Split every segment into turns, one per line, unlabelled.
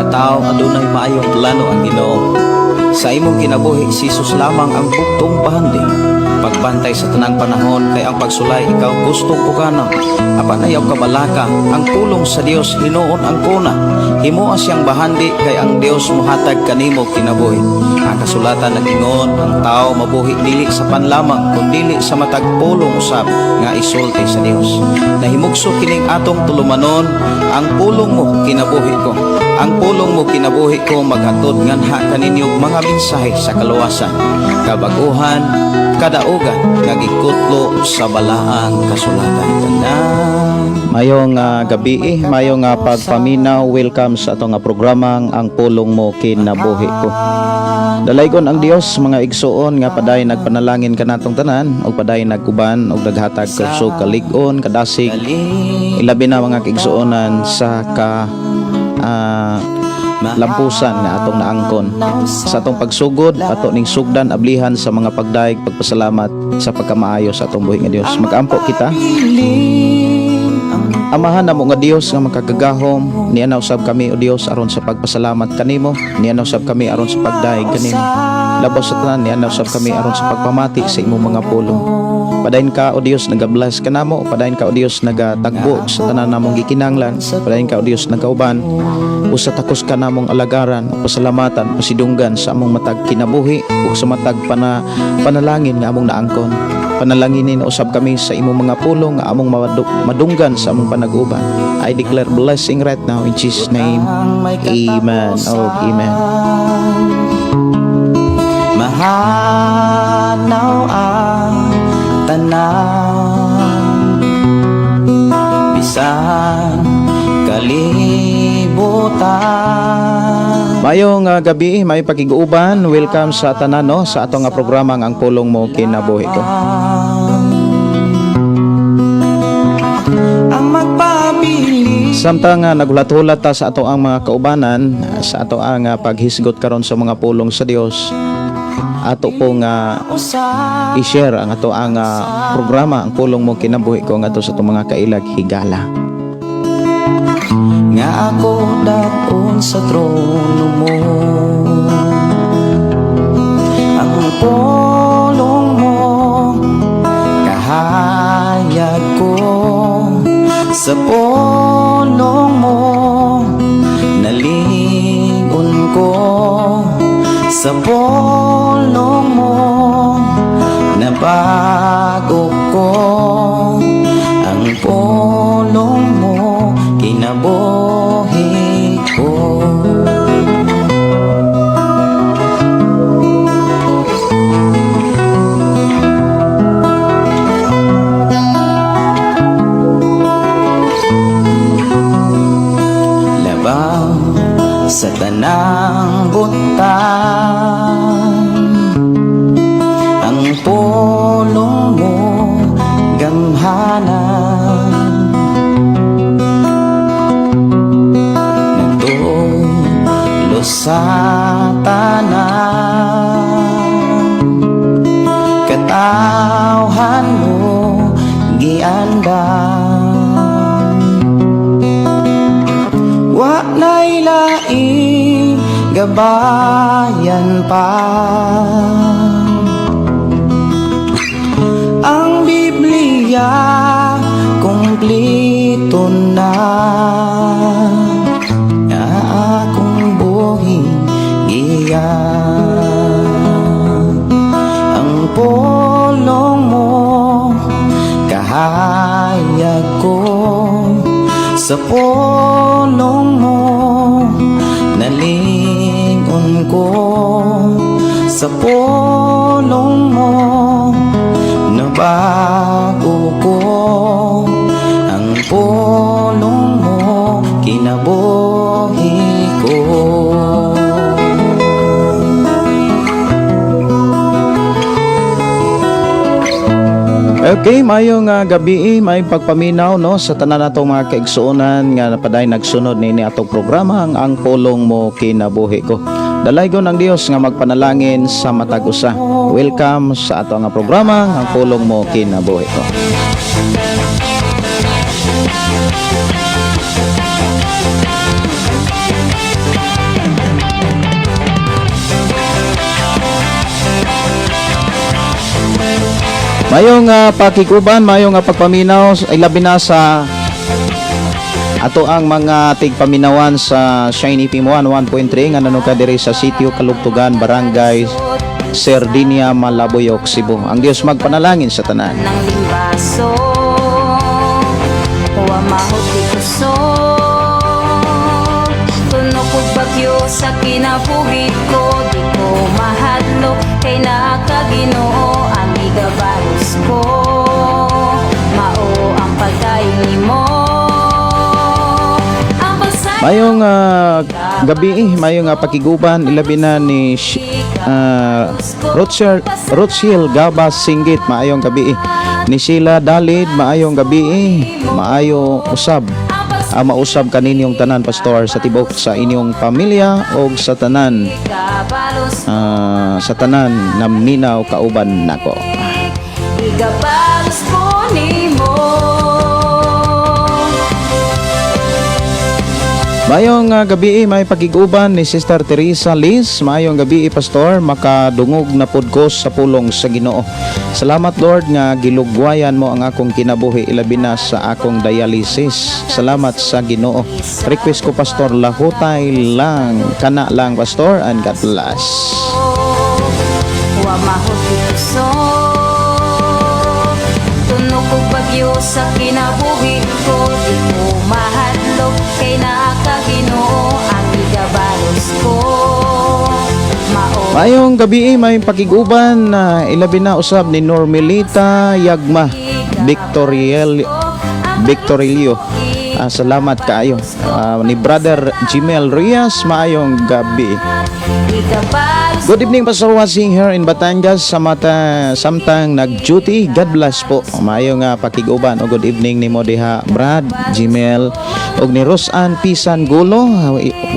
Tawo, adunay maayong plano ang Ginoo. Sa imong kinabuhi, si Jesus lamang ang buktong bahandi. Pagbantay sa tanang panahon kay ang pagsulay ikaw gustong pukanon. Apan ayaw kabalaka, ang pulong sa Dios hinuon ang kuna. Himoa siyang bahandi kay ang Dios mohatag kanimo kinabuhi. Ang kasulatan nag-ingon, ang tao mabuhi dili sa pan lamang kundili sa matag pulong usab nga isulti sa Dios. Nahimugso kining atong tulumanon, "Ang Pulong Mo Kinabuhi Ko." Ang Pulong Mo Kinabuhi Ko maghatod nganha kaninyo mga mensahe sa kaluwasan, kabaguhan, kadaugan nga gikutlo sa balaang kasulatan. Tanan.
Mayong gabi, mayong pagpaminaw, welcome sa atong programang Ang Pulong Mo Kinabuhi Ko. Dalaygon ang Dios, mga igsuon, nga padayon nagpanalangin kanatong tanan ug padayon nag-uban ug naghatag kusog, kalig-on, kadasig, ilabi na, mga kaigsuonan, sa ka lampusan nga atong naangkon. Sa atong pagsugod, ato ning sugdan, ablihan sa mga pagdayeg, pagpasalamat sa pagkamaayo sa atong buhi nga Dios. Magampo kita. Amahan namo nga Dios nga makagagahom, niana usab kami, o Dios, aron sa pagpasalamat kanimo, niana usab kami aron sa pagdayeg kanimo. Labaw sa tanan, niana usab kami aron sa pagpamati sa imong mga pulong. Padayon ka, o Dios, nagabless kanamo, padayon ka, o Dios, nagatagbo sa tanan namong gikinanglan, padayon ka, o Dios, nagauban usa takos ka namong alagaran, pasalamatan, pasidunggan sa among matag kinabuhi ug sa matag panalangin nga among naangkon. Panalanginin usab kami sa imong mga pulong nga among madunggan sa among panag-uban. I declare blessing right now in Jesus' name. Amen. Oh, amen.
Mahanaw ang tanan, bisan kalibutan.
Mayong gabi, may pakiguuban. Welcome sa tanan, no, sa atong programang Ang Pulong Mo Kinabuhi Ko.
Ang magpabili.
Samtang naghulat-hulat ta sa ato ang mga kaubanan sa ato ang paghisgot karon sa mga pulong sa Dios, ato pong i-share ang ato ang programa Ang Pulong Mo Kinabuhi Ko ngadto sa atong mga kailag higala.
Nga ako dad-on sa trono mo. Ang pulong mo kahayag ko. Sa pulong mo nalingon ko. Sa pulong mo nabago ko. Ang pulong mo kinabuhi ko. Labaw sa tanang butang, ang pulong mo gamhanan. Nagtulo sa tanan, katawhan mo giandam. Wa na'y laing gabayan pa. Ang Biblia kumpleto na, nga akong buhi giya. Ang pulong mo kahayag ko. Sa pulong mo nalingon ko. Sa pulong mo nabago ko. Ang pulong mo kinabuhi ko.
Okay, mayong gabi, may pagpaminaw, no, sa tanan natong mga kaigsuonan nga napadayon nagsunod niini atong programa ang Pulong Mo Kinabuhi Ko. Dalaygon ang Dios nga magpanalangin sa matag usa. Welcome sa ato nga programa Ang Pulong Mo Kinabuhi Ko. Mayong pakiguban, mayong pagpaminaw, ilabi na sa ato ang mga tigpaminawan sa Shiny FM 1.3 nga nanuka diri sa Sitio Kalugtugan, Barangay Sardinia, Malabuyoc, Cebu. Ang Dios magpanalangin sa tanan.
Ng limbaso. Wa mahot kusog. Tunok og bagyo sa kinabuhi ko. Di ko mahadlok kay naa ka, Ginoo. Ang igabalos ko mao ang pagdayon nimo. Ang
Mayong gabi, mayong pakiguban, ilabi na ni Rothschild, Rothschild Gabas Singgit, maayong gabi. Ni Sheila Dalid, maayong gabi, maayo usab. Mausab kaninyong tanan, pastor, sa tibok sa inyong pamilya o sa tanan na minaw kauban nako.
Igabalos ko nimo.
Mayong gabi, may pagiguban ni Sister Teresa Liz. Mayong gabi, Pastor, makadungog na pud ko sa pulong sa Ginoo. Salamat, Lord, nga gilugwayan mo ang akong kinabuhi ilabi na sa akong dialysis. Salamat sa Ginoo. Request ko, Pastor, lahutay lang kana lang, Pastor, and God bless.
Wa mahot kusog. Tunok og bagyo sa kinabuhi ko. Di ko mahadlok kay naa ka, Ginoo. Ang igabalos ko mao
Mayong gabi, may pakiguban na ilabi na usab ni Normelita Yagma Victoriel Victorilio. Salamat kaayo. Ni Brother Jimel Rias, maayong gabi.
Igabalos.
Good evening, Pastor, watching here in Batangas sa mata samtang nag-duty. God bless po. Maayo nga pakiguban o good evening nimo diha, Brad Jimel, og ni Rosan Pisan Gulo.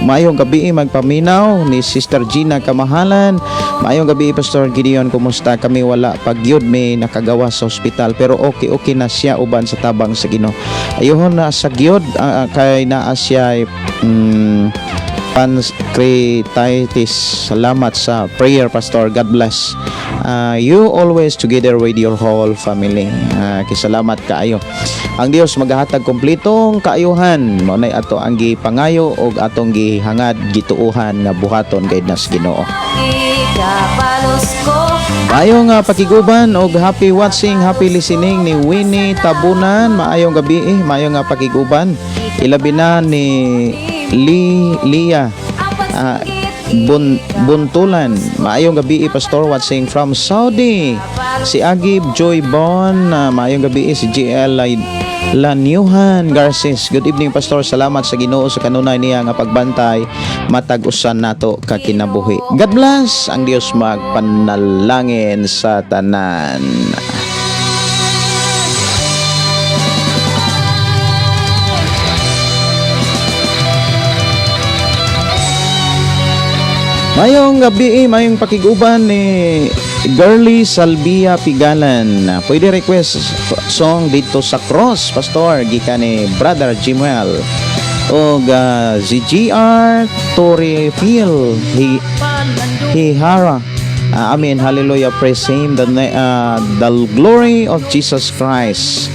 Maayong gabi, magpaminaw ni Sister Gina Kamahalan. Maayong gabi, Pastor Gideon, kumusta kami? Wala pagyud may nakagawa sa ospital pero okay okay na siya uban sa tabang sa Ginoo. Ayuhon na sa gyud kay naa siya pancreatitis. Salamat sa prayer, Pastor. God bless. You always together with your whole family. Kisalamat kaayo. Ang Dios maghahatag kompletong kaayuhan. Mao nay ato ang gipangayo og atong gihangad, gituuhan nga buhaton kay nas Ginoo.
Igabalos ko.
Maayong pakiguban og happy watching, happy listening ni Winnie Tabunan. Maayong gabi, maayong pakiguban. Ilabi na ni Li Lia Buntulan. Maayong gabi, Pastor, watching from Saudi. Si Agib Joy Bon, maayong gabi. Si GL Lanyuhan Garces. Good evening, Pastor. Salamat sa Ginoo sa kanunay niya nga pagbantay matag usa nato ka kinabuhi. God bless. Ang Dios magpanalangin sa tanan. Mayong gabi, mayong pakiguban ni Girly Salvia Pigalan. Pwede request song "Dito sa Cross", Pastor, gikan ni Brother Jimuel. O si GR Torrefiel Hihara. Amen. Hallelujah. Praise Him. The glory of Jesus Christ.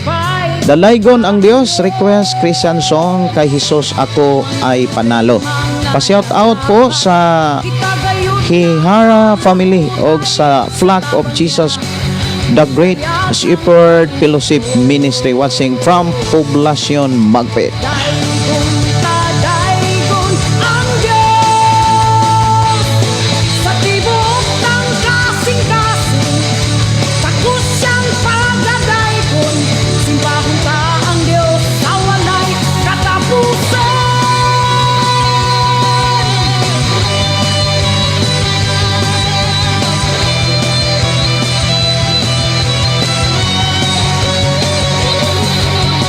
Dalaygon ang Dios, request Christian song "Kay Jesus Ako Ay Panalo". Pa-shout out po sa Hihara family og sa Flock of Jesus The Great Shepherd Fellowship Ministry watching from Poblacion Magpet.
Daygon ang Diyos sa tibok ng kasing-kasing. Takos siyang pagdadaygon. Simbahon ta ang Diyos sa walay katapusan.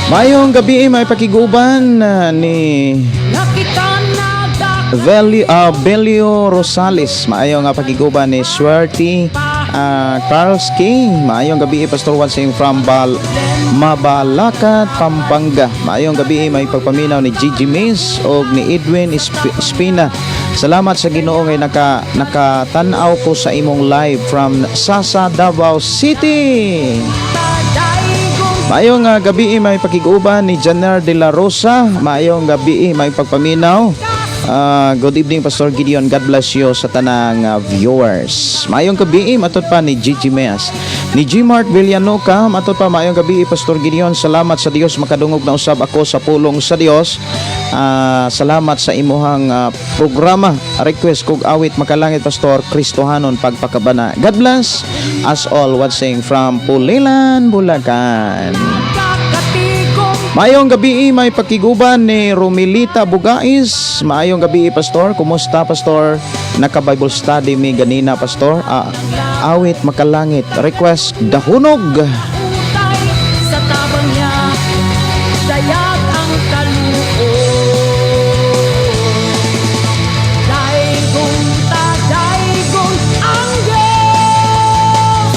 Mayong gabi, may pakiguban ni
Nakita na
Belio Rosales. Maayong nga pakiguban ni Swerty Carlski. Maayong gabi, Pastor, watching from Mabalacat, Pampanga. Maayong gabi, may pagpaminaw ni Gigi Mays o ni Edwin Spina. Salamat sa Ginoo ngay nakatan-aw ko sa imong live from Sasa, Davao City. Maayong gabi, may pakiguban ni Janer de la Rosa. Maayong gabi, may pagpaminaw. Good evening, Pastor Gideon. God bless you sa tanang viewers. Maayong gabi, matod pa ni Gigi Meas. Ni G. Mart Villanoca, matod pa, maayong gabi, Pastor Gideon. Salamat sa Dios, makadungog na usab ako sa pulong sa Dios. Salamat sa imuhang programa. Request kog awit makalangit, Pastor, Kristohanon pagpakabana. God bless us all watching from Pulilan, Bulacan. Maayong gabi, may pakiguban ni Romilita Bugais. Maayong gabi, Pastor. Kumusta, Pastor? Naka Bible study mi ganina, Pastor. Awit makalangit. Request Dahunog.
Utay sa tabang niya, dayag ang kaluoy. Daygon ta, daygon ang Diyos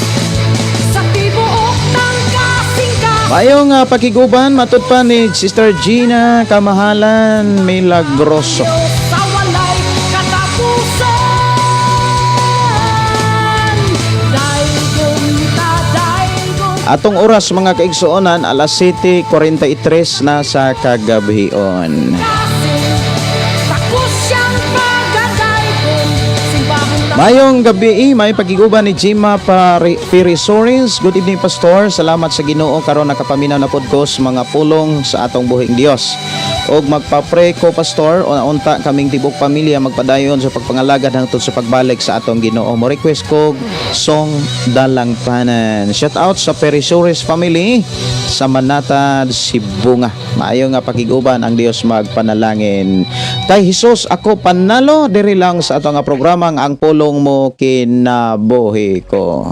sa tibuok ng kasing-kasing.
Maayong pakiguban matod pa ni Sister Gina Kamahalan Milagroso.
Sa walay katapusan. Daygon ta, daygon.
Atong oras, mga kaigsuonan, alas 7:43 na sa kagabhion.
Takos siyang pagadaygon simbahon.
Mayong gabi, may pagiguban ni Jima Pirisoris. Good evening, Pastor. Salamat sa Ginoo karon nakapaminaw na pod ko sa mga pulong sa atong buhing Dios. Og magpa-pray ko, Pastor, o unta kaming tibok pamilya magpadayon sa pagpangalagad hangtod sa pagbalik sa atong Ginoo. Mo request ko song Dalangpanan. Shout out sa Perisoris family sa Manatad, Sibonga. Maayo nga pakiguban, ang Dios magpanalangin. Kay Hesus ako panalo, diri lang sa atong nga programang Ang Pulong Mo Kinabuhi Ko.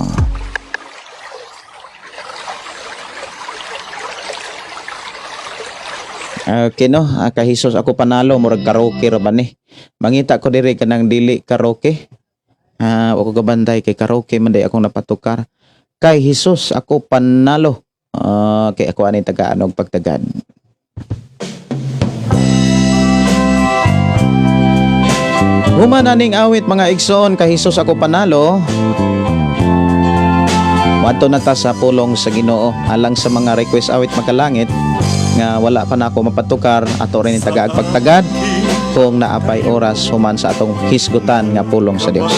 Okay no, kay Hesus ako panalo, murag karaoke ra ba ni? Mangita ko diri kanang dili karaoke. Wa ko gabantay kay karaoke man day akong napatukar. Kay Hesus ako panalo. Kay ako ani tagaan og pagtagad. Human aning awit, mga igsoon, kay Hesus ako panalo, moadto na ta sa pulong sa Ginoo alang sa mga request awit makalangit nga wala pa na ako mapatukar, ato rin tagaag pagtagad kung naapay oras human sa atong hisgutan nga pulong sa Dios.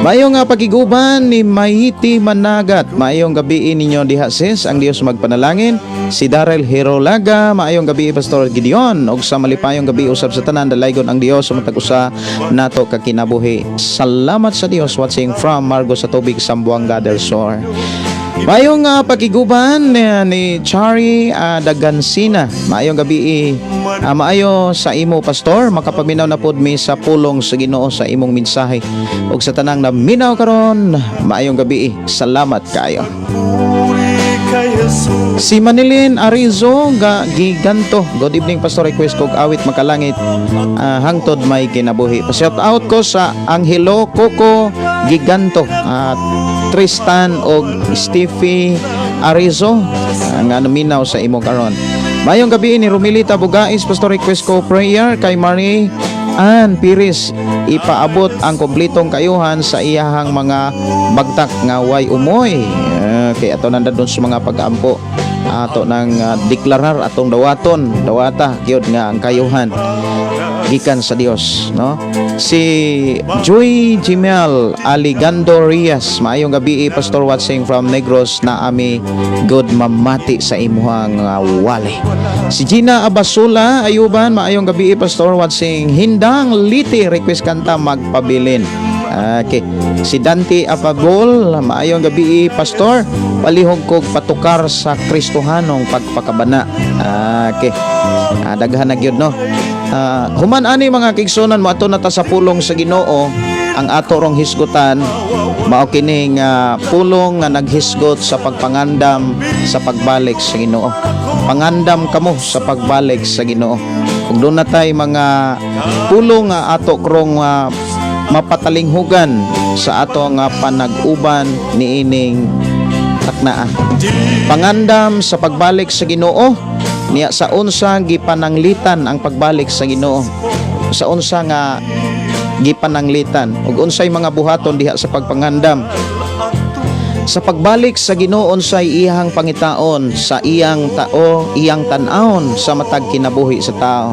Maayong nga pagiguban ni Mahiti Managat. Maayong gabi ninyo diha, sis. Ang Dios magpanalangin. Si Darrell Herolaga. Maayong gabi, Pastor Gideon. Og sa malipayong gabi usab sa tanan, dalaygon ang Dios sa matag usa nato ka kinabuhi. Salamat sa Dios, watching from Margosatubig, Zamboanga del Sur. Maayong pagiguban ni Chari Dagansina. Maayong gabi. Maayo sa imo, Pastor. Makapaminaw na pod mi sa pulong sa Ginoo sa imong mensahe. Ug sa tanang naminaw karon, maayong gabi. Salamat kayo. Si Manilin Arizo ga Giganto. Good evening, Pastor, request kog awit makalangit, hangtod may kinabuhi. Pa-shout out ko sa Angelo Coco Giganto, at Tristan og Stevie Arizo nga naminaw sa imo karon. Mayong gabi ni Romilita Bugais, Pastor, request ko prayer kay Marie Ann Piris, ipaabot ang kompletong kayuhan sa iyahang mga bagtak nga way umoy. Kay ato nanda doon sa mga pag-ampo, ato nang deklarar atong dawaton, dawata gyud nga ang kayuhan gikan sa Dios, no? Si Joy Jimel Aligando Rias, maayong gabi, Pastor, watching from Negros na ami good mamati sa imuhang wali. Si Gina Abasula Ayuban, maayong gabi, Pastor, watching Hindang Liti, request kanta Magpabilin. Okay. Si Dante Apagol, maayong gabi, Pastor. Palihog kog patukar sa Kristohanong pagpakabana. Okay. Daghan na gyud, no. Human ani, mga kaigsuonan, moadto na ta sa pulong sa Ginoo. Ang ato rong hisgutan mao kining pulong nga naghisgot sa pagpangandam sa pagbalik sa Ginoo. Pangandam kamo sa pagbalik sa Ginoo. Kung doon na tay mga pulong nga ato krong mapatalinghugan sa ato nga panag-uban niining taknaa. Pangandam sa pagbalik sa Ginoo niya, sa unsa gipananglitan ang pagbalik sa Ginoo. Sa unsa nga gipananglitan ug unsay mga buhaton diha sa pagpangandam sa pagbalik sa Ginoo, unsay iyang pangitaon sa iyang tao, iyang tan-awon sa matag kinabuhi sa tao?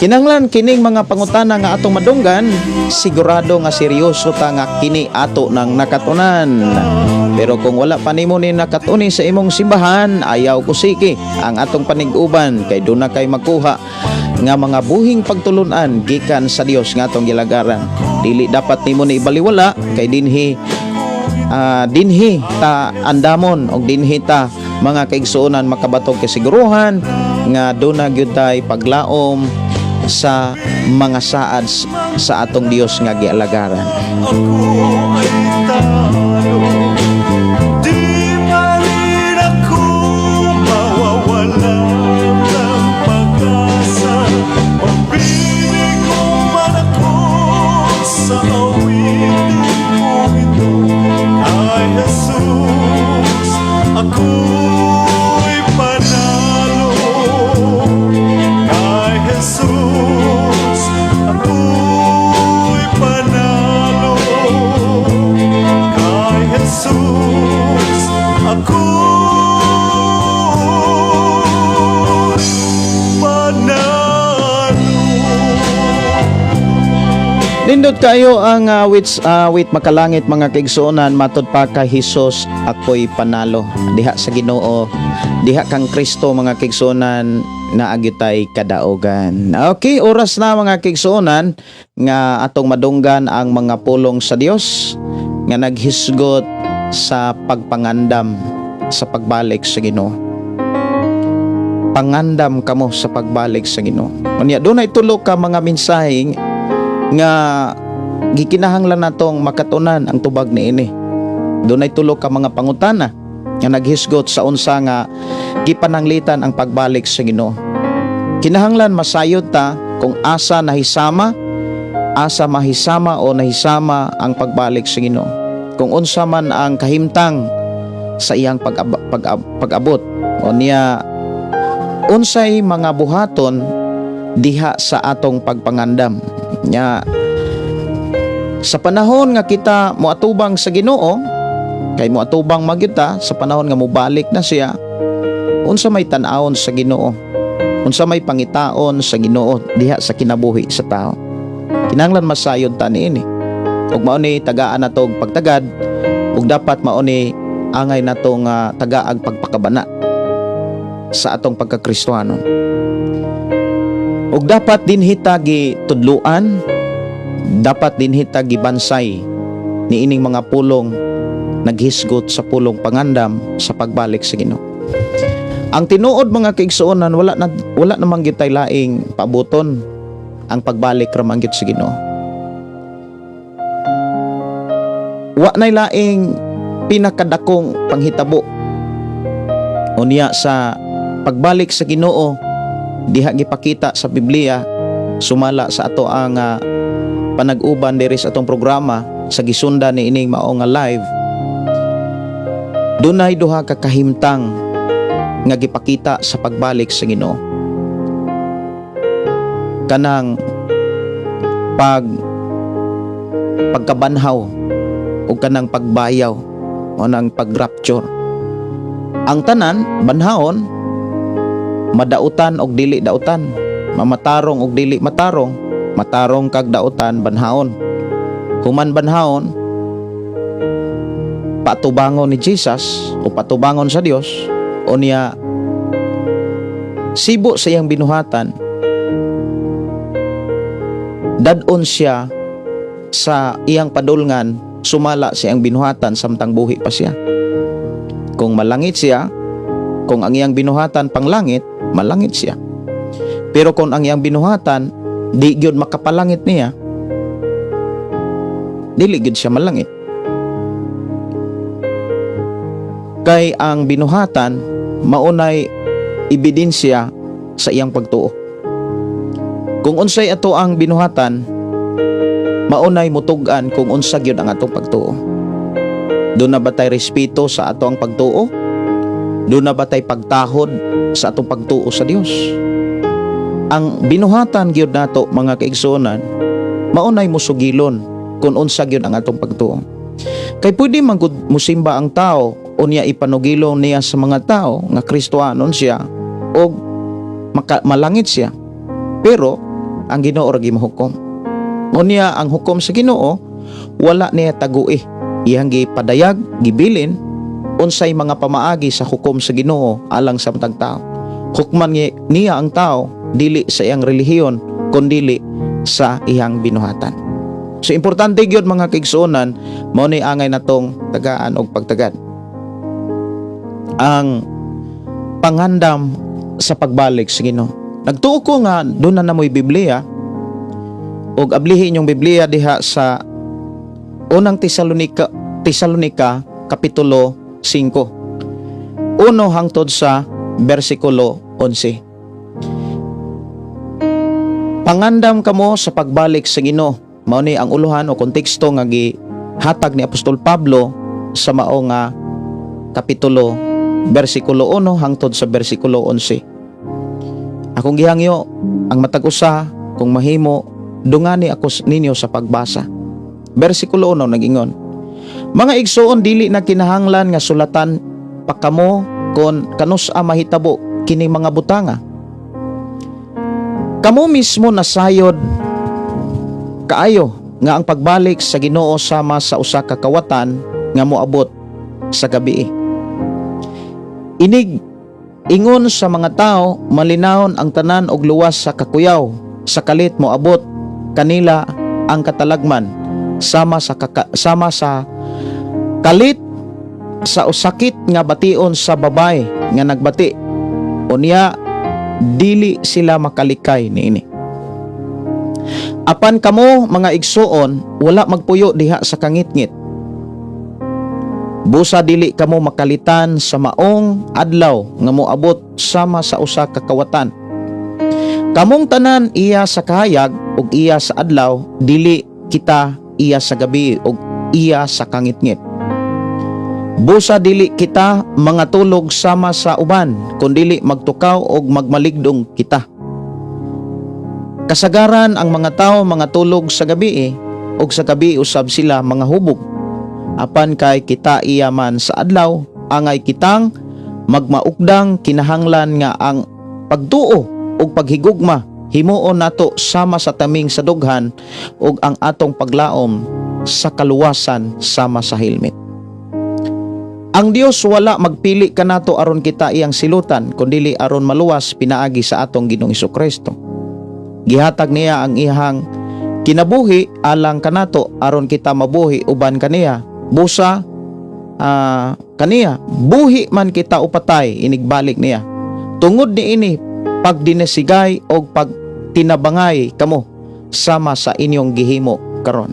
Kinahanglan kining mga pangutana nga atong madunggan, sigurado nga seryoso ta nga kini ato nang nakatunan. Pero kung wala pa nimo ni nakatuni sa imong simbahan, ayaw kusiki ang atong paniguban kay duna kay makuha nga mga buhing pagtulunan gikan sa Dios nga atong gilagaran. Dili dapat nimo ni ibaliwala kay dinhi dinhi ta andamon og dinhi ta, mga kaigsuonan, makabatog kasiguruhan nga duna gyud tay paglaom sa mga saad sa atong Dios nga gialagaran.
Ako ay talo. Di pa rin ako mawawalan ng pag-asa. Mabibigo man ako sa awitin kong ito. Kay Jesus, ako'y panalo. Kay Jesus, ako'y panalo. Kay Jesus, ako'y panalo.
Nindot kayo ang awit makalangit, mga kaigsuonan, matod pa kay Hesus ako'y panalo. Diha sa Ginoo, diha kang Kristo, mga kaigsuonan, naa gyud tay kadaogan. Okay, oras na, mga kaigsuonan, nga atong madunggan ang mga pulong sa Dios nga naghisgot sa pagpangandam sa pagbalik sa Ginoo. Pangandam kamo sa pagbalik sa Ginoo. Unya dunay tulo ka mga mensahe nga gikinahanglan natong makatunan ang tubag niini. Dunay tulo ka mga pangutana nga naghisgot sa unsa nga gipananglitan ang pagbalik sa Ginoo. Kinahanglan masayod ta kung asa nahisama, asa mahisama o nahisama ang pagbalik sa Ginoo. Kung unsa man ang kahimtang sa iyang pag-abot. O niya unsay mga buhaton diha sa atong pagpangandam. Nya sa panahon nga kita moatubang sa Ginoo, kay moatubang man gyud ta sa panahon nga mobalik na siya, unsa may tan-awon sa Ginoo? Unsa may pangitaon sa Ginoo diha sa kinabuhi sa tao? Kinahanglan masayod ta niini. Ug mao ni tagaan nato og pagtagad ug dapat mao ni angay nato nga tagaag pagpakabana sa atong pagkakristohanon. Ug dapat dinhi ta gitudluan, dapat dinhi ta gibansay niining mga pulong naghisgot sa pulong pangandam sa pagbalik sa Ginoo. Ang tinuod, mga kaigsuonan, wala namang gyud tay laing paabuton, ang pagbalik ra man gyud sa Ginoo. Wa nay laing pinakadakong panghitabo. Unya sa pagbalik sa Ginoo diha gipakita sa Biblia sumala sa ato ang panag-uban diri sa atong programa sa gisundan ni ining mao nga live, dunay duha ka kahimtang nga gipakita sa pagbalik sa Ginoo, kanang pagkabanhaw ug kanang pagbayaw o nang pagrapture. Ang tanan banhawon, madautan og dili dautan, mamatarong og dili matarong, matarong kag dautan, banhawon. Human banhawon, patubangon ni Jesus o patubangon sa Dios, o niya sibo sa iyang binuhatan, dad-on siya sa iyang padulngan sumala sa iyang binuhatan samtang buhi pa siya. Kung malangit siya, kung ang iyang binuhatan panglangit, malangit siya. Pero kung ang iyang binuhatan di gyud makapalangit niya, dili gyud siya malangit. Kay ang binuhatan maunay ebidensya sa iyang pagtuo. Kung unsay ato ang binuhatan, maunay mutug-an kung unsa gyud ang atong pagtuo. Duna ba tay respeto sa ato ang pagtuo? Duna ba tay pagtahod sa atong pagtuo sa Dios? Ang binuhatan gyud nato, mga kaigsuonan, maunay musugilon kung unsa gyud ang atong pagtuo. Kay pwede man gud musimba ang tao, unya ipanugilon niya sa mga tao nga Kristohanon siya og malangit siya. Pero ang Ginoo ra mohukom. Unya ang hukom sa Ginoo wala niya tagui. Iyang gipadayag, gibilin unsay mga pamaagi sa hukom sa Ginoo alang sa matag tao. Hukman niya ang tao dili sa iyang relihiyon kundili sa iyang binuhatan. So importante gyud, mga kaigsuonan, mao ni angay natong tagaan og pagtagad. Ang pangandam sa pagbalik sa Ginoo. Nagtuo ko nga duna na mo'y Biblia og ablihin yung Biblia diha sa Unang Tesalonika, Tesalonika kapitulo 5. 1 hangtod sa bersikulo 11. Pangandam kamo sa pagbalik sa Ginoo. Mao ni ang uluhan o konteksto nga gihatag ni Apostol Pablo sa mao nga kapitulo, bersikulo 1 hangtod sa bersikulo 11. Akong gihangyo ang matag usa, kung mahimo, dungani ako ninyo sa pagbasa. Bersikulo 1 nagingon: "Mga igsoon, dili na kinahanglan nga sulatan pa kamo kon kanus-a mahitabo kini mga butanga. Kamo mismo nasayod kaayo nga ang pagbalik sa Ginoo sama sa usa ka kawatan nga moabot sa gabi. Inig ingon sa mga tao, malinawon ang tanan og luwas sa kakuyaw, sa kalit moabot kanila ang katalagman sama sa kalit sa usakit nga bation sa babay nga nagbati. Unya dili sila makalikay niini. Apan kamo, mga igsuon, wala magpuyo diha sa kangitngit. Busa dili kamo makalitan sa maong adlaw nga moabot sama sa usa ka kawatan. Kamong tanan iya sa kahayag ug iya sa adlaw, dili kita iya sa gabi ug iya sa kangitngit. Busa dili kita mga tulog sama sa uban, kundili magtukaw og magmaligdong kita. Kasagaran ang mga tao mga tulog sa gabi ug sa gabi usab sila mga hubog. Apan kay kita iya man sa adlaw, angay kitang magmaukdang. Kinahanglan nga ang pagtuo ug paghigugma himuon nato sama sa taming sa dughan ug ang atong paglaom sa kaluwasan sama sa helmet. Ang Dios wala magpili kanato aron kita iyang silutan, kundili aron maluwas pinaagi sa atong Ginoong Kristo. Gihatag niya ang iyang kinabuhi alang kanato aron kita mabuhi uban kaniya. Busa kaniya buhi man kita o patay inigbalik niya. Tungod niini pagdinasigay og pagtinabangay kamo sama sa inyong gihimo karon."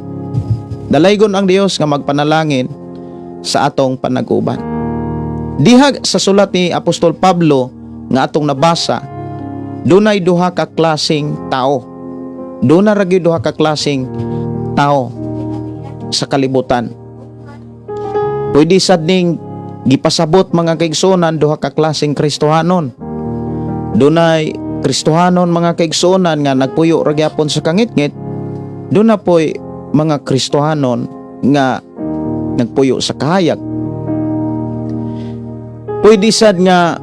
Dalaygon ang Dios nga magpanalangin sa atong panaguban. Diha sa sulat ni Apostol Pablo nga atong nabasa, dunay duha ka klaseng tao. Duna ra gyud duha ka klaseng tao sa kalibutan. Pwede sad ning gipasabot, mga kaigsuonan, duha ka klaseng Kristohanon. Dunay Kristohanon, mga kaigsuonan, nga nagpuyo ra gyapon sa kangitngit, duna poy mga Kristohanon nga nagpuyo sa kahayag. Pwede sad nga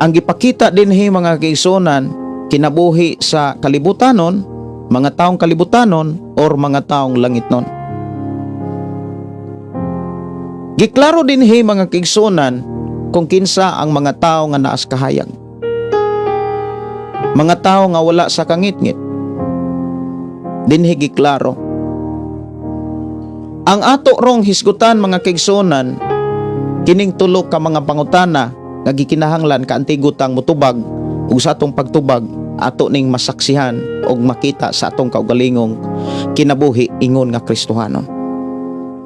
ang gipakita dinhi, mga kaigsuonan, kinabuhi sa kalibutanon, mga taong kalibutanon or mga taong langitnon. Giklaro dinhi, mga kaigsuonan, kung kinsa ang mga tao nga naas kahayag. Mga tao nga wala sa kangitngit. Dinhi giklaro. Ang ato rong hisgutan, mga kaigsuonan, kining tulo ka mga pangutana nga gikinahanglan kaantigo tang mutubag ug sa atong pagtubag ato ning masaksihan og makita sa atong kaugalingong kinabuhi ingon nga Kristohanon.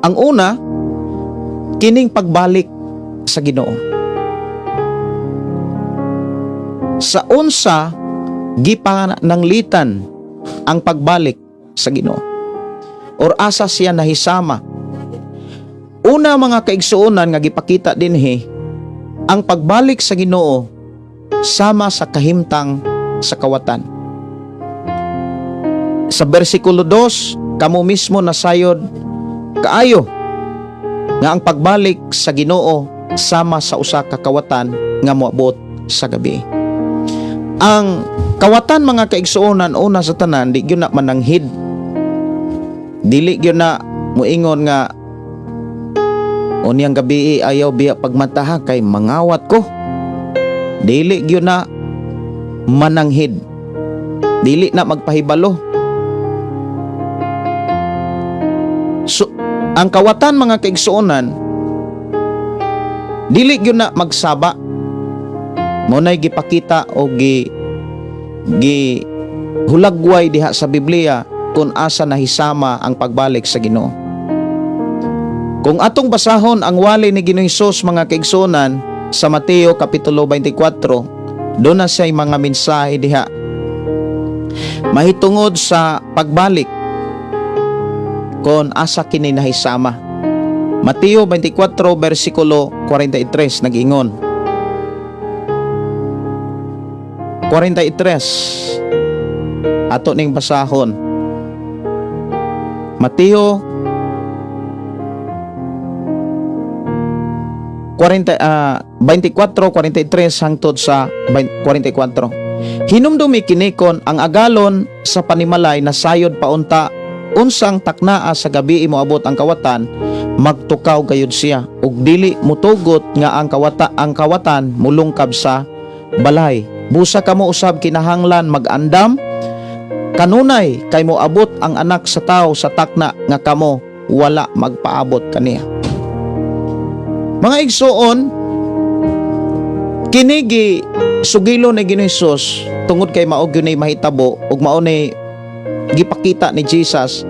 Ang una, kining pagbalik sa Ginoo. Sa unsa gipananglitan ang pagbalik sa Ginoo? Or asa siya nahisama? Una, mga kaigsuonan, nga gipakita dinhi, ang pagbalik sa Ginoo sama sa kahimtang sa kawatan. Sa versikulo 2, kamo mismo nasayod kaayo nga ang pagbalik sa Ginoo sama sa usa ka kawatan nga moabot sa gabi. Ang kawatan, mga kaigsuonan, una sa tanan, di gyud na mananghid. Dili gyud na muingon nga unyang gabi ayaw biya pagmata kay mangawat ko. Dili gyud na mananghid. Dili na magpahibalo. So, ang kawatan, mga kaigsuonan, dili gyud na magsaba. Mao nay gipakita o gi gi hulagway diha sa Biblia kung asa nahisama ang pagbalik sa Ginoo. Kung atong basahon ang wali ni Ginoong Hesus, mga kaigsuonan, sa Mateo kapitulo 24, doon na siya'y mga mensahe diha mahitungod sa pagbalik kon asa kini nahisama. Mateo 24 versikulo 43 nag-ingon. 43 ato ning basahon. Mateo 40 24:43 hangtod sa 44. Hinumdumi kini kon ang agalon sa panimalay nasayod paunta unsang taknaa sa gabi moabot ang kawatan, magtukaw gayud siya ug dili mutugot nga ang kawatan mulungkab sa balay. Busa kamo usab kinahanglan magandam kanunay kay moabot ang Anak sa Tawo sa takna nga kamo wala magpaabot kaniya. Mga igsuon, kini gi sugilo ni Ginoong Hesus tungod kay mao gyud ni mahitabo ug mao ni gipakita ni Jesus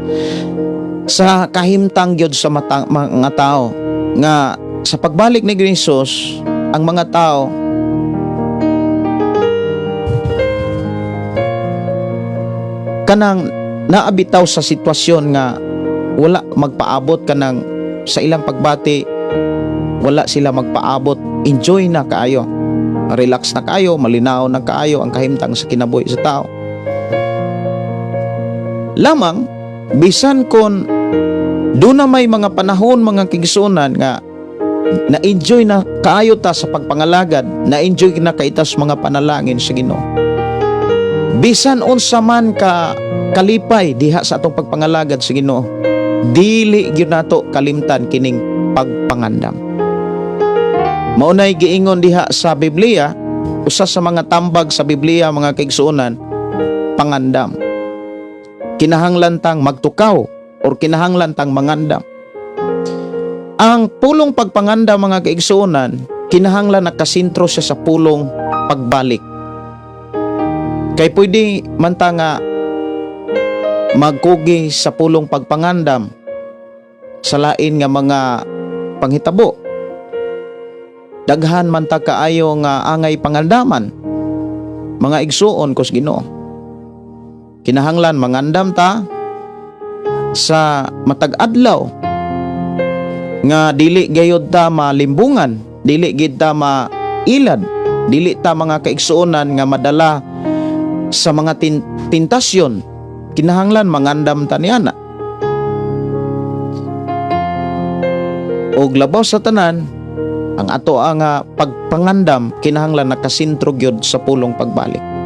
sa kahimtang gyud sa mata, mga tao nga sa pagbalik ni Ginoong Hesus, ang mga tao kanang naabitaw sa sitwasyon nga wala magpaabot, kanang sa ilang pagbati wala sila magpaabot, enjoy na kaayo, relax na kaayo, malinaw na kaayo ang kahimtang sa kinabuhi sa tao. Lamang bisan kon doon na may mga panahon, mga kaigsuonan, nga na-enjoy na kaayo ta sa pagpangalagad, na-enjoy na kaayo ta sa mga panalangin sa Ginoo, bisan unsa man ka kalipay diha sa atong pagpangalagad sa Ginoo, dili gyud nato kalimtan kining pagpangandam. Mao nay giingon diha sa Biblia, usa sa mga tambag sa Biblia, mga kaigsuonan, pangandam. Kinahanglan tang magtukaw or kinahanglan tang mangandam. Ang pulong pagpangandam, mga kaigsuonan, kinahanglan nakasentro siya sa pulong pagbalik. Kay pwede man ta nga magkugi sa pulong pagpangandam sa lain nga mga panghitabo. Daghan man ta kaayo nga angay pangandaman, mga igsuon kos Ginoo. Kinahanglan mangandam ta sa matag adlaw nga dili gayud ta malimbungan, dili gid ta mailad, dili ta, mga kaigsuonan, nga madala sa mga tentasyon. Kinahanglan mangandam ta niana. Og labaw sa tanan, ang ato ang pagpangandam kinahanglan nakasentro gyud sa pulong pagbalik.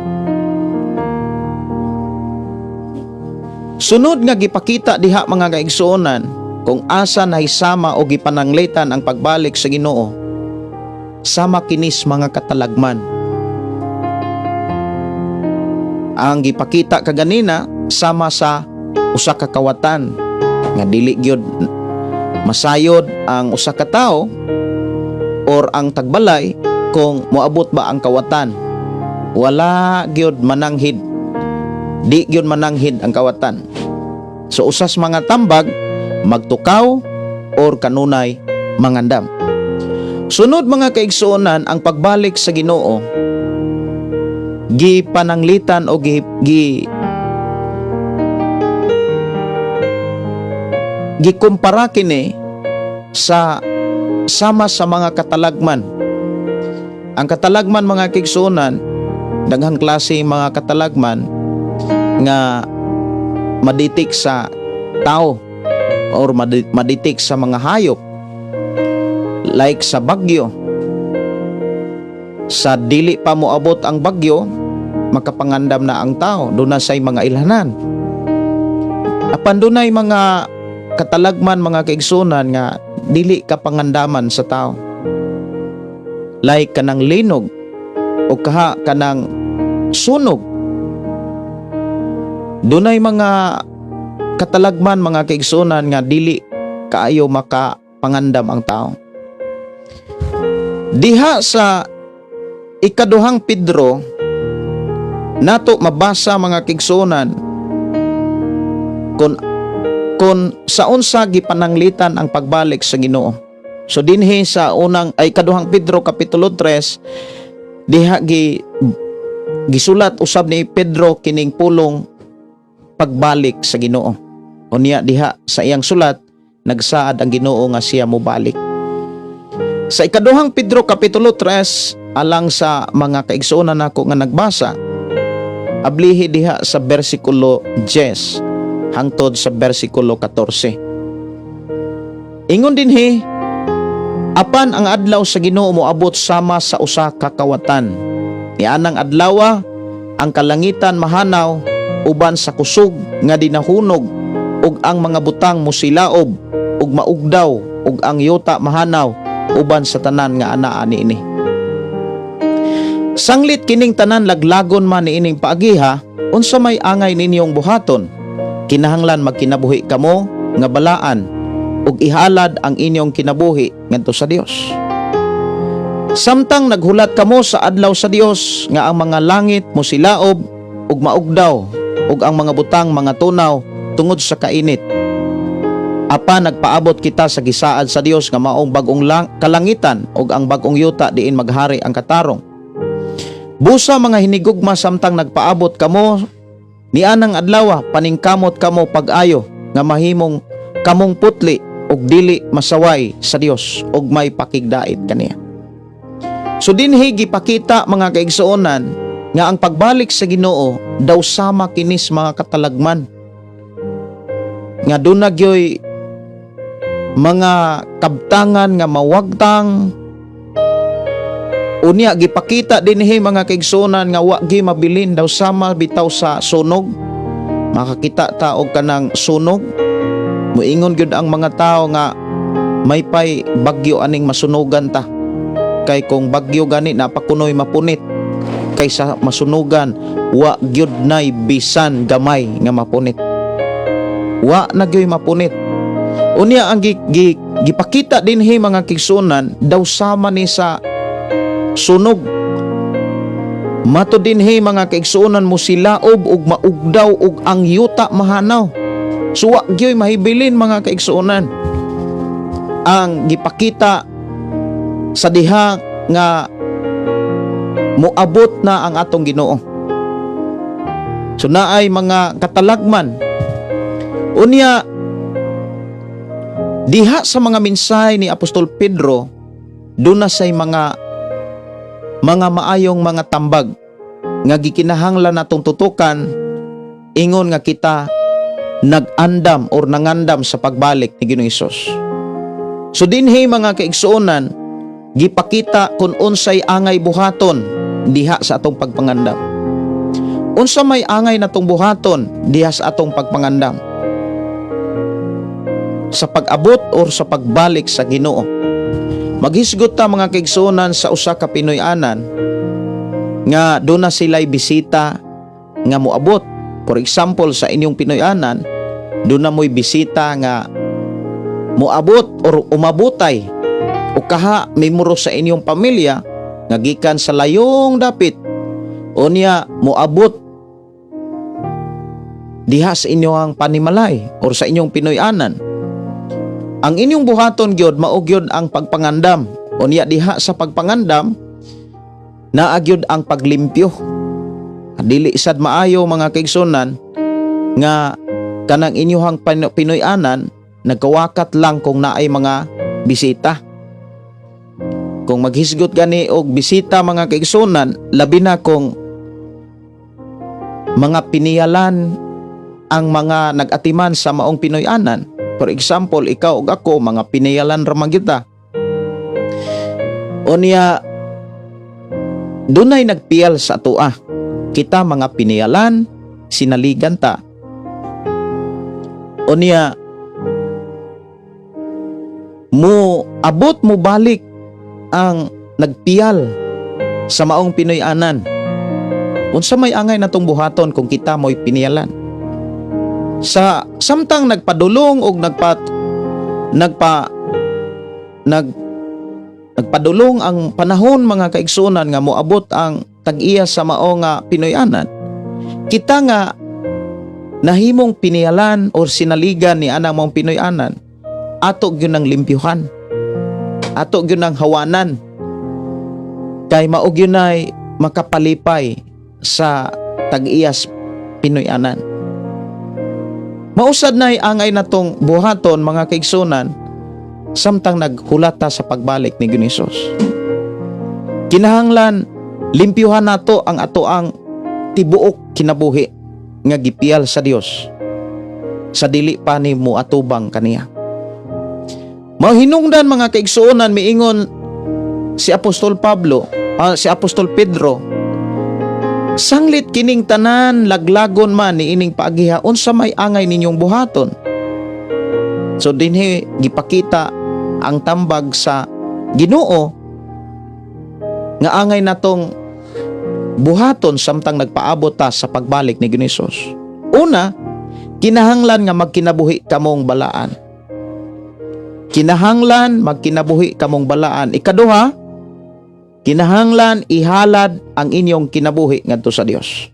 Sunod nga gipakita diha, mga kaigsuonan, kung asa nahisama o gipananglitan ang pagbalik sa Ginoo, sama kinis mga katalagman. Ang gipakita kaganina sama sa usa ka kawatan nga dili gyud masayod ang usa ka tawo or ang tagbalay kung moabot ba ang kawatan. Wala gyud mananghid. Di gyud mananghid ang kawatan. So usas mga tambag, magtukaw or kanunay mangandam. Sunod, mga kaigsuonan, ang pagbalik sa Ginoo gipananglitan o gi, gi gikumpara kini sa sama sa mga katalagman. Ang katalagman, mga kaigsuonan, daghang klase mga katalagman nga ma-detect sa tao or ma-detect sa mga hayop, like sa bagyo. Sa dili pa moabot ang bagyo, makapangandam na ang tao, duna say mga ilhanan. Apan dunay mga katalagman, mga kaigsunan, nga dili ka pangandaman sa tao, like kanang linog o kaha kanang sunog. Dunay mga katalagman, mga kaigsunan, nga dili kaayo makapangandam ang tao. Diha sa Ikaduhang Pedro nato mabasa, mga kaigsunan, kung sa unsa gipananglitan ang pagbalik sa Ginoo. So dinhi sa unang ay Ikaduhang Pedro kapitulo 3, diha gisulat usab ni Pedro kining pulong pagbalik sa Ginoo. Unya diha sa iyang sulat, nagsaad ang Ginoo nga siya mobalik. Sa Ikaduhang Pedro kapitulo 3, alang sa mga kaigsuonan nako nga nagbasa, ablihi diha sa bersikulo 10 hangtod sa bersikulo 14. Ingon dinhi, "Apan ang adlaw sa Ginoo moabot sama sa usa ka kawatan. Nianang adlawa, ang kalangitan mahanaw uban sa kusog nga dinahunog ug ang mga butang musilaob ug maugdaw ug ang yuta mahanaw uban sa tanan nga anaa niini. Sanglit kining tanan laglagon man niining paagiha, unsa may angay ninyong buhaton? Kinahanglan magkinabuhi kamo nga balaan ug ihalad ang inyong kinabuhi ngadto sa Dios. Samtang naghulat kamo sa adlaw sa Dios nga ang mga langit mosilaob ug maugdaw ug ang mga butang mga tunaw tungod sa kainit. Apan nagpaabot kita sa gisaad sa Dios nga maong bag-ong kalangitan ug ang bag-ong yuta diin maghari ang katarong. Busa, mga hinigugma, samtang nagpaabot kamo nianang adlaw, paningkamot kamo pag-ayo nga mahimong kamong putli ug dili masaway sa Dios ug may pakigdait kaniya." So dinhi gipakita, mga kaigsuonan, nga ang pagbalik sa Ginoo daw sama kinis mga katalagman nga duna gyoy mga kabtangan nga mawagtang. Unya gipakita dinhi, mga kaigsuonan, nga wa gi mabilin, daw sama bitaw sa sunog. Makakita ta og kanang sunog, muingon gyud ang mga tao nga maypay bagyo aning masunugan ta, kay kung bagyo gani napakunoy mapunit kaysa masunugan. Wa gyud nay bisan gamay nga mapunit, wa na gyud mapunit. Unya ang gipakita dinhi, mga kaigsuonan, daw sama ni sa sunog. Mato dinhi, mga kaigsuonan, mo silaob ug maugdaw ug ang yuta mahanaw. So wa gyoy mahibilin, mga kaigsuonan, ang gipakita sa diha nga moabot na ang atong Ginoo. So naay mga katalagman. Unya diha sa mga mensahe ni Apostol Pedro, duna say mga maayong mga tambag nga gikinahanglan natong tutukan ingon nga kita nag-andam or nangandam sa pagbalik ni Ginoong Hesus. So dinhi, mga kaigsuonan, gipakita kung unsay angay buhaton diha sa atong pagpangandam. Unsa may angay natong buhaton diha sa atong pagpangandam sa pag-abot or sa pagbalik sa Ginoo? Maghisgot ta, mga kaigsuonan, sa usa ka Pinoy-anan nga duna sila'y bisita nga moabot. For example, sa inyong Pinoy-anan, duna mo'y bisita nga moabot or umabutay o kaha miyembro sa inyong pamilya nga gikan sa layong dapit. Unya moabot diha sa inyong panimalay or sa inyong Pinoy-anan. Ang inyong buhaton gyud mao gyud ang pagpangandam. Unya diha sa pagpangandam, naa gyud ang paglimpyo. Dili sad maayo, mga kaigsunan, nga kanang inyuhang Pinoy-anan nagkawakat lang kung naay mga bisita. Kung maghisgot gani og bisita, mga kaigsunan, labi na kung mga piniyalan Ang mga nag-atiman sa maong Pinoy-anan, for example, ikaw ug ako, mga pinayalan ra man kita. Unya dunay nagpiyal sa atoa. Kita mga pinayalan, sinaligan ta. Unya mo abot, mo balik ang nagpiyal sa maong Pinoy-anan. Unsa may angay natong buhaton kung kita mo'y piniyalan? Sa samtang nagpadulong og nagpa nagpa nag nagpadulong ang panahon, mga kaigsunan, nga moabot ang tag-iya sa mao nga Pinoy-anan, kita nga nahimong piniyalan or sinaligan ni anang maong Pinoy-anan, ato gyud ang limpyuhan, ato gyud ang hawanan, kay mao gyud ay makapalipay sa tag-iyas Pinoy-anan. Mao sad nay angay natong buhaton, mga kaigsunan, samtang naghulata sa pagbalik ni Ginoong Hesus. Kinahanglan limpyuhan nato ang atoang tibuok kinabuhi nga gipiyal sa Dios sa dili pa ni moatubang kaniya. Mahinungdan, mga kaigsuonan, miingon si Apostol Pablo, si Apostol Pedro, "Sanglit kining tanan laglagon man ni ining paagiha, unsa may angay ninyong buhaton?" So dinhi gipakita ang tambag sa Ginoo nga angay natong buhaton samtang nagpaabot ta sa pagbalik ni Ginoong Hesus. Una, kinahanglan nga magkinabuhi kamong balaan. Kinahanglan magkinabuhi kamong balaan. Ikaduha, kinahanglan ihalad ang inyong kinabuhi ngadto sa Dios.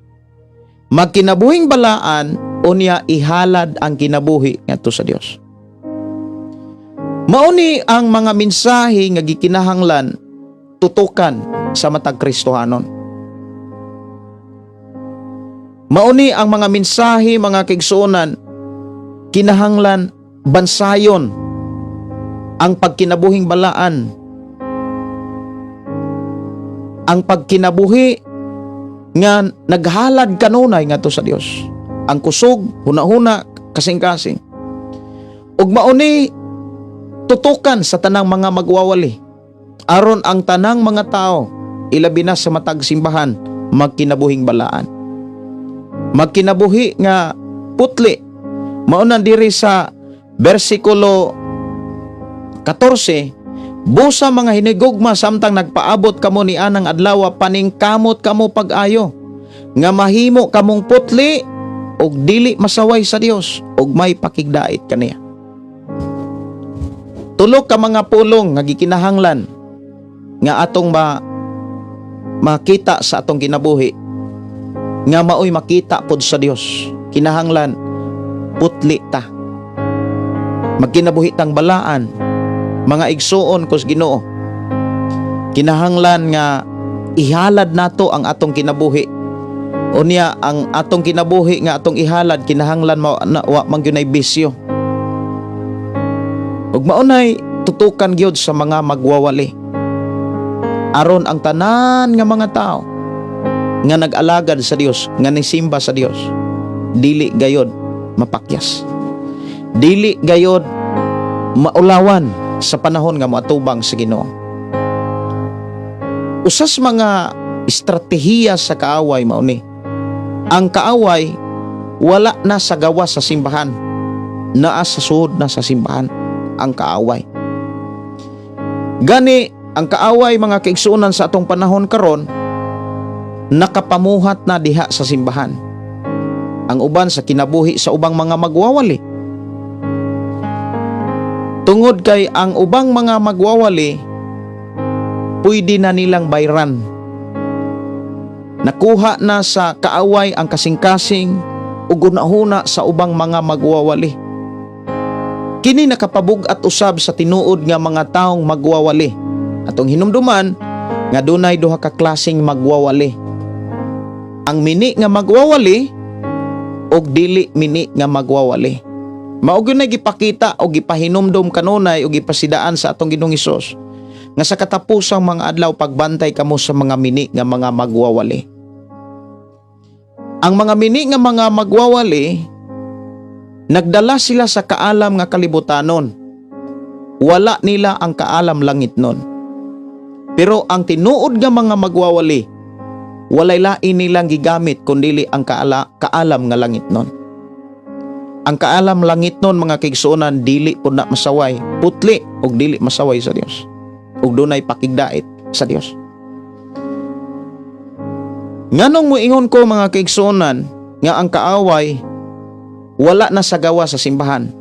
Magkinabuhing balaan, unya ihalad ang kinabuhi ngadto sa Dios. Mauni ang mga mensahe nga gikinahanglan tutukan sa matag Kristohanon. Mauni ang mga mensahe, mga kaigsuonan, kinahanglan bansayon ang pagkinabuhing balaan, ang pagkinabuhi nga naghalad kanunay ngadto sa Dios. Ang kusog, hunahuna, kasing-kasing. Ug mauni tutukan sa tanang mga magwawali aron ang tanang mga tao, ilabi na sa matag simbahan, magkinabuhing balaan. Magkinabuhi nga putli. Mao na diri sa bersikulo 14, "Busa, mga hinigugma, samtang nagpaabot kamo ni anang adlaw, paningkamot kamo pag-ayo nga mahimo kamong putli ug dili masaway sa Dios ug may pakigdait kaniya." Tulo ka mga pulong nga gikinahanglan nga atong makita sa atong kinabuhi nga maoy makita pod sa Dios. Kinahanglan putli ta. Magkinabuhi tang balaan, mga igsuon kos Ginoo. Kinahanglan nga ihalad nato ang atong kinabuhi. Unya ang atong kinabuhi nga atong ihalad, kinahanglan wa man gyud bisyo. Ug maunay tutukan gyud sa mga magwawali aron ang tanan nga mga tao nga nag-alagad sa Dios, nga nisimba sa Dios, dili gayod mapakyas, dili gayod maulawan sa panahon nga moatubang sa Ginoo. Usas mga estratehiya sa kaaway mao ni. Ang kaaway wala na sa gawas sa simbahan. Naa sa suod na sa simbahan ang kaaway. Gani ang kaaway, mga kaigsuonan, sa atong panahon karon nakapamuhat na diha sa simbahan. Ang uban sa kinabuhi sa ubang mga magwawali. Tungod kay ang ubang mga magwawali, pwede na nilang bayran. Nakuha na sa kaaway ang kasing-kasing ug hunahuna sa ubang mga magwawali. Kini nakapabug-at usab sa tinuod nga mga taong magwawali. Atong hinumduman nga dunay duha ka klaseng magwawali. Ang mini nga magwawali ug dili mini nga magwawali. Mao gyud na gipakita o gipahinumdom kanunay o gipasidaan sa atong Ginoong Hesus nga sa katapusang mga adlaw, pagbantay kamo sa mga mini nga mga magwawali. Ang mga mini nga mga magwawali Nagdala sila sa kaalam nga kalibutanon. Wala nila ang kaalam langit nun. Pero ang tinuod nga mga magwawali, walay lain nilang gigamit kundili ang kaalam nga langit nun. Ang kaalam langit nun, mga kaigsuonan, dili pud na masaway, putli og dili masaway sa Dios. Ug dunay pakigdait sa Dios. Nganong moingon ko, mga kaigsuonan, nga ang kaaway wala na sa gawa sa simbahan?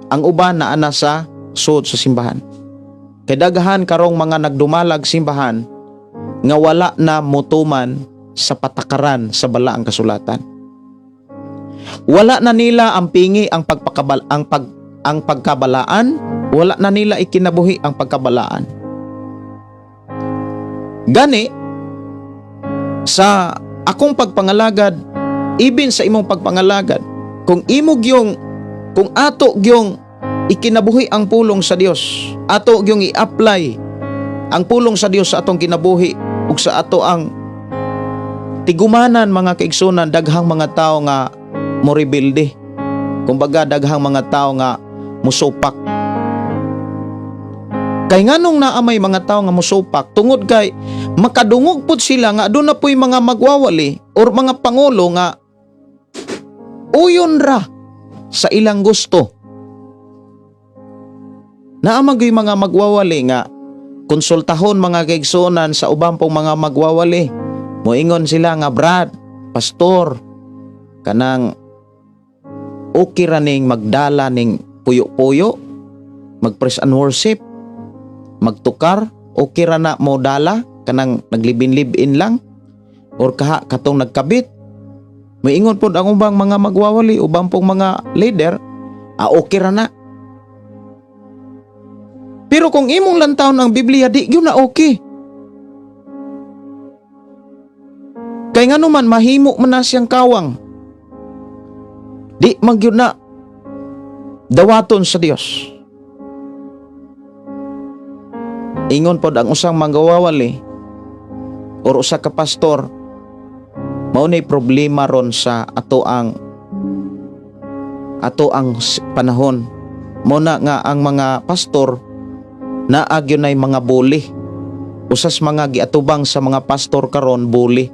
Ang uban naa na sa sud sa simbahan. Kay daghan karong mga nagdumalag simbahan nga wala na motuman sa patakaran sa balaang kasulatan. Wala na nila ang pingi ang pagkabalaan, wala na nila ikinabuhi ang pagkabalaan. Gani sa akong pagpangalagad, ibin sa imong pagpangalagad, kung ato gyung ikinabuhi ang pulong sa Dios, ato gyung i-apply ang pulong sa Dios sa atong kinabuhi ug sa ato ang tigumanan, mga kaigsunan, daghang mga tao nga morebelde. Kumbaga, daghang mga tao nga musupak. Kay nganong naa may mga tao nga musupak? Tungod kay makadungog pud sila nga aduna po'y mga magwawali or mga pangulo nga uyon ra sa ilang gusto. Naa man gyud mga magwawali nga konsultahon, mga kaigsuonan, sa uban pong mga magwawali. Moingon sila nga, "Brad, pastor, kanang okay ra ning magdala ning puyo-puyo, mag-praise and worship, magtukar, okay ra na mo dala, kanang naglibin-libin lang, or kaha katong nagkabit?" Moingon pod ang ubang mga magwawali, ubang pong mga leader, "Ah, okay ra na." Pero kung imong lantawon ang Biblia, di gyud na okay. Kay ngano man mahimo man na siyang kawang. Di man gyud na dawaton sa Dios. Ingon pod ang usang manggawawali or usa ka pastor, mao nay problema ron sa ato ang panahon. Mao na nga ang mga pastor naa gyud nay mga bully. Usas mga giatubang sa mga pastor karon, bully.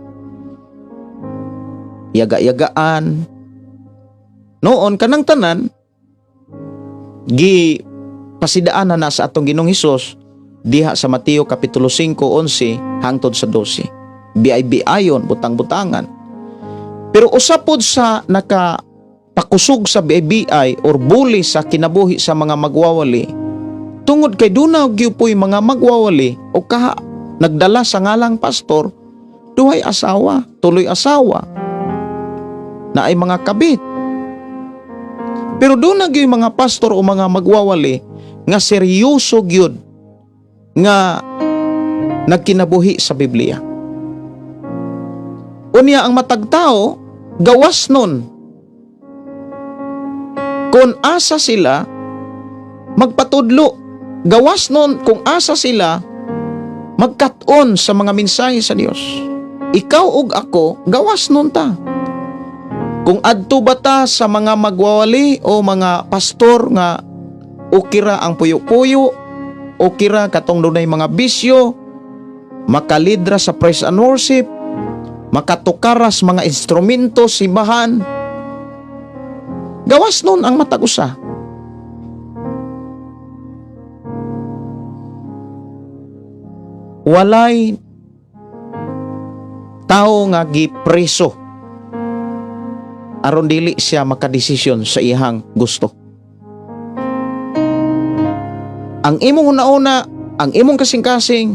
Yaga-yagaan. Noon, kanang tanan gi pasidaan na sa atong Ginoong Hesus diha sa Mateo kapitulo 5:11 hangtod sa 12. BIB ayon, butang-butangan. Pero usa pod sa naka pakusog sa BIBI or bully sa kinabuhi sa mga magwawali, tungod kay duna gyud po'y mga magwawali o kaha nagdala sa ngalang pastor, duhay asawa, tuloy asawa, na ay mga kabit. Pero duna gyud mga pastor o mga magwawali nga seryoso gyud nga nagkinabuhi sa Biblia. Unya ang matag tao gawas nun kung asa sila magpatudlo, gawas nun kung asa sila magkat-on sa mga mensahe sa Dios. Ikaw ug ako, gawas nun ta. Kung adto ba ta sa mga magwawali o mga pastor nga ukira ang puyo-puyo, ukira katong dunay mga bisyo, makalidra sa praise and worship, makatukaras mga instrumento simbahan, gawas nun ang matag usa. Walay tao nga gipreso aron dili siya makadesisyon sa iyang gusto. Ang imong una-una, ang imong kasing-kasing,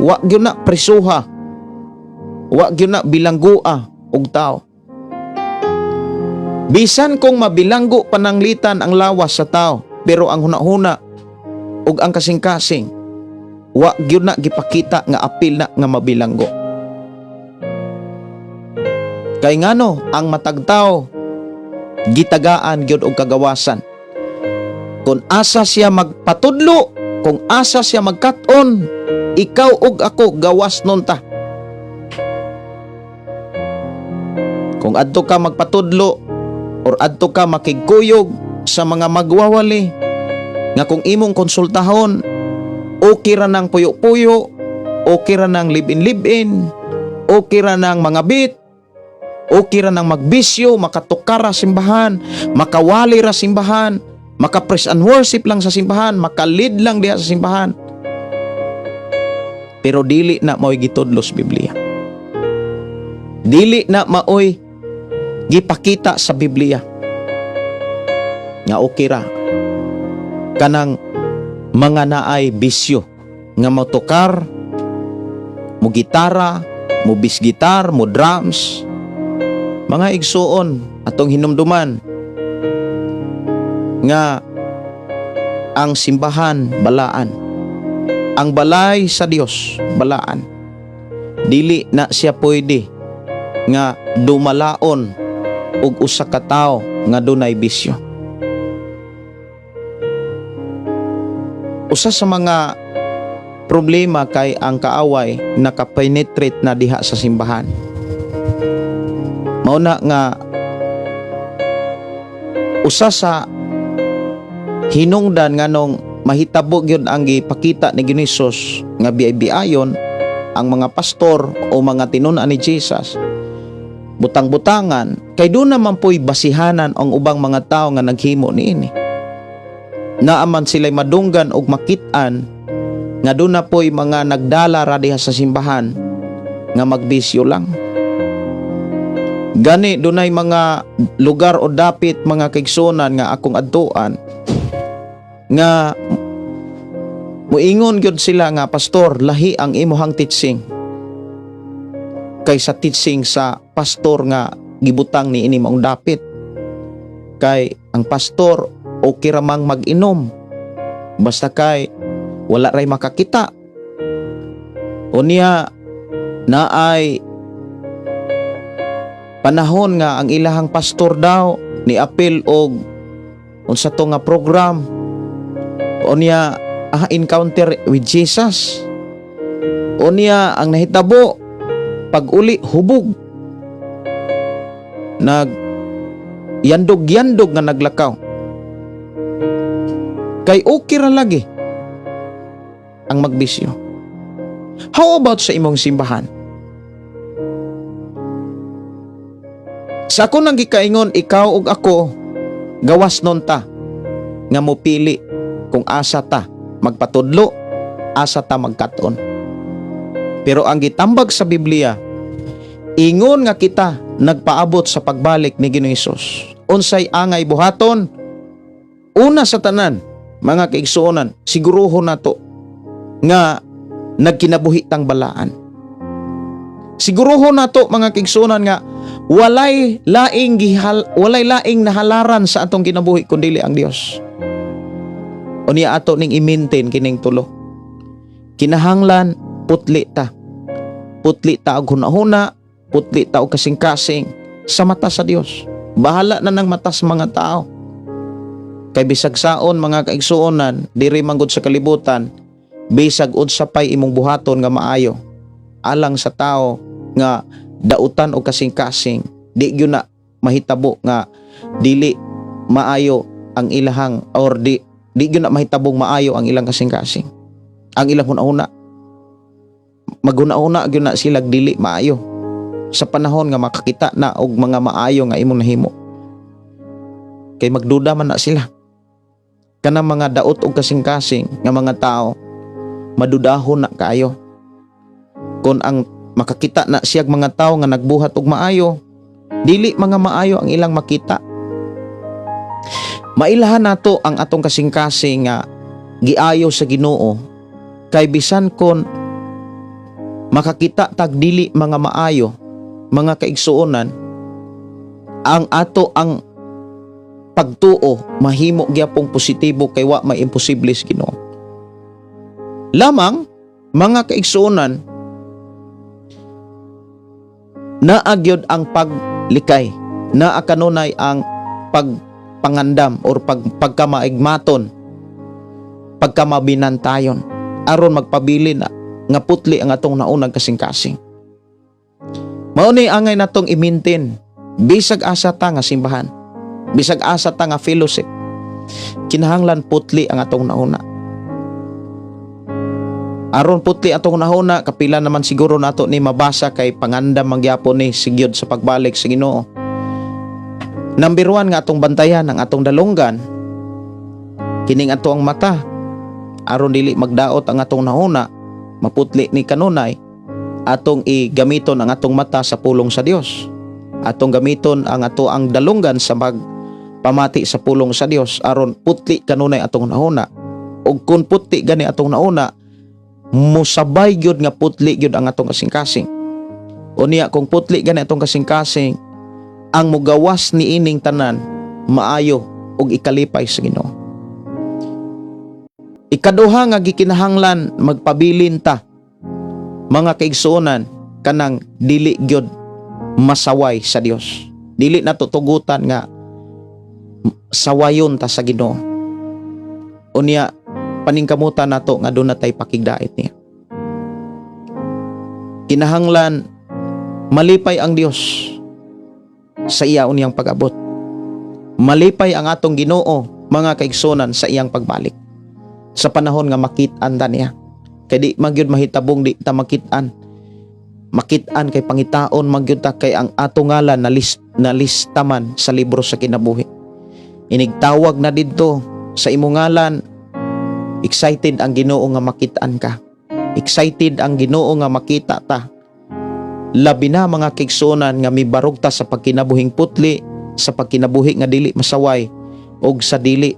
wa gyud na presuha. Wa gyud na bilanggoa og tao. Bisan kung mabilanggo pananglitan ang lawas sa tao, pero ang hunahuna ug ang kasing-kasing, wa gyud na gipakita nga apil na nga mabilanggo. Kay ngano, ang matag tao gitagaan gyud og kagawasan. Kung asa siya magpatudlo, kung asa siya magkat-on, ikaw ug ako, gawas nun ta. Kung adto ka magpatudlo Or adto ka makigkuyog sa mga magwawali nga kung imong konsultahon, okay ra nang puyo-puyo, okay ra nang live-in-live-in, okay ra nang mga bit, okay ra nang magbisyo, makatukar ra simbahan, makawali ra simbahan, maka-praise and worship lang sa simbahan, maka-lead lang diha sa simbahan. Pero dili na mao'y gitudlo sa Biblia. Dili na maoy gipakita sa Biblia nga okay ra kanang mga naay bisyo nga motukar, mo gitara, mo bass guitar, mo drums. Mga igsuon, atong hinumduman nga ang simbahan balaan. Ang balay sa Dios balaan. Dili na siya pwede nga dumalaon og usa ka tawo nga dunay bisyo. Usa sa mga problema kay ang kaaway nakapenetrate na diha sa simbahan. Mao na nga usa sa hinungdan nganong mahitabo gyud ang gipakita ni Ginoong Hesus nga biay-biayon ang mga pastor o mga tinun-an ni Jesus, butang-butangan, kay doon naman po'y basihanan ang ubang mga tao nga naghimo niini. Naaman sila'y madunggan og makit-an nga doon na po'y mga nagdala ra diha sa simbahan nga magbisyo lang. Gani dunay mga lugar o dapit, mga kaigsunan, nga akong adtuan nga muingon gyud sila nga, "Pastor, lahi ang imuhang teaching kaysa teaching sa pastor nga gibutang ni ini maong dapit, kay ang pastor okay ra mang mag-inom basta kay wala ray makakita." Unya naay panahon nga ang ilahang pastor daw ni apil og unsa to nga program, unya encounter with Jesus. Unya ang nahitabo, pag uli hubog, nag yandog-yandog nga naglakaw, kay okay ra lagi ang magbisyo. How about sa imong simbahan? Sa ako nang gikaingon, ikaw ug ako gawas nun ta nga mopili kung asa ta magpatudlo, asa ta magkat-on. Pero ang gitambag sa Biblia, ingon nga kita nagpaabot sa pagbalik ni Ginoong Hesus, unsay angay buhaton? Una sa tanan, mga kaigsuonan, siguruhon nato nga nagkinabuhi tang balaan. Siguruhon nato, mga kaigsuonan, nga walay laing nahalaran sa atong kinabuhi kun dili ang Dios. Unya ato ning i-maintain kining tulo. Kinahanglan putli ta. Putli ta og hunahuna, putli ta og kasing-kasing sa mata sa Dios. Bahala na ng mata sa mga tao. Kay bisag saon, mga kaigsuonan, diri manggod sa kalibutan, bisag unsa pay imong buhaton nga maayo alang sa tao nga dautan og kasing-kasing, di gyud na mahitabo nga dili maayo ang ilahang or di di gyud na mahitabong maayo ang ilang kasing-kasing. Ang ilang hunahuna. Maghuna-huna gyud na sila dili maayo sa panahon nga makakita na og mga maayo nga imong nahimo. Kay magduda man na sila. Kanang mga daot og kasing-kasing nga mga tao, madudahon na kaayo. Kung ang makakita na siyag mga tao nga nagbuhat og maayo, dili mga maayo ang ilang makita. Mailahan nato ang atong kasing-kasing nga giayo sa Ginoo, kay bisan kon makakita tag dili mga maayo, mga kaigsuonan, ang ato ang pagtuo mahimo gyapong positibo, kay wa may imposible sa Ginoo. Lamang, mga kaigsuonan, naa gyud ang paglikay, naa kanunay ang pagpangandam or pagkamaigmaton, pagkamabinantayon, aron magpabili na nga putli ang atong naunang kasing-kasing. Mao ni angay natong i-maintain bisag asa ta nga simbahan. Bisag asa ta nga fellowship, kinahanglan putli ang atong hunahuna. Aron putli atong hunahuna, kapila naman siguro nato ni mabasa kay pangandam mangyapon ni sigyod sa pagbalik sa Ginoo. Number 1 nga atong bantayan ang atong dalunggan, kining ato ang mata, aron dili magdaot ang atong hunahuna, maputli ni kanunay, atong igamiton ang atong mata sa pulong sa Dios. Atong gamiton ang ato ang dalunggan sa pagpamati sa pulong sa Dios aron putli kanunay atong hunahuna. Ug kung putli gani atong hunahuna, musabay gyud nga putli gyud ang atong kasing-kasing. Unya kung putli gani atong kasing-kasing, ang mugawas ni ining tanan maayo ug ikalipay sa Ginoo. Ikaduha nga gikinahanglan magpabilin ta, mga kaigsuonan, kanang dili gyud masaway sa Dios. Dili nato tugutan nga sawayon ta sa Ginoo. Unya paningkamutan nato nga duna tay pakigdait niya. Kinahanglan malipay ang Dios sa iya unyang pag-abot. Malipay ang atong Ginoo, mga kaigsuonan, sa iyang pagbalik. Sa panahon nga makit-an ta niya. Kay di magyud mahitabong di ta makit-an. Makit-an kay pangitaon magyud ta, kay ang ato ngalan na list na lista man sa libro sa kinabuhi. Inigtawag na didto sa imong ngalan, excited ang Ginoo nga makit-an ka. Excited ang Ginoo nga makita ta. Labi na, mga kaigsuonan, nga mibarog ta sa pagkinabuhing putli, sa pagkinabuhi nga dili masaway og sa dili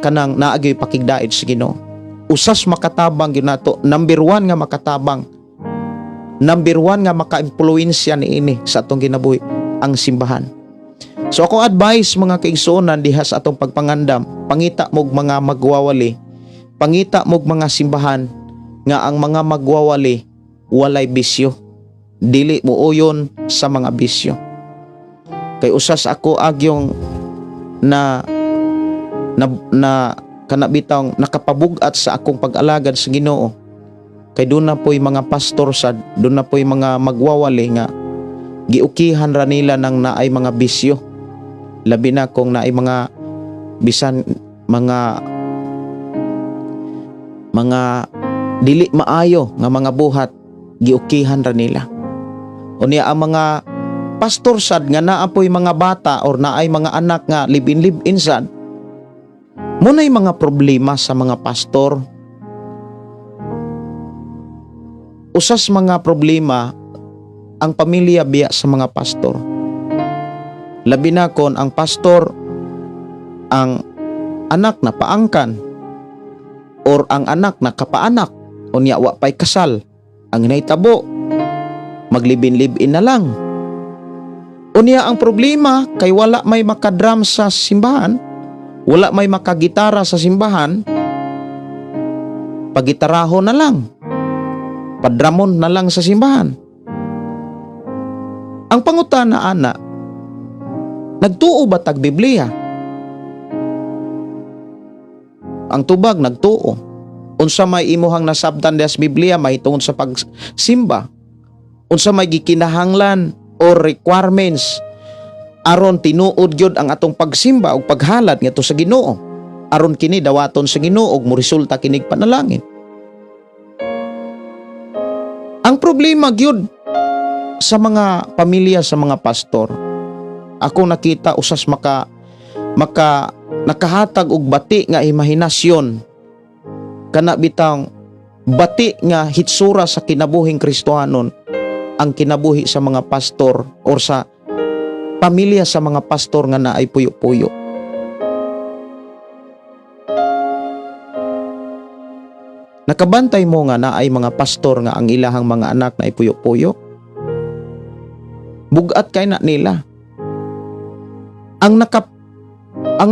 kanang naagyoy pakigdait sa Ginoo. Usas makatabang gyud nato, number 1 nga makatabang, number 1 nga maka-impluwensya niini sa atong kinabuhi, ang simbahan. So ako advice, mga kaigsuonan, diha sa atong pagpangandam, pangita mog mga magwawali, pangita mog mga simbahan nga ang mga magwawali walay bisyo. Dili mo uyon sa mga bisyo. Kay usas ako agyong na na, na kana bitawng nakapabug-at sa akong pag-alagad sa Ginoo. Kay doon na po'y mga pastor sad, doon na po'y mga magwawali nga giukihan ra nila nang naay mga bisyo. Labi na kung naay mga bisan mga mga dili maayo nga mga buhat, giukihan ra nila. Unya ang mga pastor sad nga naa po'y mga bata or naay mga anak nga live-in sad, muna'y mga problema sa mga pastor. Usas mga problema ang pamilya biya sa mga pastor. Labi na kon ang pastor, ang anak na paangkan or ang anak na kapaanak, unya wa pay kasal. Ang nahitabo, maglibin-live-in na lang. Unya ang problema kay wala may makadrum sa simbahan, wala may makagitara sa simbahan, pagitaraho na lang, padramon na lang sa simbahan. Ang pangutana ana, nagtuo ba tag Biblia? Ang tubag, nagtuo. Unsa may imuhang nasabtan diha sa Biblia mahitungod sa pagsimba? Unsa may gikinahanglan or requirements aron tinuod gyud ang atong pagsimba ug paghalad ngadto sa Ginoo? Aron kini dawaton sa Ginoo ug moresulta kinig panalangin. Ang problema gyud sa mga pamilya sa mga pastor, ako nakita usas maka maka nakahatag og bati nga imahinasyon, kana bitang bati nga hitsura sa kinabuhing Kristohanon, ang kinabuhi sa mga pastor or sa pamilya sa mga pastor nga naay puyo-puyo. Nakabantay mo nga naay mga pastor nga ang ilahang mga anak na puyo-puyo? Bugat kay na nila. Ang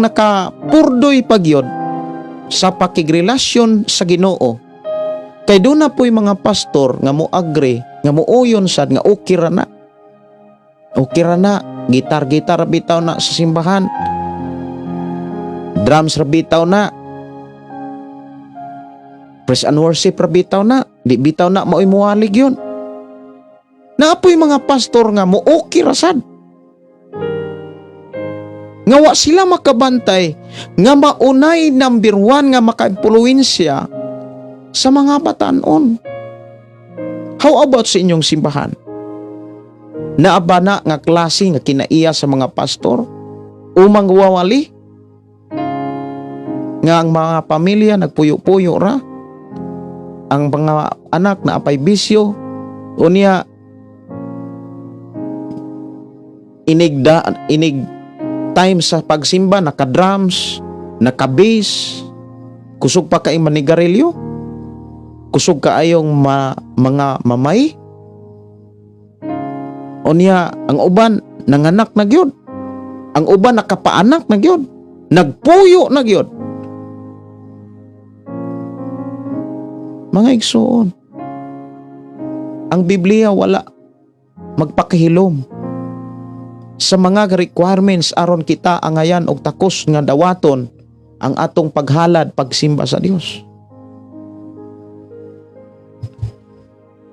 nakapurdoy pagyod sa pakigrelasyon sa Ginoo kay doon na po'y mga pastor nga mo agree nga muuyon sad nga okay ra na. Okay ra na, gitar-gitar ra bitaw na sa simbahan. Drums ra bitaw na. Praise and worship ra bitaw na. Di bitaw na mao'y muwalig yun. Naapoy mga pastor nga mo okay ra sad. Nga wa sila makabantay nga maunay number one nga maka-impluwensya sa mga batanon. How about sa inyong simbahan? Naa ba na nga klase nga kinaiya sa mga pastor? O mangwawali? Nga ang mga pamilya nagpuyo-puyo ra? Ang mga anak naa pay bisyo? Unya inigda inig time sa pagsimba, naka-drums, naka-bass, kusog pa kay manigarilyo, kusog kaayong mga mamay. Unya ang uban nanganak na gyud, ang uban nakapaanak na gyud, nagpuyo na gyud. Mga igsoon, ang Biblia wala magpakahilom sa mga requirements aron kita angayan og takos nga dawaton ang atong paghalad pagsimba sa Dios.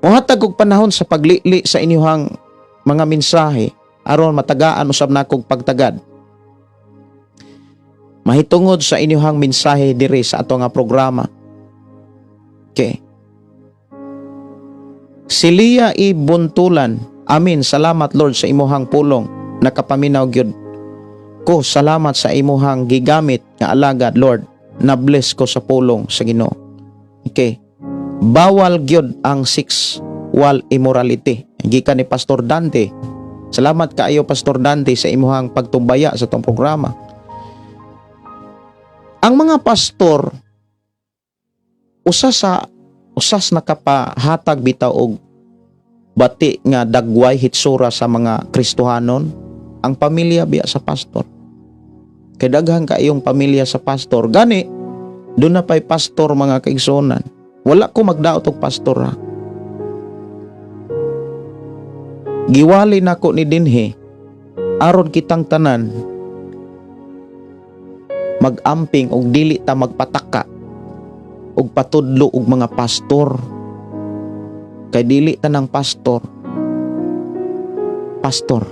Mohatag og panahon sa paglili sa inyuhang mga mensahe aron matagaan usab nakog pagtagad. Mahitungod sa inyuhang mensahe diri sa ato nga programa. Okay. Silia I. Buntulan. Amin. Salamat, Lord, sa imuhang pulong. Nakapaminaw gyud ko. Salamat sa imuhang gigamit nga alagad, Lord. Na-bless ko sa pulong sa Ginoo. Okay. Bawal gyud ang sexual immorality. Gikan ni Pastor Dante. Salamat kaayo, Pastor Dante, sa imuhang pagtumbaya sa tong programa. Ang mga pastor usa sa usas nakapahatag bitaw og bati nga dagway hitsura sa mga Kristohanon, ang pamilya biya sa pastor. Kay daghan kaayong pamilya sa pastor. Gani, duna pa'y pastor, mga kaigsuonan. Wala ko magdaot og pastor ha. Giwali nako ni dinhi aron kitang tanan magamping og dili ta magpataka og patudlo og mga pastor. Kay dili tanang pastor pastor.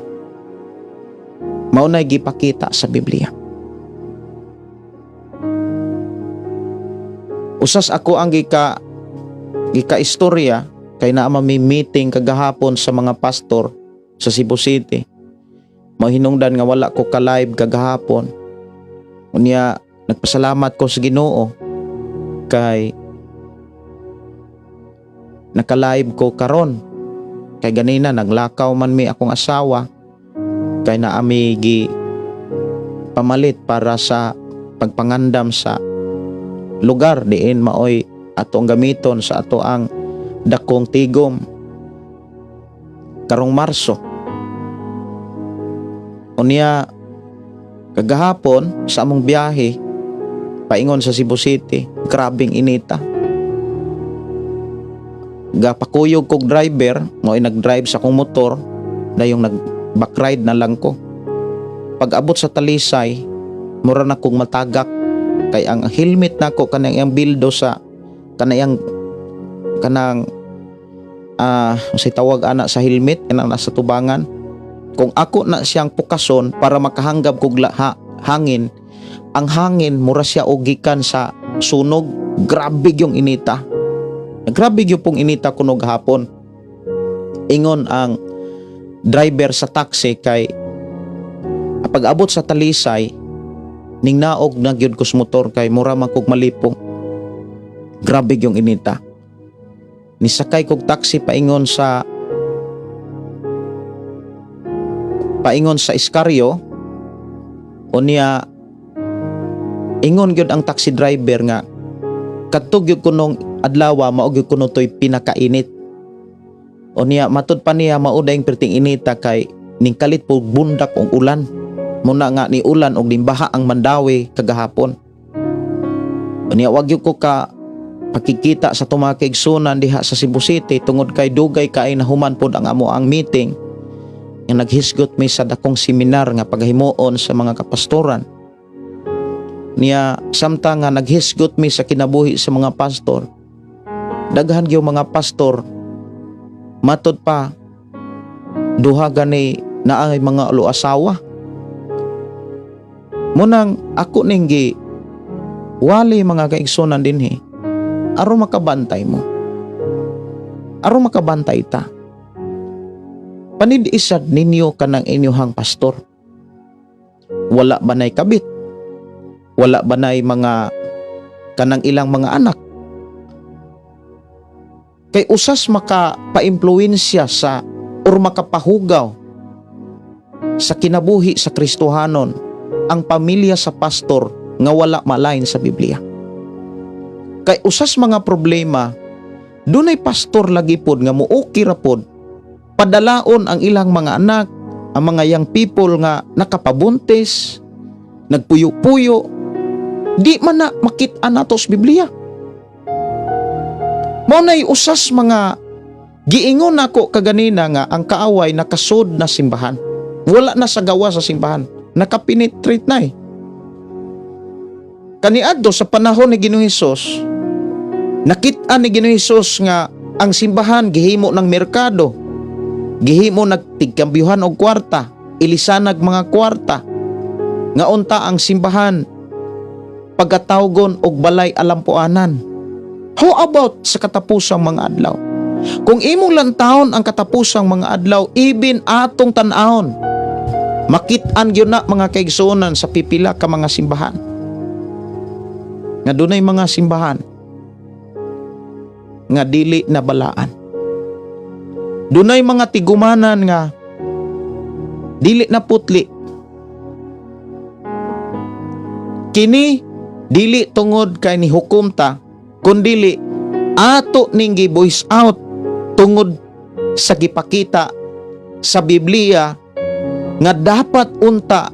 Mao nay gipakita sa Biblia. Usas ako ang gika istorya kay naa mi meeting kagahapon sa mga pastor sa Cebu City. Mahinungdan nga wala ko ka-live kagahapon. Unya nagpasalamat ko sa Ginoo kay naka-live ko karon. Kay ganina naglakaw man mi akong asawa kay naami gi pamalit para sa pagpangandam sa lugar diin maoy ato ang gamiton sa ato ang dakong tigom karong Marso. Unya kagahapon sa among biyahe paingon sa Cebu City, grabing inita. Gapakuyog kog driver, mo'y nag-drive sa akong motor, dayong nag-backride na lang ko. Pag abot sa Talisay, mura na kong matagak kay ang helmet nako kanang iyang bildo sa kanang kanang unsay tawag ana sa helmet kanang nasa tubangan. Kung ako na siyang pukason para makahanggab kog hangin, ang hangin mura siya og gikan sa sunog. Grabe yung inita. Grabe gyud pong inita kuno gahapon. Ingon ang driver sa taxi kay pag-abot sa Talisay, ning naog na gyud ko sa motor kay mura man kog malipong. Grabe yung inita. Nisakay kog taxi paingon sa Escario. Unya ingon gyud ang taxi driver nga kadto gyud kunong adlaw mao gyud kuno toy pinakainit. Unya matud pa niya mao dayong perting inita kay ningkalit po bundak og ulan. Muna nga ni ulan og nimbaha ang Mandaue kagahapon. Unya wag gyud ko ka pakikita sa tumakigsunan diha sa Cebu City tungod kay dugay kay nahuman pod ang amo ang meeting nga naghisgot mi sa dakong seminar nga paghimuon sa mga kapastoran. Niya samtang nga naghisgot mi sa kinabuhi sa mga pastor, daghan gyud mga pastor matud pa duha gani naay mga asawa. Munang ako ning gi wali, mga kaigsunan, dinhi aron makabantay mo. Aron makabantay ta. Panid-isad ninyo kanang inyuhang pastor. Wala ba nay kabit? Wala ba nay mga kanang ilang mga anak? Kay usas maka-paimpluwensya sa or makapahugaw sa kinabuhi sa Kristohanon ang pamilya sa pastor nga wala malain sa Biblia. Kay usas mga problema, dunay pastor lagi pod nga muuki ra pod padalaon ang ilang mga anak, ang mga young people nga nakapabuntis, nagpuyo-puyo, di man na makit-an nato sa Biblia. Mao nay usas mga giingon nako kaganina nga ang kaaway nakasud na simbahan. Wala na sa gawa sa simbahan. Nakapenetrate na eh. Kaniadto sa panahon ni Ginoong Hesus, nakita ni Ginoong Hesus nga ang simbahan gihimo ng merkado. Gihimo nagtigkambyuhan og kwarta, ilisanag mga kwarta. Nga unta ang simbahan pagkatawgon og balay alampuanan. How about sa katapusang mga adlaw? Kung imong lantawon ang katapusang mga adlaw, even atong tan-awon, makit-an gyud na, mga kaigsuonan, sa pipila ka mga simbahan. Nga dunay mga simbahan nga dili na balaan. Dunay mga tigumanan nga dili na putli. Kini dili tungod kay ni hukom ta, kundili ato ning gi-voice out tungod sa gipakita sa Biblia nga dapat unta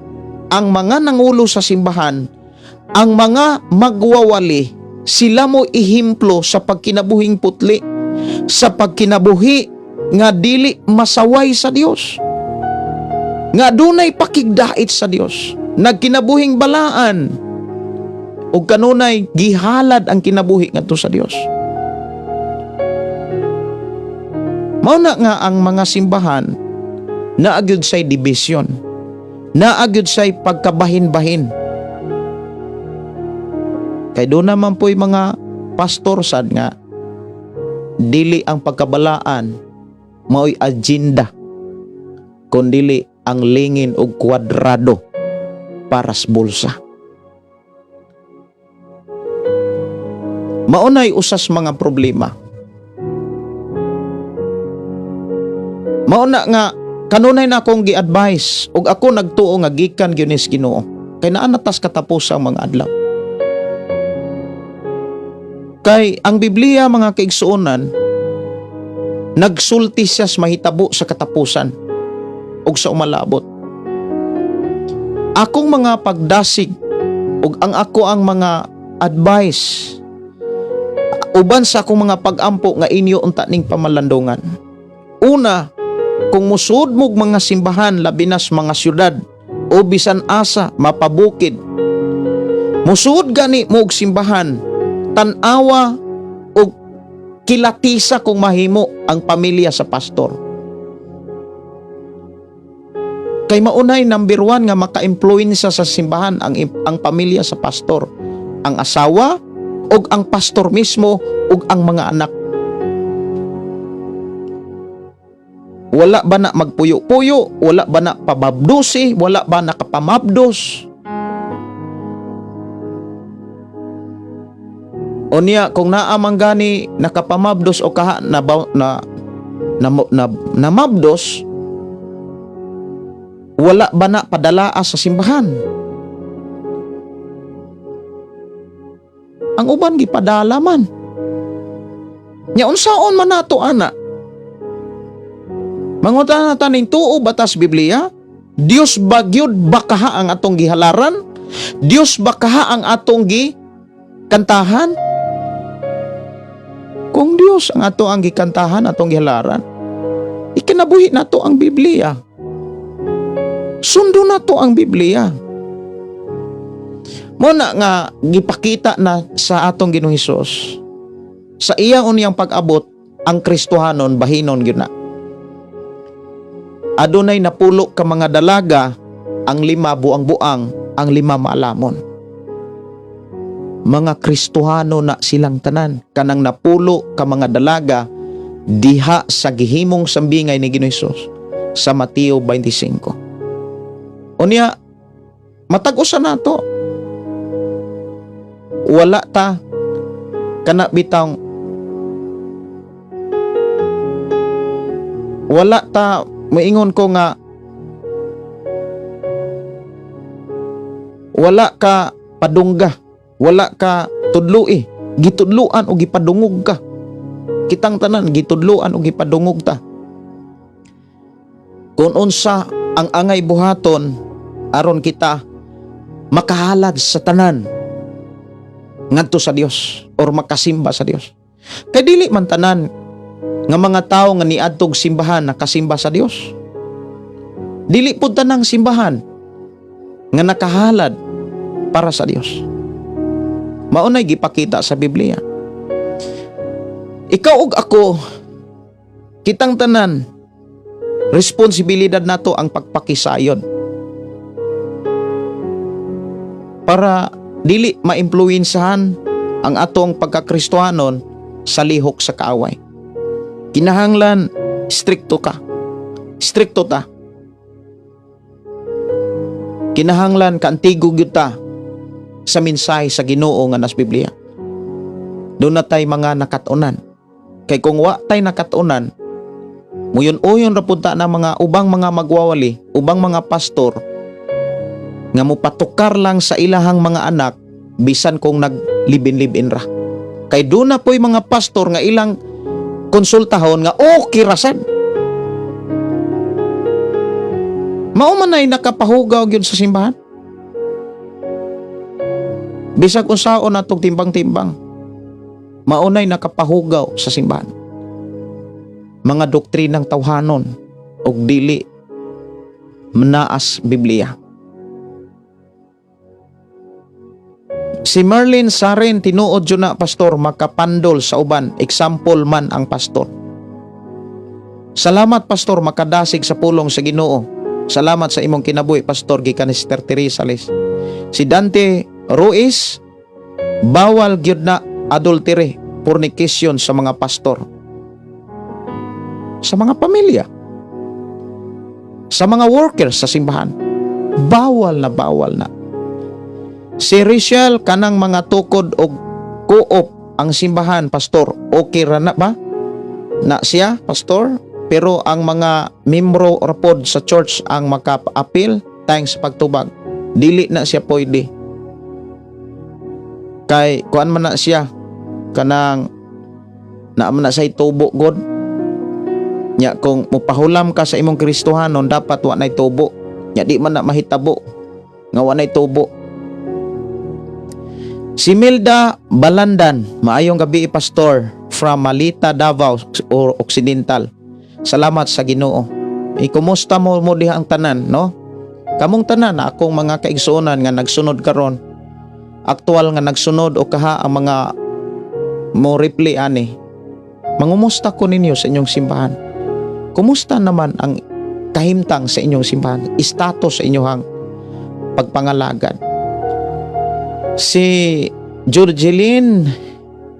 ang mga nangulo sa simbahan, ang mga magwawali, sila mo ihimplo sa pagkinabuhing putli, sa pagkinabuhi nga dili masaway sa Dios, nga dunay pakigdait sa Dios, nagkinabuhing balaan ug kanunay gihalad ang kinabuhi ngadto sa Dios. Mao na nga ang mga simbahan naa gyud say division, naa gyud say pagkabahin-bahin. Kay doon naman po'y mga pastor sad nga dili ang pagkabalaan mao'y agenda, kundili ang lingin og kwadrado para sa bulsa. Maunay usas mga problema. Mauna nga kanunay na akong gi-advise ug ako nagtuo nga gikan gyud ni sa Ginoo kay naa na tas katapos ang mga adlaw. Kay ang Biblia, mga kaigsuonan, nagsulti siya sa mahitabo sa katapusan ug sa umalabot. Akong mga pagdasig ug ang ako ang mga advice uban sa akong mga pag-ampo nga inyo unta ning pamalandungan. Una, kung musud mog mga simbahan, labi na sa mga syudad o bisan asa mapabukid, musud gani mo og simbahan, tan-awa og kilatisa kung mahimo ang pamilya sa pastor. Kay maunay number one nga maka-impluwensya sa simbahan ang pamilya sa pastor. Ang asawa ug ang pastor mismo ug ang mga anak. Wala ba na magpuyo-puyo? Wala ba na pababdusi? Wala ba nakapamabdos? O niya, kung naa man gani nakapamabdos o kaha na, na, na, na, namabdos, wala ba na padalaa sa simbahan? Ang uban gipadala man. Nya unsaon man nato ana? Mangutana ta ning tuo batas Biblia? Dios ba gyud bakaha ang atong gihalaran? Dios bakaha ang atong gikantahan? Kung Dios ang ato ang gikantahan, atong gihalaran, ikinabuhi nato ang Biblia. Sundo nato ang Biblia. Mo na nga gipakita na sa atong Ginoong Hesus sa iyang unyang pag-abot, ang Kristohanon bahinon gyud na. Adunay napulo ka mga dalaga, ang 5 buang-buang, Ang 5 maalamon. Mga Kristohano na silang tanan, kanang 10 ka mga dalaga diha sa gihimong sambingay ni Ginoong Hesus sa Mateo 25. Unya, matag usa nato, wala ta kana bitang wala ta maingon ko nga wala ka padungga, wala ka tudloi, gitudluan o gipadungog ka. Kitang tanan gitudluan o gipadungog ta kung unsa ang angay buhaton aron kita makahalad sa tanan ngadto sa Dios or makasimba sa Dios. Kay dili man tanan nga mga tawo nga niadtog simbahan nakasimba sa Dios. Dili pud tanang simbahan nga nakahalad para sa Dios. Mao nay gipakita sa Biblia. Ikaw ug ako, kitang tanan, responsibilidad nato ang pagpakisayon para dili maimpluwensahan ang atong pagkakristohanon sa lihok sa kaaway. Kinahanglan strikto ka. Strikto ta. Kinahanglan kaantigo gyud ta sa mensahe sa Ginoo nga nas Biblia. Doon na tay mga nakatunan. Kay kung wa tay nakatunan, muyon-uyon ra pud ta na mga ubang mga magwawali, ubang mga pastor nga mopatukar lang sa ilahang mga anak bisan kung naglibin-libin ra. Kay doon na po'y mga pastor nga ilang konsultahon nga okay ra sad. Mao man ay nakapahugaw gyud sa simbahan. Bisag unsaon atong timbang-timbang, mao nay nakapahugaw sa simbahan. Mga doktrinang tawhanon og dili manaas Biblia. Si Merlin Saren, tinuod yun na, pastor, makapandol sa uban. Example man ang pastor. Salamat, pastor, makadasig sa pulong sa Ginoo. Salamat sa imong kinabuhi, pastor, gikan ni Sister Teresa Lis. Si Dante Ruiz, bawal gyud na adultery, fornication sa mga pastor. Sa mga pamilya. Sa mga workers sa simbahan. Bawal na bawal na. Si Rachel, kanang mga tukod og co-op ang simbahan, pastor, okay ra na ba? Na siya, pastor? Pero ang mga membro rapod sa church ang maka-appeal, thanks sa pagtubag. Dili na siya pwede. Kay kuan man na siya, kanang naa man na say tubo god. Nya kung mopahulam ka sa imong Kristohanon, dapat wa nay tubo. Nya di man na mahitabo nga wa nay tubo. Si Milda Balandan, maayong gabi, pastor, from Malita, Davao or Occidental. Salamat sa Ginoo. Ikumusta mo mo diha ang tanan, no? Kamong tanan na akong mga kaigsuonan nga nagsunod karon. Aktual nga nagsunod o kaha ang mga mo reply ani. Mangumusta ko ninyo sa inyong simbahan. Kumusta naman ang kahimtang sa inyong simbahan? Status sa inyong pagpangalagad. Si Georgeline,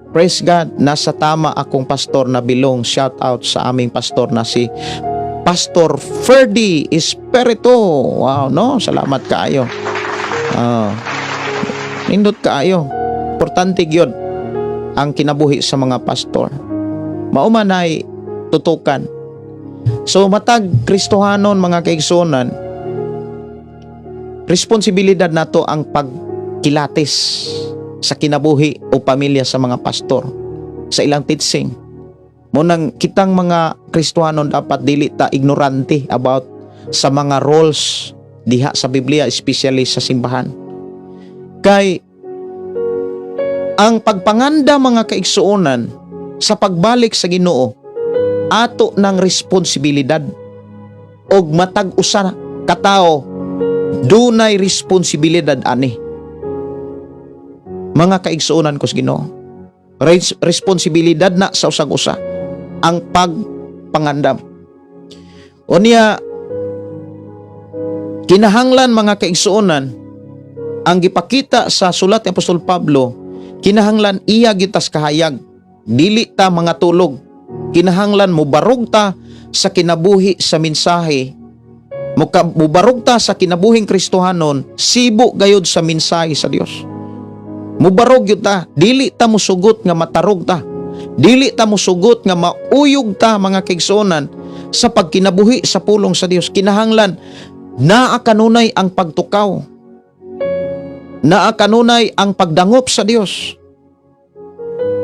praise God, nasa tama akong pastor na bilong. Shout out sa aming pastor na si Pastor Ferdy Espiritu. Wow, no? Salamat kaayo. Nindot kaayo. Importante gyud ang kinabuhi sa mga pastor. Mao man ay tutukan. So matag Kristohanon, mga kaigsuonan, responsibilidad nato ang pagkilatis sa kinabuhi o pamilya sa mga pastor sa ilang teaching. Munang kitang mga Kristohanon dapat dili ta ignorante about sa mga roles diha sa Biblia, especially sa simbahan. Kay ang pagpanganda, mga kaigsuonan, sa pagbalik sa Ginoo, ato ng responsibilidad og matag usa ka tawo dunay responsibilidad ani. Mga kaigsuonan ko sa Ginoo, responsibilidad na sa usag-usa ang pagpangandam. Unya, kinahanglan, mga kaigsuonan, Ang gipakita sa sulat ni Apostol Pablo, kinahanglan iya gitas kahayag. Dili ta mga tulog. Kinahanglan mobarog ta sa kinabuhi sa mensahe. Mubarog ta sa kinabuhing Kristohanon, sibo gayod sa mensahe sa Dios. Mubarog gyud ta, dili ta musugot nga matarog ta. Dili ta musugot nga mauyog ta, mga kaigsuonan, sa pagkinabuhi sa pulong sa Dios. Kinahanglan naa kanunay ang pagtukaw. Naa kanunay ang pagdangop sa Dios.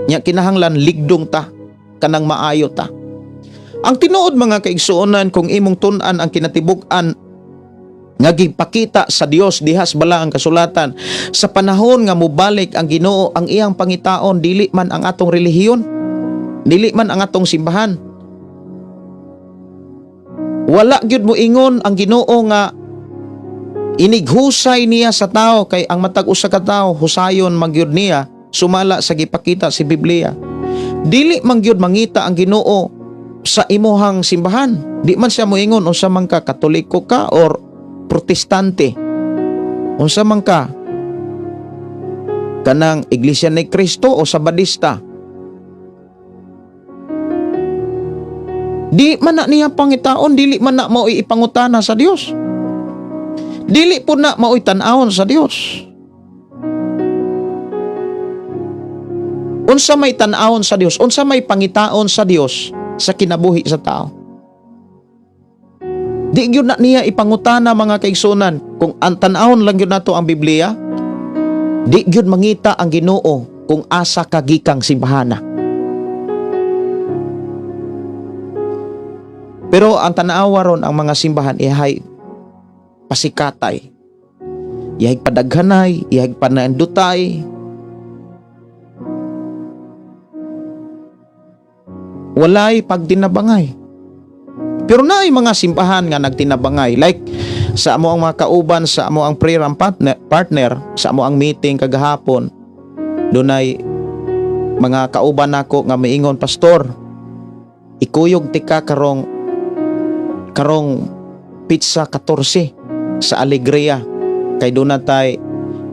Nya kinahanglan ligdong ta, kanang maayo ta. Ang tinuod, mga kaigsuonan, kung imong tun-an ang kinatibuk-an nga gipakita sa Dios dihas bala ang kasulatan, sa panahon nga mobalik ang Ginoo, ang iyang pangitaon dili man ang atong relihiyon, dili man ang atong simbahan. Wala gyud mo ingon ang Ginoo nga inighusay niya sa tao, kay ang matag usa ka tawo husayon man gyud niya sumala sa gipakita si Biblia. Dili man gyud mangita ang Ginoo sa imuhang simbahan. Di man siya moingon unsa man ka, Katoliko ka or Protestante. Unsa man ka, kanang Iglesia ni Cristo o Sabadista. Di man na niya pangitaon, dili man na mao'y ipangutana sa Dios. Dili po na mao'y tan-awon sa Dios. Unsa may tan-awon sa Dios, unsa may pangitaon sa Dios sa kinabuhi sa tao. Di gyud na niya ipangutana, mga kaigsunan. Kung ang tan-awon lang gyud nato ang Biblia, di gyud mangita ang Ginoo kung asa ka gikang simbahana. Pero ang tanawa ron, ang mga simbahan ihay pasikatay. Iyahig padaghanay, iyahig panandutay. Walay pagtinabangay. Pero naay mga simbahan nga nagtinabangay. Like sa amo ang mga kauban, sa amo ang prayer ang partner, sa amo ang meeting kagahapon, dunay mga kauban nako nga miingon, "Pastor, ikuyog tika karong petsa 14 sa Alegria kay doon na tay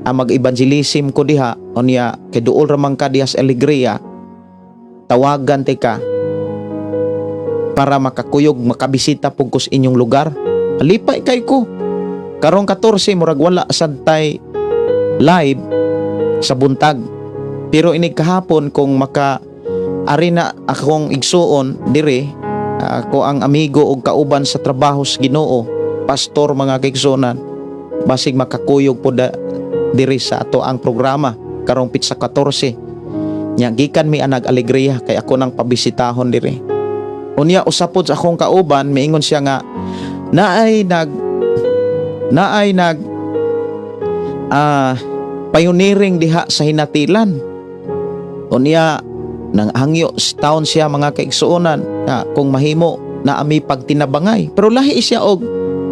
ang mag-evangelism ko diha. Unya kay duol ra man ka diha sa Alegria, tawagan tika para makakuyog, makabisita pug ko sa inyong lugar." Lipay kay ko. Karong 14, murag wala sad tay live sa buntag, pero inig kahapon kung maka ari na akong igsuon dire, ako ang amigo og kauban sa trabaho sa Ginoo, pastor, mga kaigsuonan, basig makakuyog po diri sa ato ang programa karong petsa 14. Nya gikan mi anag Alegria kay ako nang pabisitahon diri. Unya usa pod sa akong kauban, miingon siya nga naay nag pioneering diha sa Hinatilan. Unya nang hangyo taon siya, mga kaigsuonan, nga kung mahimo na ami pagtinabangay. Pero lahi siya og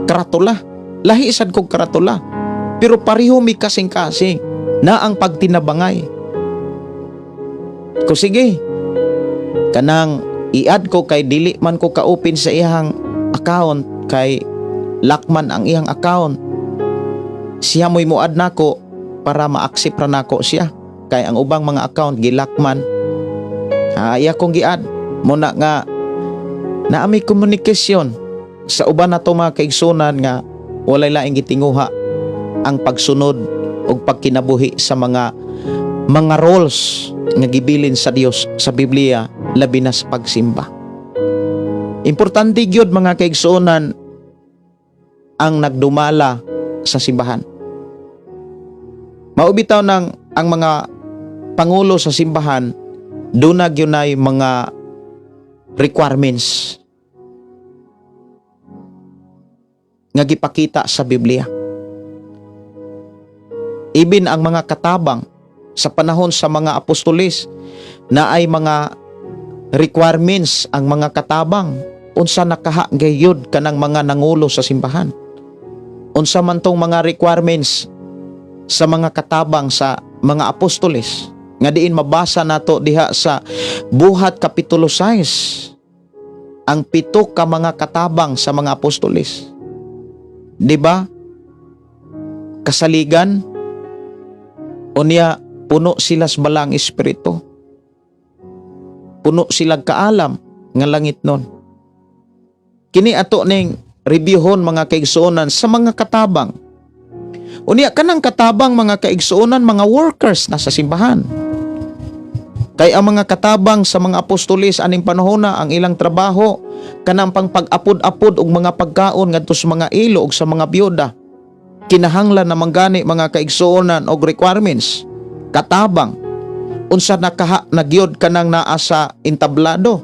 karatula. Lahi sad kog karatula. Pero pareho mi kasing-kasing na ang pagtinabangay. Ko sige. Kanang i-add ko kay dili man ko ka-open sa iyang account kay lock man ang iyang account. Siya mo'y mo-add nako para ma-accept ra nako siya. Kay ang ubang mga account gi-lock man. Iya kong gi-add. Muna nga naa mi communication sa uban nato, mga kaigsunan, nga walay laing gitinguha ang pagsunod ug pagkinabuhi sa mga roles nga gibilin sa Dios sa Biblia, labi na sa pagsimba. Importante gyud, mga kaigsuonan, ang nagdumala sa simbahan. Mao bitaw nang ang mga pangulo sa simbahan duna gyud mga requirements nga gipakita sa Biblia. Ibin ang mga katabang sa panahon sa mga apostoles, na ay mga requirements ang mga katabang, unsa nakaha gayud kanang mga nangulo sa simbahan. Unsa man tong mga requirements sa mga katabang sa mga apostoles nga diin mabasa nato diha sa Buhat kapitulo 6, ang 7 ka mga katabang sa mga apostoles. 'Di ba? Kasaligan. Unya puno sila sa Balaang Espiritu. Puno sila kaalam nga langit nun. Kini ato ning reviewhon, mga kaigsuonan, sa mga katabang. Unya kanang katabang, mga kaigsuonan, mga workers na sa simbahan. Kay ang mga katabang sa mga apostoles aning panahona, ang ilang trabaho kanang pang pag-apod-apod og mga pagkaon ngadto sa mga ilo ug sa mga biyuda. Kinahanglan naman gani, mga kaigsuonan, og requirements katabang. Unsa nakaha nagyod kanang naa sa entablado,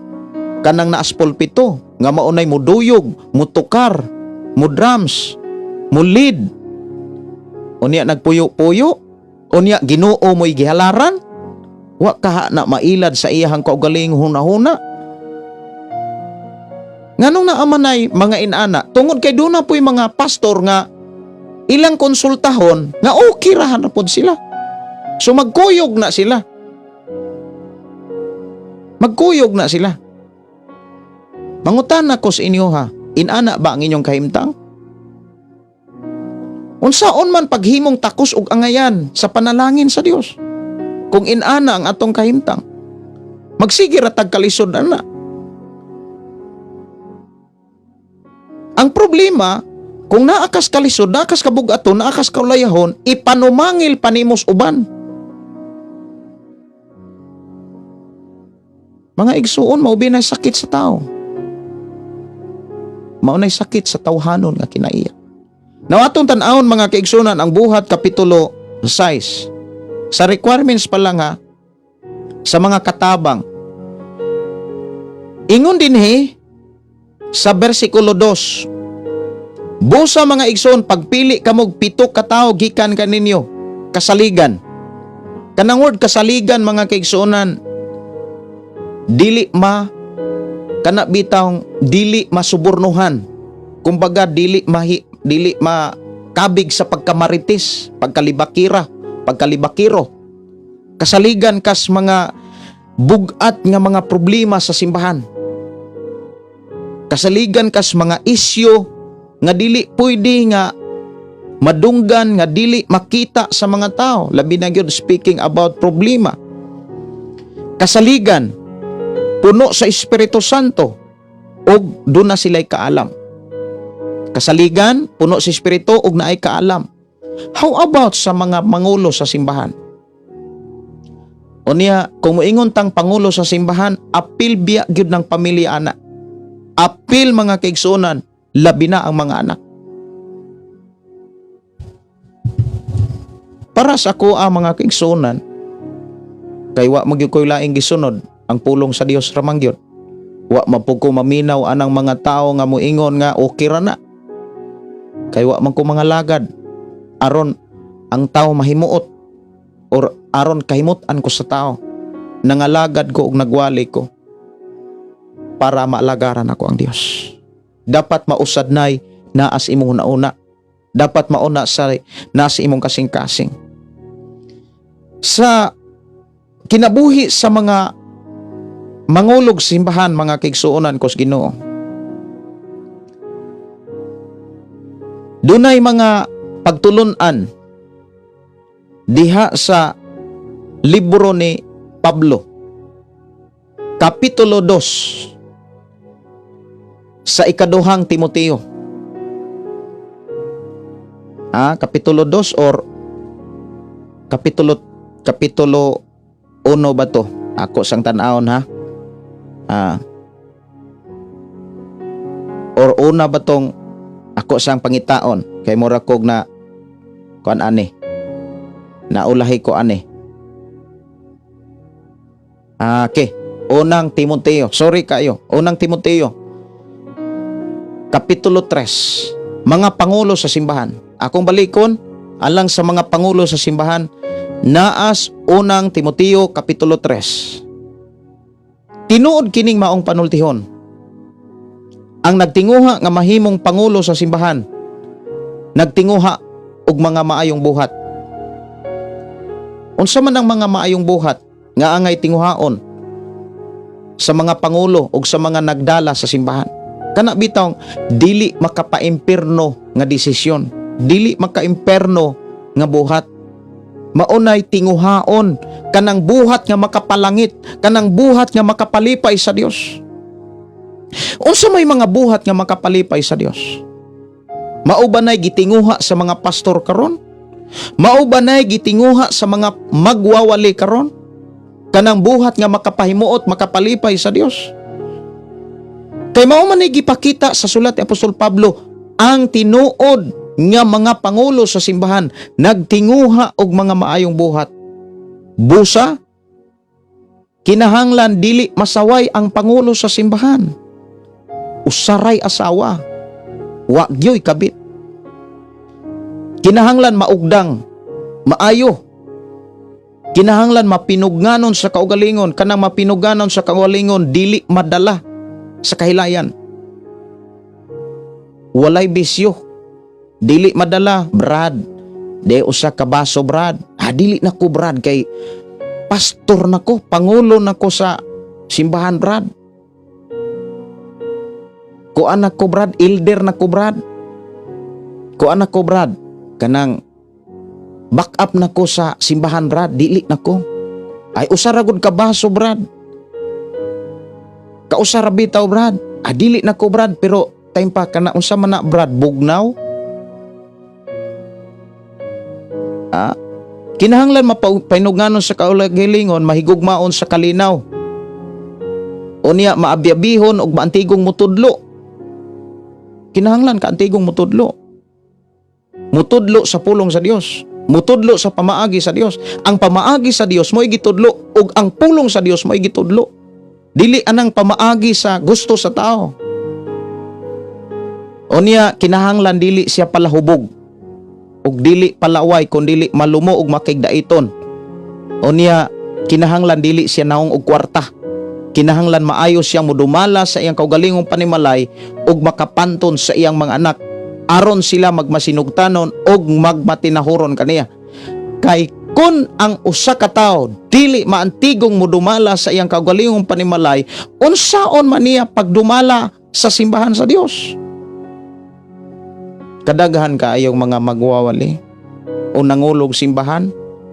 kanang naa sa pulpito nga maunay muduyog, mutukar, mu drums, mu lead. Unya nagpuyo-puyo, unya Ginoo mo'y gihalaran, wa kaha na mailad sa iyahang kaugaling hunahuna. Nganong naa manay mga inana? Tungod kay duna po'y mga pastor nga ilang konsultahon nga okay rahan na pod sila. So magkuyog na sila. Magkuyog na sila. Mangutana ko sa inyo ha, inana ba ang inyong kahimtang? Unsaon man paghimong takos og angayan sa panalangin sa Dios kung inana ang atong kahimtang? Magsige ra tag kalisod ana. Ang problema, kung naa kas kalisod, naa kas kabugaton, naa kas kaulayahon, ipanumangil panimos uban. Mga igsuon, mao na sakit sa tao. Mao nay sakit sa tawhanon nga kinaiya. Now atong tan-awon, mga kaigsunan, ang Buhat kapitulo 6. Sa requirements pa lang ha, sa mga katabang. Ingon dinhi sa bersikulo 2. "Busa, mga igsoon, pagpili kamog 7 ka tawo gikan kaninyo, kasaligan." Kanang word "kasaligan", mga kaigsuonan, dili ma kana bitawng dili masubornuhan. Kumbaga dili ma kabig sa pagkamarites, pagkalibakira, pagkalibakiro. Kasaligan kas mga bugat nga mga problema sa simbahan. Kasaligan kas mga isyu nga dili pwede nga madunggan, nga dili makita sa mga tao, labi na gyud speaking about problema. Kasaligan, puno sa Espiritu Santo ug duna sila'y kaalam. Kasaligan, puno sa Espiritu ug naay kaalam. How about sa mga mangulo sa simbahan? Unya, kung moingon tang pangulo sa simbahan, apil biya gyud ng pamilya ana. Apil, mga kaigsuonan, labi na ang mga anak. Para sa ako ang mga kaigsuonan, kay wa man gyud ko'y laing gisunod, ang pulong sa Dios ra man gyud. Wa man pud ko maminaw anang mga tao nga moingon nga okay ra na. Kay wa man ko mga lagad aron ang tao mahimuot or aron kahimut-an ko sa tao. Nangalagad ko ug nagwali ko para maalagaran ako ang Dios. Dapat mausadnay naa sa imong una. Dapat mauna sa naa sa imong kasing-kasing. Sa kinabuhi sa mga mangulog simbahan, mga kaigsuonan ko sa Ginoo, dunay mga pagtulunan diha sa libro ni Pablo, Kapitulo 2 sa Ikaduhang Timoteo. Ah, Kapitulo 2 or kapitulo 1 ba to? Ako sang tan-awon ha. Ah. Or una ba tong ako sang pangitaon kay mura kog na kuan ani. Naulahi ko ani. Ah, okay. Unang Timoteo. Sorry kayo. Unang Timoteo. Kapitulo 3. Mga pangulo sa simbahan. Akong balikon alang sa mga pangulo sa simbahan, naas Unang Timoteo Kapitulo 3. Tinuod kining maong panultihon. Ang nagtinguha nga mahimong pangulo sa simbahan, nagtinguha og mga maayong buhat. Unsa man ang mga maayong buhat nga angay tinguhaon sa mga pangulo ug sa mga nagdala sa simbahan? Kana bitawng dili makapaimpirno nga desisyon, dili makaimpirno nga buhat. Maunay tinguhaon kanang buhat nga makapalangit, kanang buhat nga makapalipay sa Dios. Unsa may mga buhat nga makapalipay sa Dios? Mao ba nay gitinguha sa mga pastor karon? Mao ba nay gitinguha sa mga magwawali karon? Kanang buhat nga makapahimuot, makapalipay sa Dios? Kay mao man ay gipakita sa sulat ni Apostol Pablo ang tinuod nga mga pangulo sa simbahan nagtinguha og mga maayong buhat. Busa, kinahanglan dili masaway ang pangulo sa simbahan. Usaray asawa, wa gyoy kabit. Kinahanglan maugdang, maayo. Kinahanglan mapinugnanon sa kaugalingon, kanang mapinugnanon sa kaugalingon dili madala sa kahilayan. Walay bisyo. Dili madala, Brad. De usa ka baso, Brad. Ah, dili na ko, Brad, kay pastor na ko, pangulo na ko sa simbahan, Brad. Kuan na ko, Brad, elder na ko, Brad. Kuan na ko, Brad, kanang back up na ko sa simbahan, Brad, dili na ko. Ay usa ra gud ka baso, Brad. Kausa ra bitaw, Brad. Ah, dili na ko, Brad, pero time pa kana unsa man na, Brad, bugnaw. Ah, kinahanglan mapainuganon sa kaugalingon, mahigugmaon sa kalinaw. Unya maabyabihon og maantigong mutudlo. Kinahanglan ka antigong mutudlo. Mutudlo sa pulong sa Dios. Mutudlo sa pamaagi sa Dios. Ang pamaagi sa Dios mo'y gitudlo ug ang pulong sa Dios mo'y gitudlo. Dili anang pamaagi sa gusto sa tao. Unya kinahanglan dili siya palahubog ug dili palaway kun dili malumo ug makigdaiton. Unya kinahanglan dili siya naong og kwarta. Kinahanglan maayo siyang modumala sa iyang kaugalingong panimalay ug makapanton sa iyang mga anak aron sila magmasinugtanon ug magmatinahuron kaniya. Kay kun ang usa ka tawo dili maantigong modumala sa iyang kaugalingong panimalay, unsaon man niya pagdumala sa simbahan sa Dios? Kadaghan kaayong mga magwawali o nangulog simbahan,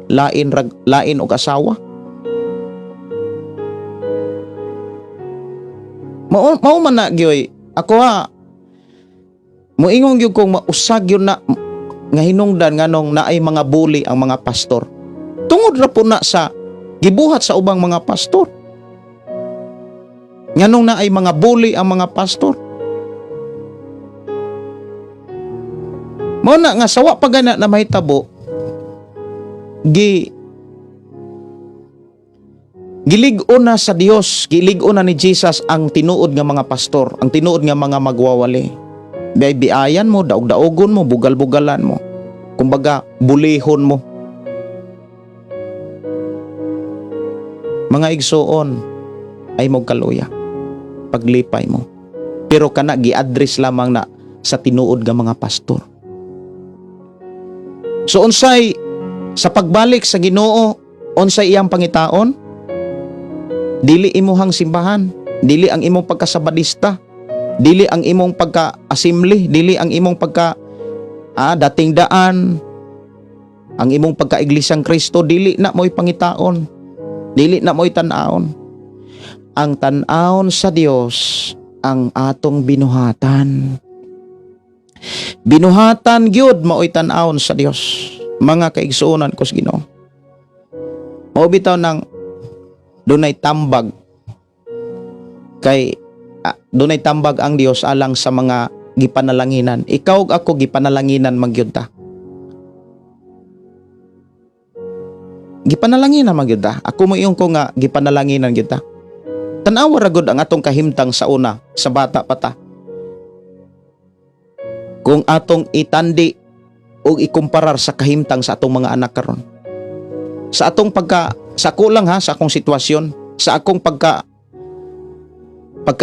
lain rag, lain og asawa. Mao mao man na gyoy ako ha, moingon gyud kong mausag gyud na nga hinungdan nganong naay mga buli ang mga pastor. Tungod ra po na sa gibuhat sa ubang mga pastor. Nganong naay mga buli ang mga pastor. Mao na nga sawa pa gana na mahitabo, gilig-on na sa Dios, gilig-on na ni Jesus ang tinuod nga mga pastor, ang tinuod nga mga magwawali. Biayan mo, daog-daogon mo, bugal-bugalan mo. Kumbaga, bulihon mo. Mga igsuon, ay mo kaluya. Paglipay mo. Pero kana gi-address lamang na sa tinuod nga mga pastor. So unsay sa pagbalik sa Ginoo, unsay iyang pangitaon? Dili imuhang simbahan, dili ang imong pagkasabadista, dili ang imong pagka-assembly, dili ang imong pagka dating daan, ang imong pagka-Iglesiang Kristo, dili na mo'y pangitaon, dili na mo'y tan-aon. Ang tan-aon sa Dios ang atong binuhatan. Binuhatan gyud mao'y tan-aon sa Dios, mga kaigsuonan ko sa Ginoo. Mao bitaw nang dunay tambag kay dunay tambag ang Dios alang sa mga gipanalanginan. Ikaw ug ako gipanalanginan man gyud ta. Gipanalanginan man gyud ta. Ako moingon ko nga gipanalanginan gyud ta. Tan-awa ra gud ang atong kahimtang sa una, sa bata pa ta. Kung atong itandi o ikumparar sa kahimtang sa atong mga anak karon. Sa atong pagka, sa ako lang ha, sa akong sitwasyon, sa akong pagka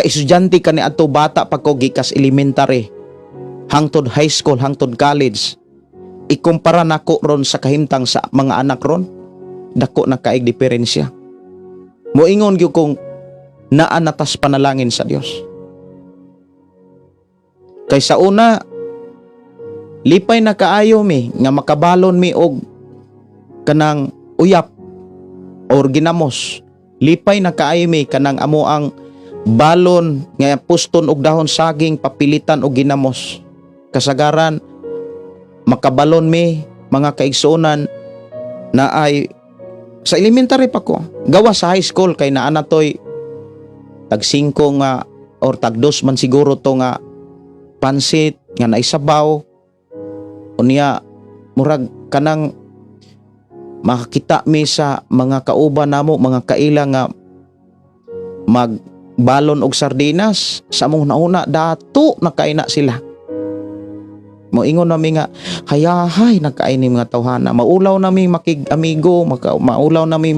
estudyante kani adto bata pa ko gikas elementary hangtod high school hangtod college, ikumpara nako ron sa kahimtang sa mga anak ron, dako na kaig diferensya. Moingon gyud kong naa natas panalangin sa Dios. Kay sa una, lipay na kaayo mi nga makabalon mi og kanang uyap or ginamos. Lipay na kaayo mi kanang amo ang balon nga puston og dahon saging, papilitan og ginamos. Kasagaran makabalon mi, mga kaigsuonan, na ay sa elementary pa ko. Gawa sa high school kay naa na toy tag 5 nga or tag 2 man siguro to nga pansit nga naisabaw. Unya murag kanang makakita mi sa mga kauban namo, mga kaila nga magbalon og sardinas, sa among nauna dato nakaina sila. Moingon nami nga hayahay nagkain ni mga tawhana. Maulaw nami makig-amigo, maulaw nami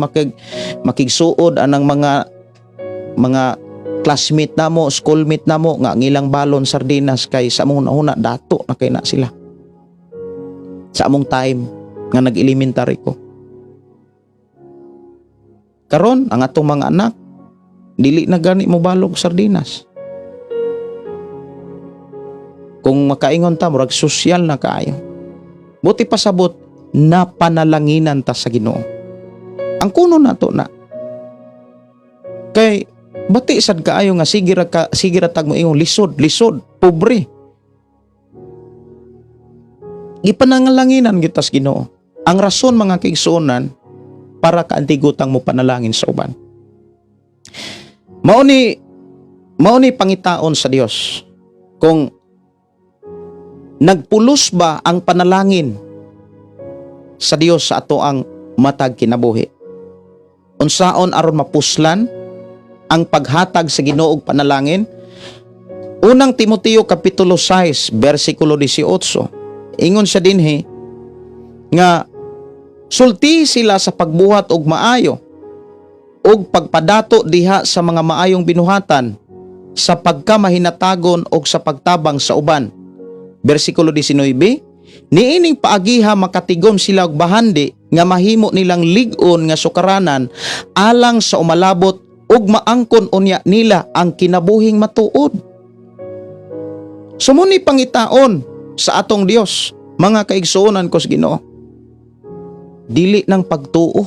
makigsuod anang mga classmate namo, schoolmate namo nga ngilang balon sardinas kay sa among nauna dato nakaina sila. Sa among time nga nag-elementary ko. Karon ang atong mga anak dili na gani mo balog sardinas. Kung makaingon ta, murag sosyal na kaayo. Buti pasabot napanalanginan ta sa Ginoo. Ang kuno nato na kay bati sad kaayo nga sige ra tag mo ingong lisod, lisod, pobre. Gipanangalanginan kita sa Ginoo. Ang rason, mga kaigsuonan, para kaantigutang mo panalangin sa uban. Mao ni pangitaon sa Dios kung nagpulos ba ang panalangin sa Dios sa ato ang matag kinabuhi. Unsaon aron mapuslan ang paghatag sa Ginoo og panalangin? Unang Timoteo kapitulo 6 bersikulo 18. Ingon siya dinhi nga sulti sila sa pagbuhat og maayo ug pagpadato diha sa mga maayong binuhatan, sa pagkamahinatagon og sa pagtabang sa uban. Bersikulo 19, niining paagiha makatigom sila og bahandi nga mahimo nilang lig-on nga sukaranan alang sa umalabot ug maangkon unya nila ang kinabuhing matuod. Sumuni pangitaon sa atong Dios, mga kaigsuonan ko sa Ginoo. Dili ng pagtuo.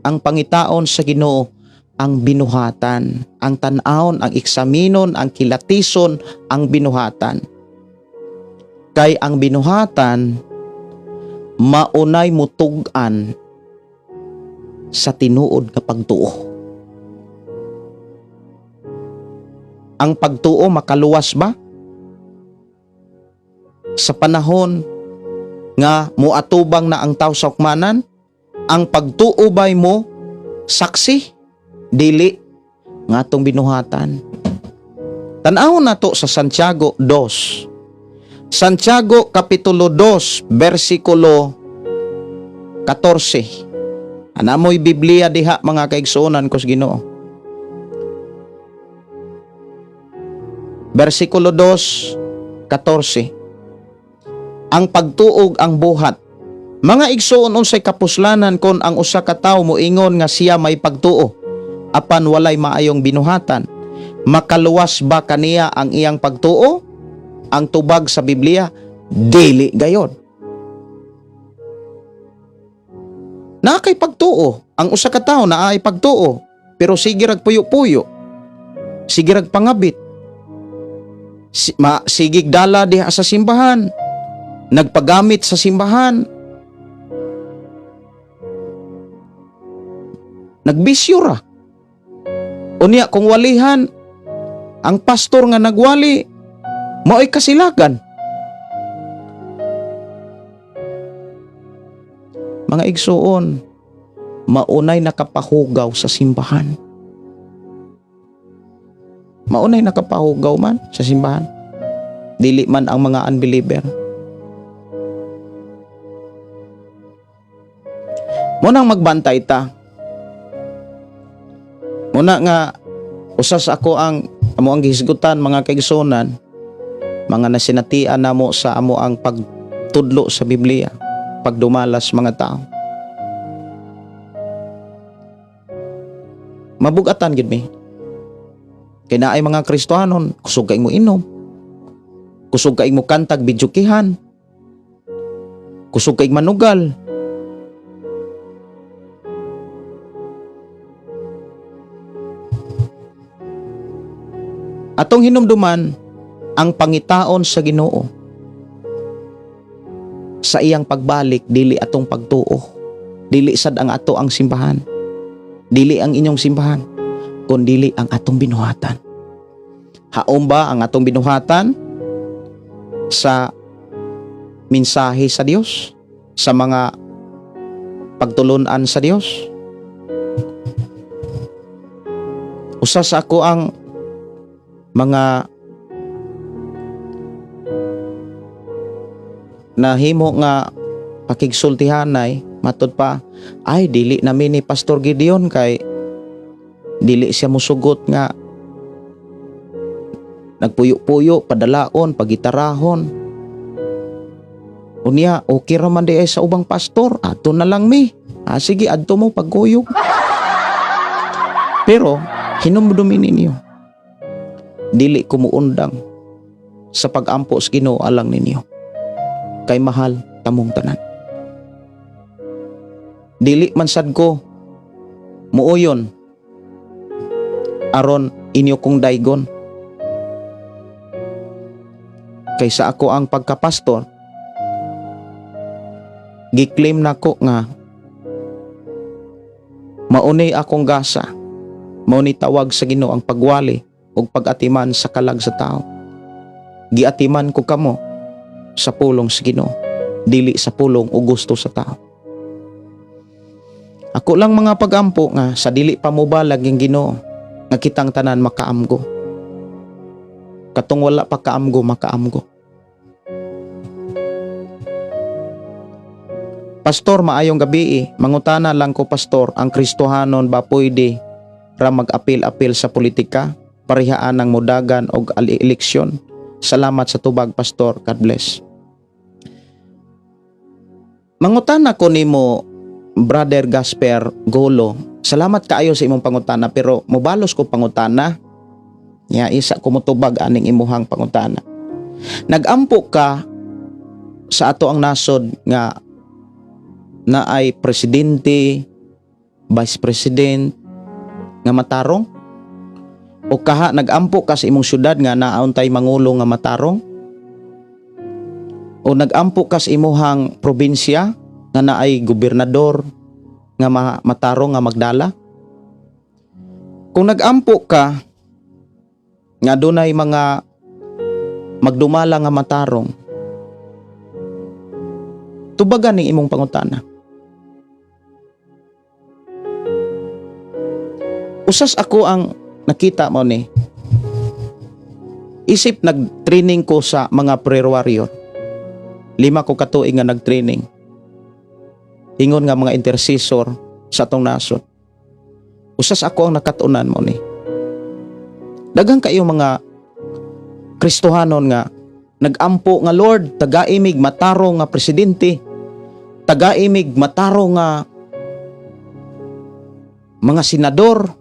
Ang pangitaon sa Ginoo ang binuhatan, ang tan-awon, ang eksaminon, ang kilatison, ang binuhatan. Kay ang binuhatan maunay mutug-an sa tinuod nga pagtuo. Ang pagtuo makaluwas ba? Sa panahon nga muatubang na ang tao sa hukmanan, ang pagtuo bay mo saksi? Dili, nga atong binuhatan. Tan-awon nato sa Santiago 2. Santiago kapitulo 2 bersikulo 14. Ana mo'y Biblia diha, mga kaigsuonan ko sa Ginoo. Bersikulo 2, 14. Ang pagtuo ug ang buhat. Mga igsuon, unsay kapuslanan kon ang usa ka tawo moingon nga siya may pagtuo apan walay maayong binuhatan? Makaluwas ba kaniya ang iyang pagtuo? Ang tubag sa Biblia, dili gayon. Naa kay pagtuo, ang usa ka tawo naay pagtuo, pero sige rag puyo-puyo. Sige rag pangabit. Sigig dala diha sa simbahan. Nagpagamit sa simbahan. Nagbisyo ra. Unya kung walihan, ang pastor nga nagwali mao'y kasilagan. Mga igsuon, maunay nakapahugaw sa simbahan. Maunay nakapahugaw man sa simbahan. Dili man ang mga unbeliever. Munang magbantay ta. Muna nga usa sa ako ang amo ang gihisgutan, mga kaigsuonan, mga nasinatian namo sa amo ang pagtudlo sa Biblia, pagdumalas mga tao. Mabugatan gid mi. Kay naay mga Kristohanon, kusog kay mo inom. Kusog kay mo kantag bidyukihan. Kusog kay manugal. Atong hinumduman ang pangitaon sa Ginoo sa iyang pagbalik, dili atong pagtuo, dili sad ang ato ang simbahan, dili ang inyong simbahan, kun dili ang atong binuhatan. Haom ba ang atong binuhatan sa mensahe sa Dios, sa mga pagtulunan sa Dios? Usa sa ako ang mga nahimo nga pakigsultihanay, matud pa ay dili nami ni Pastor Gideon kay dili siya musugot nga nagpuyo-puyo, padalaon, pagitarahon. Unya, okay ra man di ay sa ubang pastor, ato na lang mi. Ah, sige, adto mo pagkuyog. Pero hinumdumi ninyo, dili ko muundang sa pagampo sa Ginoo alang ninyo. Kay mahal tamong tanan. Dili man sad ko muuyon aron inyo kong daygon. Kaysa ako ang pagkapastor, giklaim nako nga mauni akong gasa, mauni tawag sa Ginoo ang pagwali ug pag-atiman sa kalag sa tao. Giatiman ko kamo sa pulong sa Ginoo, dili sa pulong o gusto sa tao. Ako lang mga pagampo nga sa dili pa mobalag yung Ginoo nga kitang tanan makaamgo. Katong wala pa kaamgo, makaamgo. Pastor, maayong gabi eh. Mangutana lang ko, pastor, ang Kristohanon ba pwede ra mag-apil-apil sa politika? Parihaan ng mudagan og eleksyon. Salamat sa tubag, pastor. God bless. Mangutana ko nimo, Brother Gasper Golo. Salamat kaayo sa imong pangutana, pero mobalos ko pangutana. Ya, isa ko motubag aning imuhang pangutana. Nagampo ka sa ato ang nasod nga na ay presidente, vice president nga matarong? O kaha nagampo ka sa imong syudad nga naauntay mangulo nga matarong? O nagampo ka sa imuhang probinsya nga naay gobernador nga matarong nga magdala? Kung nagampo ka nga dunay mga magdumala nga matarong, tubagan ning imong pangutana. Usas ako ang nakita mo ni, isip nag-training ko sa mga prayer warrior. 5 ko katuig nga nag-training. Ingon nga mga intercessor sa atong nasod. Usas ako ang nakatunan mo ni. Daghang kayo mga Kristohanon nga nagampo nga Lord, tagaimig matarong nga presidente, tagaimig matarong nga mga senador,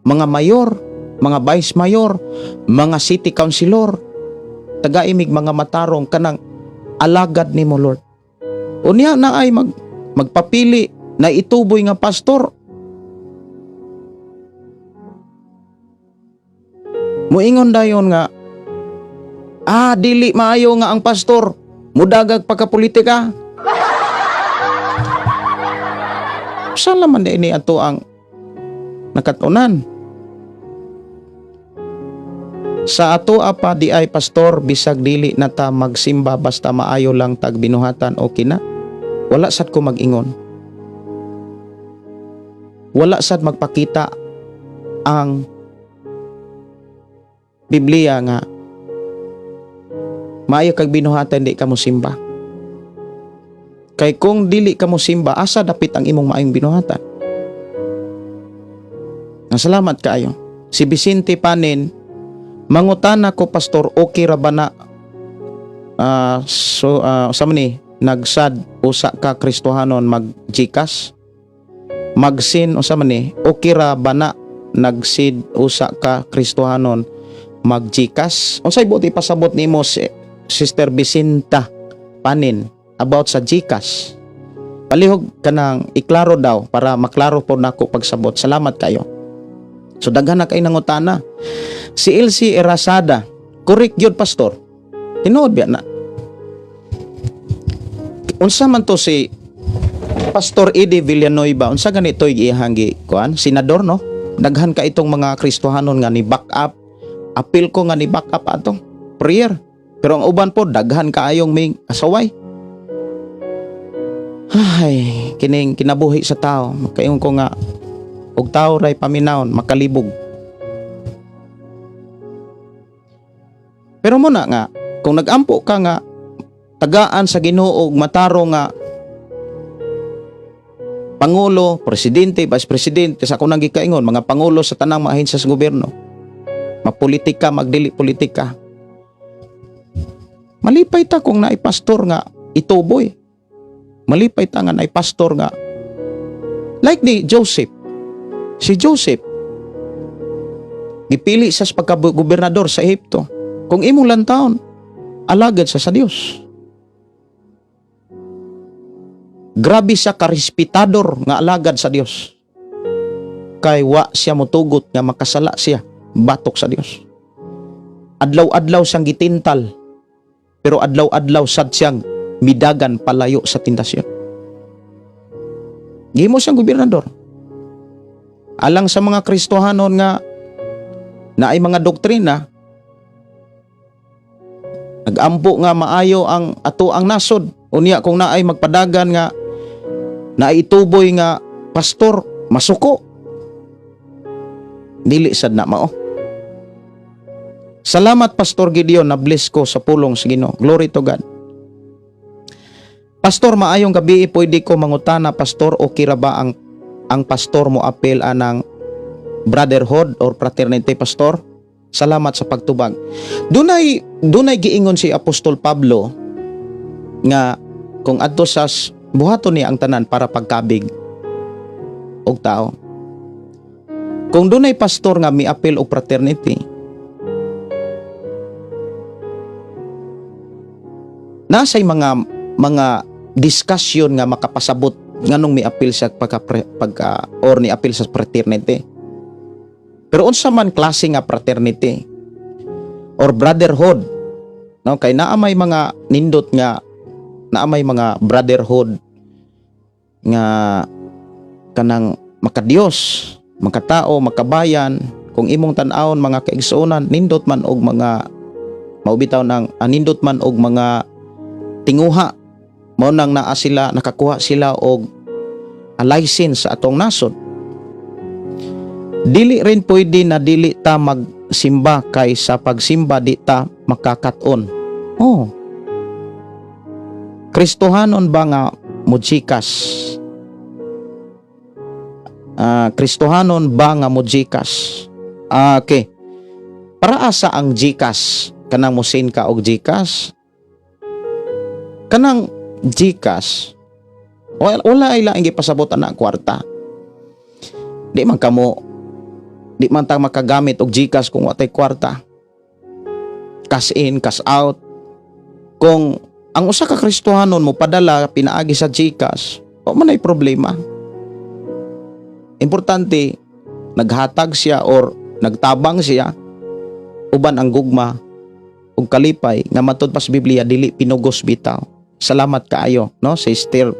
mga mayor, mga vice mayor, mga city councilor, tagaimig mga matarong kanang alagad nimo Lord. Unya na ay magpapili na ituboy nga pastor. Muingon dayon nga, dili maayo nga ang pastor mudagag pagkapolitika. Saan naman din ni ato ang nakatunan? Sa ato apa di ay pastor, bisag dili na ta magsimba basta maayo lang tag binuhatan, okay na. Wala sad ko mag-ingon. Wala sad magpakita ang Biblia nga maayo kag binuhatan di ka mosimba. Kay kung dili ka mosimba, asa dapit ang imong maayong binuhatan? Salamat kaayo. Si Vicente Panin, mangutana ko pastor, okay ra ba na, so sa man ni nagsad usa ka Kristohanon mag GCash? Magsin usa man ni, okay ra ba na nagsid usa ka Kristohanon mag GCash? Unsay buot ipasabot nimo si Sister Vicinta Panin? about sa GCash. Palihog kanang iklaro daw para maklaro po nako pagsabot. Salamat kayo. So daghan na kay nangutana. Si Elsie Erasada, correct gyud, Pastor. Tinuod biya na. Unsa man to si Pastor Eddie Villanueva, unsa ganito iyang gi kuan? Senador, no? Daghan ka itong mga Kristohanon nga ni back up. Apil ko nga ni back up ato. Prayer. Pero ang uban po daghan kaayong may asaway. Ay, kining kinabuhi sa tao. Kaingon ko nga og tao ray paminawon makalibog. Pero muna nga, kung nagampo ka nga tagaan sa Ginoo og matarong nga pangulo, presidente, vice presidente, sa akong gikaingon, mga pangulo sa tanang mga ahensya sa gobyerno, mapolitika, magdili politika. Malipay ta kung naay pastor nga ituboy. Malipay ta nga naay pastor nga like ni Joseph. Si Joseph gipili siya sa pagka-gobernador sa Ehipto. Kung imong lantawon, alagad siya sa Dios. Grabe siya karespetador nga alagad sa Dios. Kay wa siya motugot nga makasala siya batok sa Dios. Adlaw-adlaw siyang gitintal, pero adlaw-adlaw sad siyang midagan palayo sa tentasyon. Gihimo siyang gobernador. Alang sa mga Kristohanon nga naay mga doktrina, nagampo nga maayo ang ato ang nasod, unya kung naay magpadagan nga naay ituboy nga pastor, masuko. Dili sad na mao. Salamat, Pastor Gideon, na bless ko sa pulong sa Ginoo. Glory to God. Pastor, maayong gabi, pwede ko mangutana, Pastor, okay ra ba ang pastor mo apel anang brotherhood or fraternity, Pastor? Salamat sa pagtubag. Dunay giingon si Apostol Pablo nga kung adto sa buhaton niya ang tanan para pagkabig og tao. Kung dunay pastor nga miapil og fraternity, nasay mga discussion nga makapasabot nganong miapil siya pagka or niapil sa fraternity. Pero unsa man klase nga fraternity or brotherhood, no? Kay naa may mga nindot nga naa may mga brotherhood nga kanang makadiyos, makatao, makabayan. Kung imong tan-awon, mga kaigsuonan, nindot man og mga maubitaw ng nindot man og mga tinguha, mao nang naa sila, nakakuha sila og a license sa atong nasod. Dili rin pwede na dili ta magsimba kay sa pagsimba di ta makakaton. Oh. Kristohanon ba nga mo-GCash? Kristohanon ba nga mo-GCash? Okay. Para asa ang GCash? Kanang mo-send ka og GCash? Kanang GCash, wala ay laing gipasabot ana kwarta. Di man ta makagamit og GCash kung watay kwarta. Cash in, cash out. Kung ang usa ka Kristohanon mo padala pinaagi sa GCash, wa man ay problema. Importante naghatag siya or nagtabang siya uban ang gugma ug kalipay nga matud pa sa Biblia dili pinugos bitaw. Salamat kaayo, no, Sister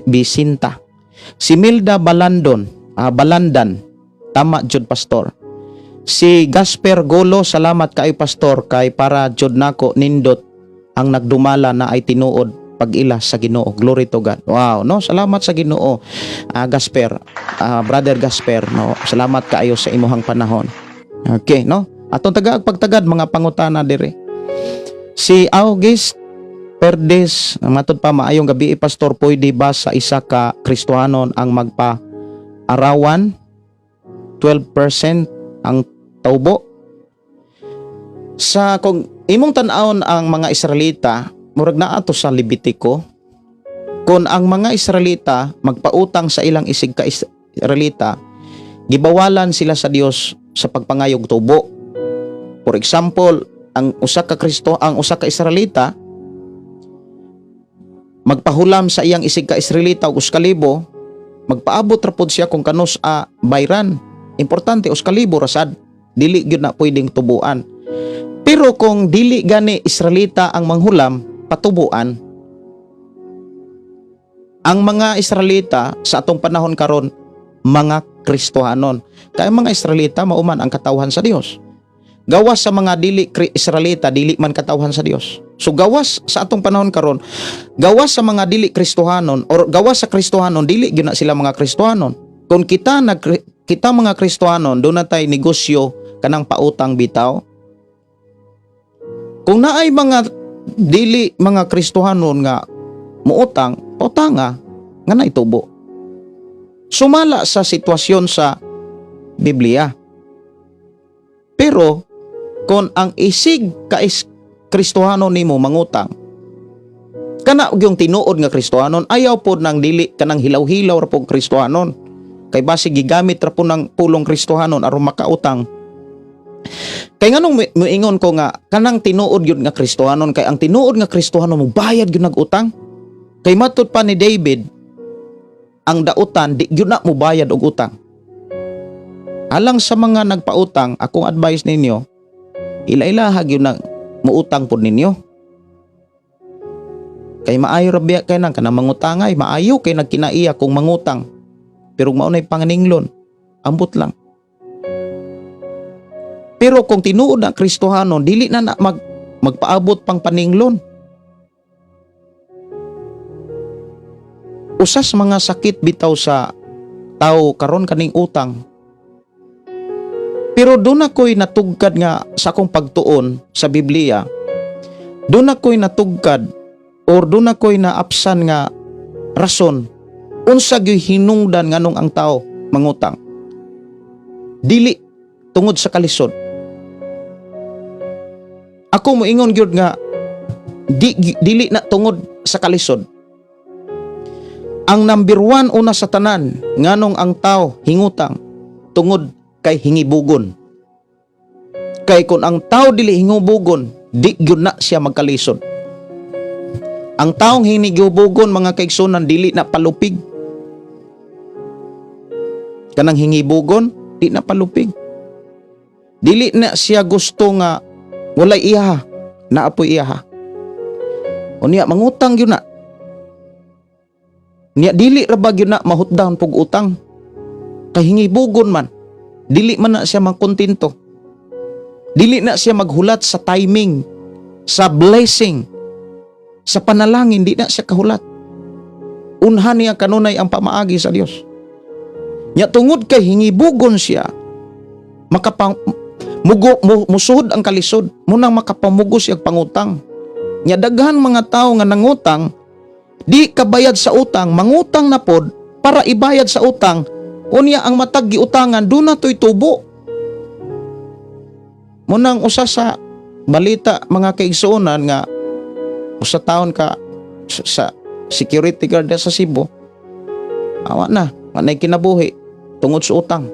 Bisinta. Si Milda Balandon, Balandan, tama jud, Pastor. Si Gasper Golo, salamat kaayo, Pastor, kay para jud nako nindot ang nagdumala na ay tinuod pag-ila sa Ginoo. Glory to God. Wow, no? Salamat sa Ginoo. Gasper, Brother Gasper, no? Salamat kaayo sa imuhang panahon. Okay, no? Atong tagaag pagtagad mga pangutana dire. Si August Perdes, matod pa, maayong gabi, Pastor, pwede ba sa isa ka Kristohanon ang magpa-arawan 12% ang taubo? Sa kung imong tan-awon ang mga Israelita, murag naa to sa Levitico, kung ang mga Israelita magpautang sa ilang isig ka Israelita, gibawalan sila sa Dios sa pagpangayog tubo. For example, ang usa ka Kristo, ang usa ka Israelita Magpahulam sa iyang isig ka Israelita og 1,000, magpaabot ra pod siya kung kanus a bayran. Importante 1,000 ra sad, dili gyud na pwedeng tubuan. Pero kung dili gani Israelita ang manghulam, patubuan. Ang mga Israelita sa atong panahon karon, mga Kristohanon. Kaya mga Israelita mauman ang katawhan sa Dios. Gawas sa mga dili Israelita, dili man katawhan sa Dios. So gawas sa atong panahon karon, gawas sa mga dili Kristohanon or gawas sa Kristohanon, dili gyud na sila mga Kristohanon. Kung kita mga Kristohanon, doon na tay negosyo kanang pautang bitaw. Kung naay mga dili mga Kristohanon nga muutang, pautanga nga naitubo. Sumala sa sitwasyon sa Biblia. Pero kung ang isig ka is Kristohano nimo mangutang, kana og yung tinuod nga Kristohanon, ayaw pod nang dili kanang hilaw-hilaw ra pog Kristohanon. Kay basi gigamit ra po ng pulong Kristohanon aron makautang. Kay nganong muingon ko nga kanang tinuod gyud nga Kristohanon, kay ang tinuod nga Kristohanon mo bayad gyud nag-utang. Kay matud pa ni David, ang dautan di gyud na mo bayad og utang. Alang sa mga nagpautang, akong advice ninyo, ila-ilaha gyud na muutang pod ninyo. Kay maayo ra biya kay nang kanang mangutangay, maayo kay nagkinaiya kung mangutang. Pero mao nay panganinglon, ambot lang. Pero kung tinuod na Kristohanon, dili na na magpaabot pang paninglon. Usas mga sakit bitaw sa tao karon kaning utang. Pero doon ako'y natugkad nga sa akong pagtuon sa Biblia. Doon ako'y natugkad or doon ako'y naapsan nga rason unsa gyud hinungdan nganong ang tao mangutang. Dili tungod sa kalisod. Ako moingon gyud nga dili na tungod sa kalisod. Ang number one una sa tanan nganong ang tao hingutang tungod kay hingibugon. Kay kung ang tao dili hingubugon, di gyud na siya magkalisod. Ang taong hingibugon, mga kaigsunan, dili na palupig. Kanang hingibugon, di na palupig. Dili na siya gusto nga walay iyaha, naapoy iyaha. Unya mangutang gyud na. Niya dili ra ba gyud na mahutdan pug utang? Kay hingibugon man. Dili man na siya makontento. Dili na siya maghulat sa timing, sa blessing, sa panalangin, di na siya kahulat. Unhan niya kanunay ang pamaagi sa Dios. Nya tungod kay hingibugon siya, makapang mugo musuhod ang kalisod, munang makapamugo siya pangutang. Nya daghan mga tao nga nangutang, di kabayad sa utang, mangutang na pod para ibayad sa utang. Unya ang matag giutangan doon na to'y tubo. Munang usa sa balita, mga kaigsuonan, nga usa taon ka sa security guard sa Cebu, awa na, manay kinabuhi tungod sa utang.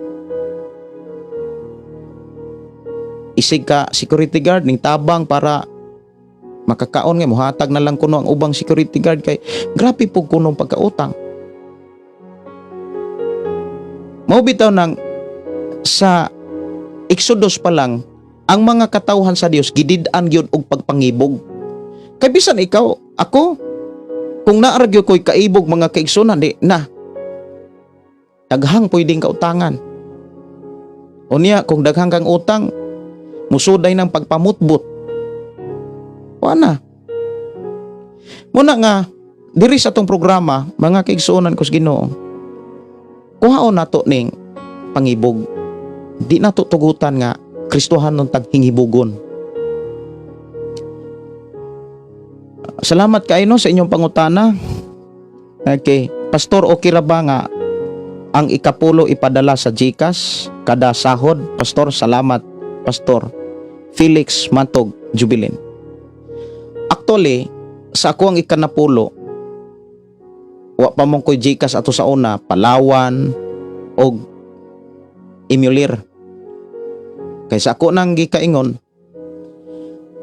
Isig ka security guard ning tabang para makakaon nga muhatag na lang kuno ang ubang security guard kay grabe pug kunong pagkautang. Mao bitaw nang sa Exodus pa lang ang mga katawhan sa Dios gidid-an gyud og pagpangibog. Kay bisan ikaw, ako, kung naa ra gyud ko'y kaibog, mga kaigsunan, di na daghang pwedeng kautangan. Unya kung daghang kang utang, musuday ng pagpamutbot. Wa na. Muna nga diri sa atong programa, mga kaigsuonan ko sa Ginoo, kuhaon nato ning pangibog. Di nato tugutan nga Kristohan ng taghingibugon. Salamat kayo no sa inyong pangutana. Okay, Pastor, okay ra ba nga ang ikapulo ipadala sa GCash kada sahod? Pastor, salamat. Pastor Felix Matog Jubilin. Actually, sa ako ang ikanapulo, wa pa mong ko'y GCash ato sa una, Palawan og Emulir. Kaysa ako nang gikaingon,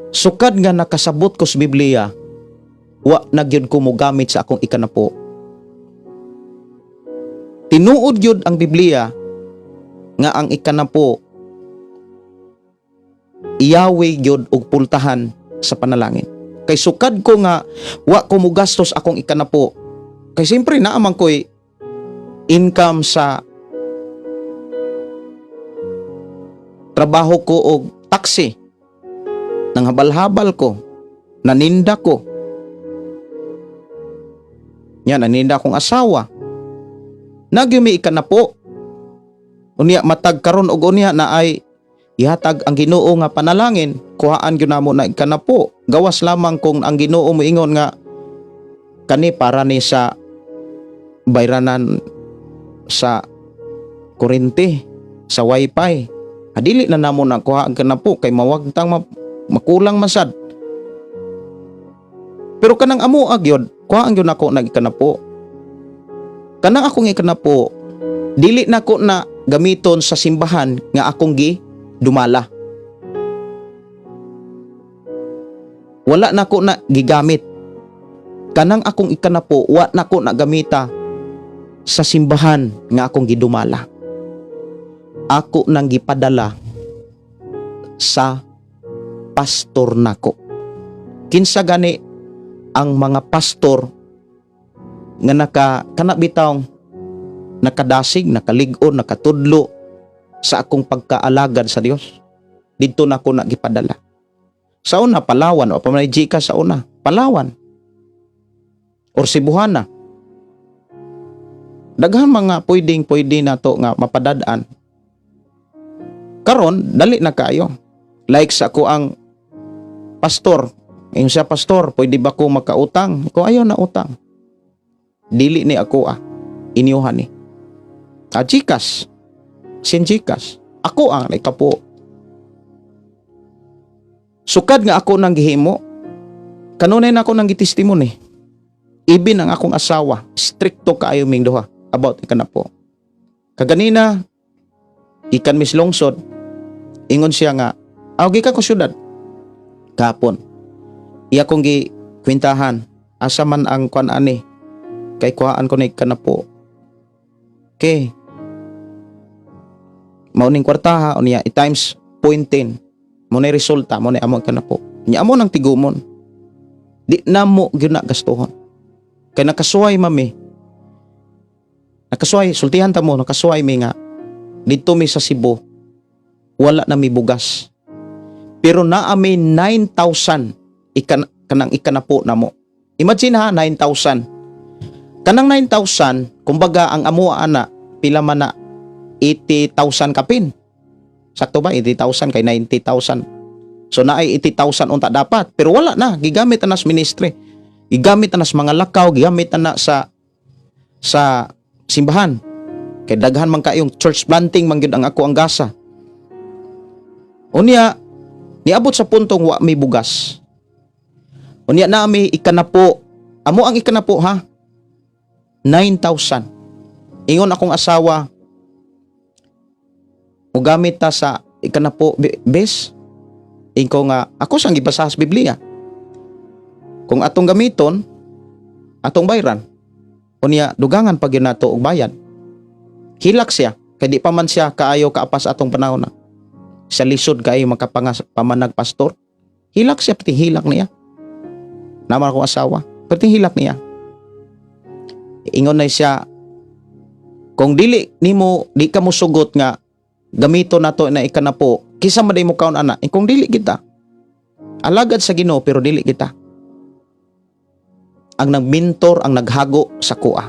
sukad nga nakasabot ko sa Biblia, Wa na gyud ko mogamit sa akong ikanapo. Tinuod gyud ang Biblia nga ang ikanapo iyawi gyud og pultahan sa panalangin. Kay sukad ko nga wa ko mogastos akong ikanapo. Kay siyempre naa man ko'y income sa trabaho ko og taxi. Nanghabal-habal ko, naninda ko. Yan, naninda akong asawa. Nagyumi ikanapo. Unya matag karon og unya na ay ihatag ang Ginoo nga panalangin, kuhaan gyud namo na ikanapo. Gawas lamang kung ang Ginoo moingon nga kani para ni sa bayranan sa kuryente, sa wifi. Adili na namo na kuha ang kanapo kay mawagtang makulang masad. Pero kanang amo agyod, kuha ang gyud nako nag ikanapo. Kanang akong ikanapo, dili nako na gamiton sa simbahan nga akong gi dumala. Wala nako na gigamit. Kanang akong ikanapo, wa nako na gamita sa simbahan nga akong gidumala. Ako nang gipadala sa pastor nako. Kinsa gani ang mga pastor nga naka kana bitawng nakadasig, nakalig-on, nakatudlo sa akong pagkaalagad sa Dios? Didto nako na gipadala. Sa una, Palawan, o pa man Gcash sa una, Palawan. Or Cebuana. Daghan mga pwedeng pwede nato nga mapadad-an. Karon dali na kaayo. Like sa ako ang pastor, ingon siya, "Pastor, pwede ba ko makautang?" Ko, "Ayaw na utang. Dili ni ako ah. Inyuhan ni." Ah, Gcash. Sin Gcash. Ako ang ikapo. Sukad nga ako nang gihimo, kanunay na ako nang gitestimony. Ibin ang akong asawa, strikto kaayo ming duha about ikanapo. Kaganina, gikan mis lungsod, ingon siya nga, aw gikan ko syudad. Kapon. Iya kong gi kwintahan, asa man ang kuan ani, kay kuhaan ko na ikanapo. Okay. Mao ning kwartaha, unya, i-times 0.10. Mao na resulta, mao na amo kanapo. Nya amo nang tigumon. Di na mo gyud na gastuhon. Kay nakasuway mami. Nakasuway, sultihan ta mo, nakasuway mi nga didto mi sa Cebu, wala na mi bugas. Pero naa mi 9,000 ikan kanang ikanapo namo. Imagine ha, 9,000. Kanang 9,000, kumbaga ang amo ana pila man na, 80,000 kapin. Sakto ba? 80,000 kay 90,000. So naay 80,000 unta dapat. Pero wala na. Gigamit na sa ministry. Gigamit na sa mga lakaw. Gigamit na sa simbahan. Kay daghan man kayong church planting man gyud ang ako ang gasa. Unya, niabot sa puntong wa may bugas. Unya na may ikanapo. Amo ang ikanapo ha. 9,000. Ingon akong asawa, mugamit ta sa ikanapo bes. Inko nga ako sang gibasa sa Biblia. Kung atong gamiton, atong bayran. Unya dugangan pa gyud nato og bayad. Hilak siya kay di pa man siya kaayo kaapas atong panahon na. Sa lisod kaayo makapangas pamanag pastor. Hilak siya, pati hilak niya. Naman akong asawa, pati hilak niya. Ingon na siya, kung dili nimo di ka mo sugot nga gamito nato na ikanapo, kisa man mo kaon ana? Eh, kung dili kita alagad sa Ginoo pero dili kita ang nagmintor, ang naghago sa kuha.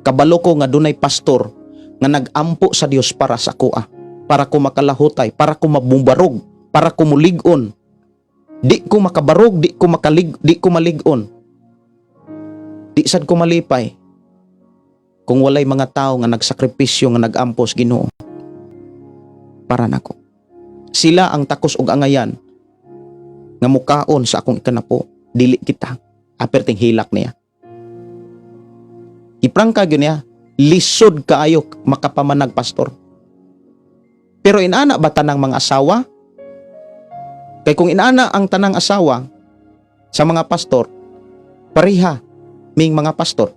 Kabalo ko nga dunay pastor nga nagampo sa Dios para sa kuha, para ko makalahutay, para ko mabubarog, para ko mulig-on. Di ko makabarog, di ko makalig, di ko malig-on. Di sad ko malipay kung walay mga tao nga nagsakripisyo, nga nagampo sa Ginoo para nako. Sila ang takos og angayan nga mukaon sa akong ikanapo, dili kita. Aperting hilak niya. Iprangka gyud niya, lisod kaayo makapamanag pastor. Pero inana ba tanang mga asawa? Kay kung inana ang tanang asawa sa mga pastor, Pareha ming mga pastor.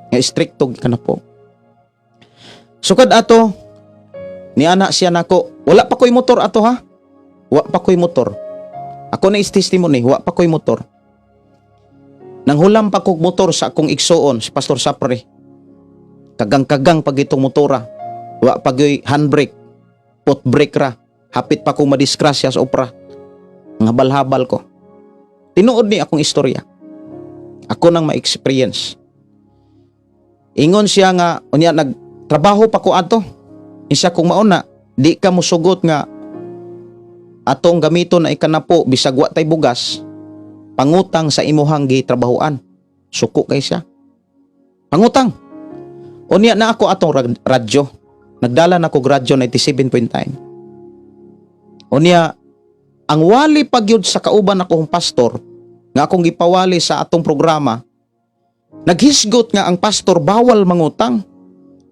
Nga istrikto ka na po. Sukad ato, niana siya nako, wala pa ko'y motor ato ha. Wa pa ko'y motor. Ako na is testimony, wa pa ko'y motor. Nanghulam pa kog motor sa akong igsuon, si Pastor Sapre. Kagang-kagang pag itong motora. Wa pa gyoy handbrake, foot brake ra. Hapit pa kong madisgrasya sa opra. Ang habal-habal ko. Tinuod ni akong istorya. Ako nang ma-experience. Ingon siya nga, unya nagtrabaho pa ko ato. Isa kong mauna, di ka musugot nga atong gamiton na ikanapo bisag wa tay bugas, pangutang sa imuhang gitrabahoan. Suko kay siya. Pangutang. Unya na ako atong radyo. Nagdala na ko radyo 97.9. Unya ang wali pagyud sa kauban akong pastor nga akong gipawali sa atong programa, naghisgot nga ang pastor bawal mangutang.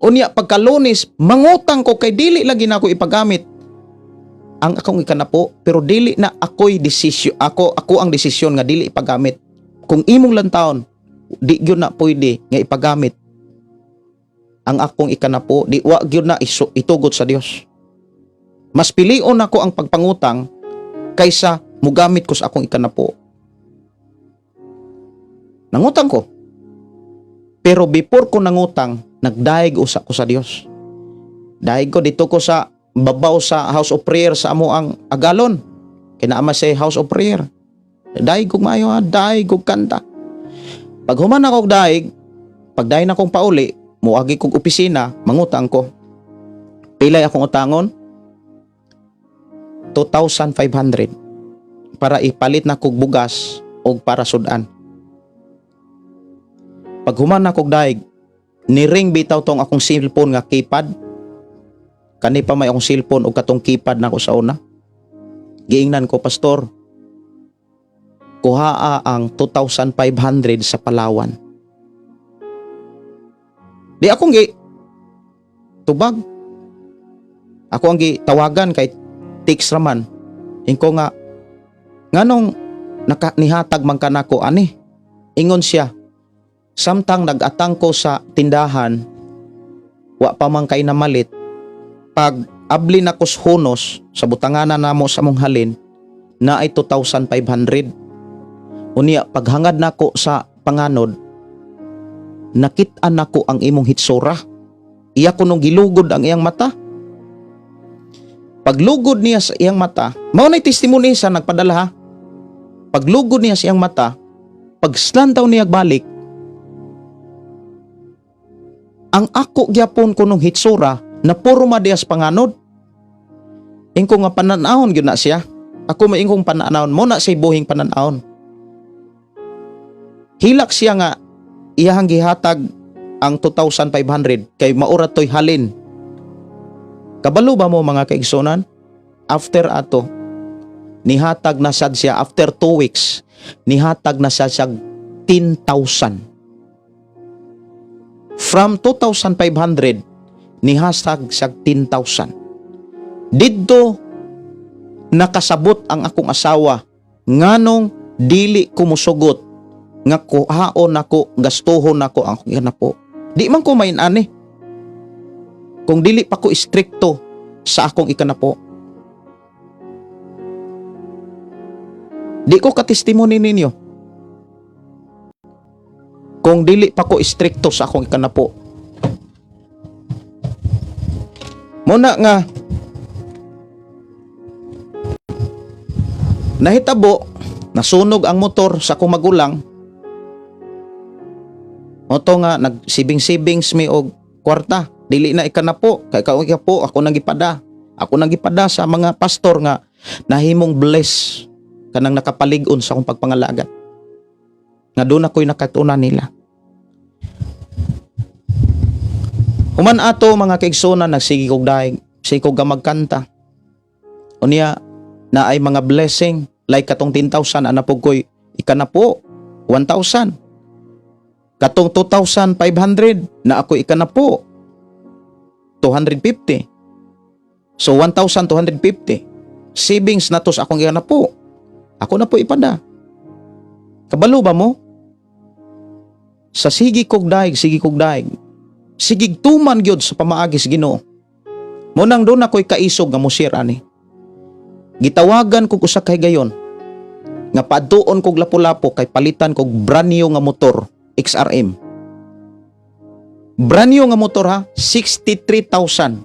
Unya pagka-Lunes, mangutang ko kay dili lagi na ako ipagamit ang akong ikanapo, pero dili na ako'y desisyon, ako ako ang desisyon nga dili ipagamit. Kung imong lantawon, di gyud na pwede nga ipagamit ang akong ikanapo, di wa gyud na itugot sa Dios. Mas pilion ako ang pagpangutang kaysa mugamit ko sa akong ikanapo. Nangutang ko. Pero before ko nangutang, nagdaig usa ko sa Dios. Daig ko dito ko sa babaw sa house of prayer sa amo ang Agalon. Kay naa man sa house of prayer. Daig kog maayo ha, daig kog kanta. Pag human ako og daig, pagdaig akong pauli, muagi kog opisina, mangutang ko. Pilay akong utangon? 2,500 para ipalit na kog bugas og para sudan. Pag human na kog daig, ni-ring bitaw tong akong cellphone nga keypad. Kani pa may akong cellphone og katong keypad nako sa una. Giingnan ko, "Pastor, kuhaa ang 2,500 sa Palawan." Di akong gi tubag. Ako ang gitawagan kay text raman. Ingko nga, "Nganong naka, nihatag man ka nako ani?" Ingon siya, "Samtang nag-atang ko sa tindahan, wa pa man kay namalit, pag abli na ko sa hunos sa butanganan namo sa mong halin, na ay 2,500. Unya paghangad nako sa panganod, nakit-an nako ang imong hitsura." Iya kunong gilugod ang iyang mata. Paglugod niya sa iyang mata, mao na testimony sa nagpadala ha. Paglugod niya sa iyang mata, pag-slantaw niya balik, ang ako gyapon kunong hitsura na puro madiyas panganod. Ingko nga pananahon gyud na siya. Ako maingkong pananahon mo na siya buhing pananahon. Hilak siya nga iyahang gihatag ang 2,500 kay maura to'y halin. Kabalo ba mo, mga kaigsunan? After ato, nihatag na sad siya after 2 weeks, nihatag na sad siya 10,000. From 2,500, nihatag siya 10,000. Didto nakasabot ang akong asawa nganong dili ko musugot nga kuhaon nako, gastuhon nako ang akong po. Di man ko main ani kung dili pa ko istrikto sa akong ikanapo. Di ko katestimony ninyo kung dili pa ko istrikto sa akong ikanapo. Muna nga nahitabo, nasunog ang motor sa akong magulang. Oto nga nagsibing-sibings mi og kwarta, dili na ikanapo kay kao po ako nang gipada. Ako nang gipada sa mga pastor nga nahimong bless kanang nakapalig-on sa akong pagpangalagat. Nga doon ako'y nakatunan nila. Human ato, mga kaigsunan, nagsige kog daig, sige kog magkanta. Unya na ay mga blessing like katong 10,000 ana pug ko'y ikanapo 1,000. Katong 2,500 na ako ikanapo 250. So 1,250. Savings na to sa akong ikanapo. Ako na po ipada. Kabalo ba mo? Sa sige kog daig, sige kog daig. Sigig tuman gyud sa pamaagi sa Ginoo. Mao nang duna ko'y kaisog nga mo-share ani. Gitawagan kog usa ka higayon nga paduon kog Lapu-Lapu kay palitan kog brand new nga motor XRM. Brand new nga motor ha, 63,000.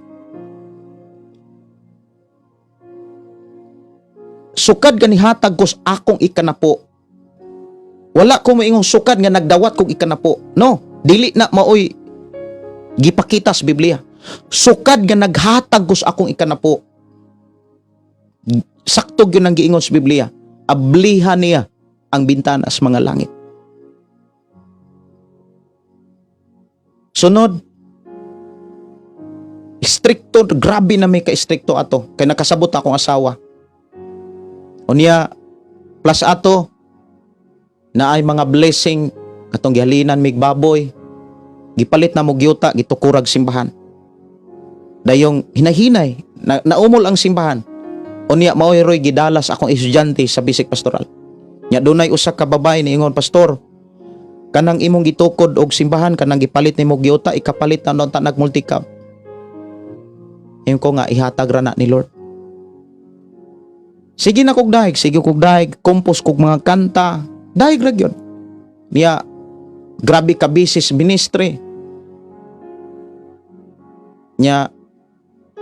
Sukad ganihatag ko sa akong ikanapo. Wala ko moingong sukad nga nagdawat kog ikanapo. No, dili na maoy gipakita sa Biblia. Sukad nga naghatag ko sa akong ikanapo. Sakto gyud ang giingon sa Biblia. Ablihan niya ang bintana sa mga langit. Sunod, strikto, grabe na may ka-strikto ato. Kay nakasabot akong asawa. Unya, plus ato, na ay mga blessing katong gihalinan mig baboy, gipalit na mo gyuta, gitukurag simbahan. Dayong hinahinay, na, naumol ang simbahan. Unya maoy roy gidalas akong estudyante sa basic pastoral. Nya dunay usa ka babae niingon, "Pastor, kanang imong gitukod og simbahan, kanang gipalit nimo gyuta, ikapalit na unta nag multicab." Ingon ko nga ihatag ra na ni Lord. Sige na kog daig, sige kog daig, compose kog mga kanta, daig ra gyud. Niya grabe ka busy sa ministry. Nya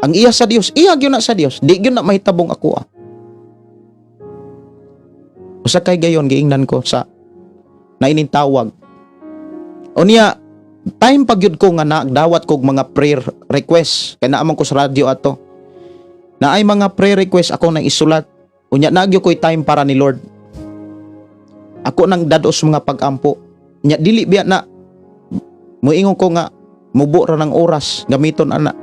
ang iya sa Dios, iya gyud na sa Dios, di gyud na mahitabong ako ah. Usa kay gayon giingnan ko sa naining tawag. Unya time pa gyud ko nga nagdawat kog mga prayer request kay naa man ko sa radyo ato. Naay mga prayer request ako nang isulat. Unya naa gyud ko'y time para ni Lord. Ako nang dados mga pag-ampo. Nya dili biya na muingon ko nga mubo ra ng oras gamiton ana.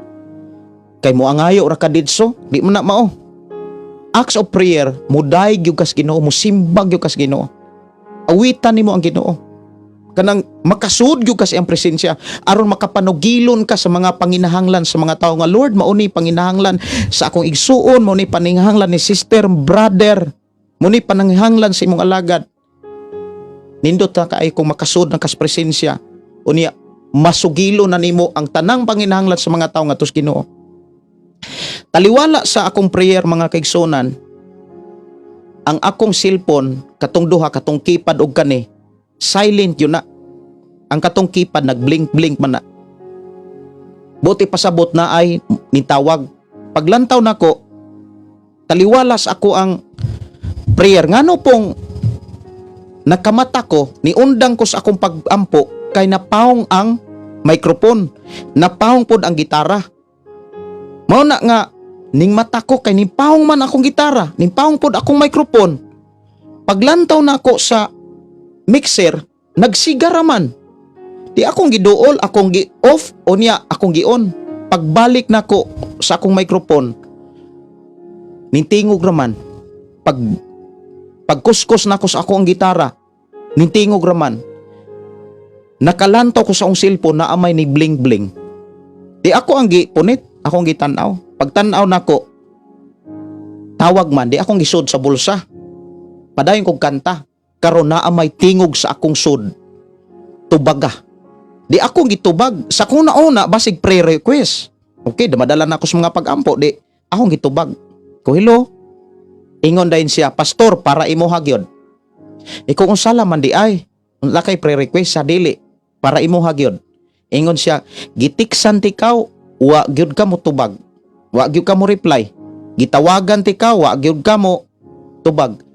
Kay moangayo ra ka didso, di man na mao. Acts of prayer, mudaig gyud kas Ginoo, musimbag gyud kas Ginoo. Awitan nimo ang Ginoo. Kanang makasud gyud ka sa iyang presensya aron makapanugilon ka sa mga panginahanglan sa mga tawo nga, "Lord, mao ni panginahanglan sa akong igsuon, mao ni panginahanglan ni sister, brother, mao ni panginahanglan sa imong alagad." Nindot ta kay kung makasud na kas presensya, unya masugilo na nimo ang tanang panginahanglan sa mga tawo ngadto sa Ginoo. Taliwala sa akong prayer, mga kaigsunan, ang akong cellphone katong duha, katong keypad og kani, silent yun na. Ang katong keypad nag-blink-blink man na. Buti pasabot na ay nitawag. Paglantaw nako, taliwalas ako ang prayer. Ngano pong nakamata ko, niundang ko sa akong pagampo kay napawong ang microphone, napawong pod ang gitara. Mao na nga ning mata ko kay nipawong man akong gitara, nipawong pod akong microphone. Paglantaw na ako sa mixer, nagsigara man. Di akong giduol, akong gi-off o niya akong gi-on. Pagbalik nako sa akong microphone, nintingog raman. Pagkuskus nako sa ako ang gitara, nintingog raman. Nakalantaw ko sa akong cellphone na amay ni bling bling. Di ako ang gipunit, akong gitanaw. Pagtanaw nako, tawag man, di akong gisud sa bulsa. Padayon kog kanta. Karon naa may tingog sa akong sud. "Tubaga." Di akong gitubag. Sa akong nauna, basig prayer request. Okay, dumadala na ako sa mga pag-ampo. Di, akong gitubag. Ko, "Hello." Ingon dayon siya, "Pastor, para imo gyud." Iko, "Unsa man di ay? Unsa kay prayer request?" Sa dili, "Para imo gyud." Ingon siya, "Gitiksan tikaw, wa gyud ka mo tubag. Wa gyud ka mo reply. Gitawagan tikaw, wa gyud ka mo tubag.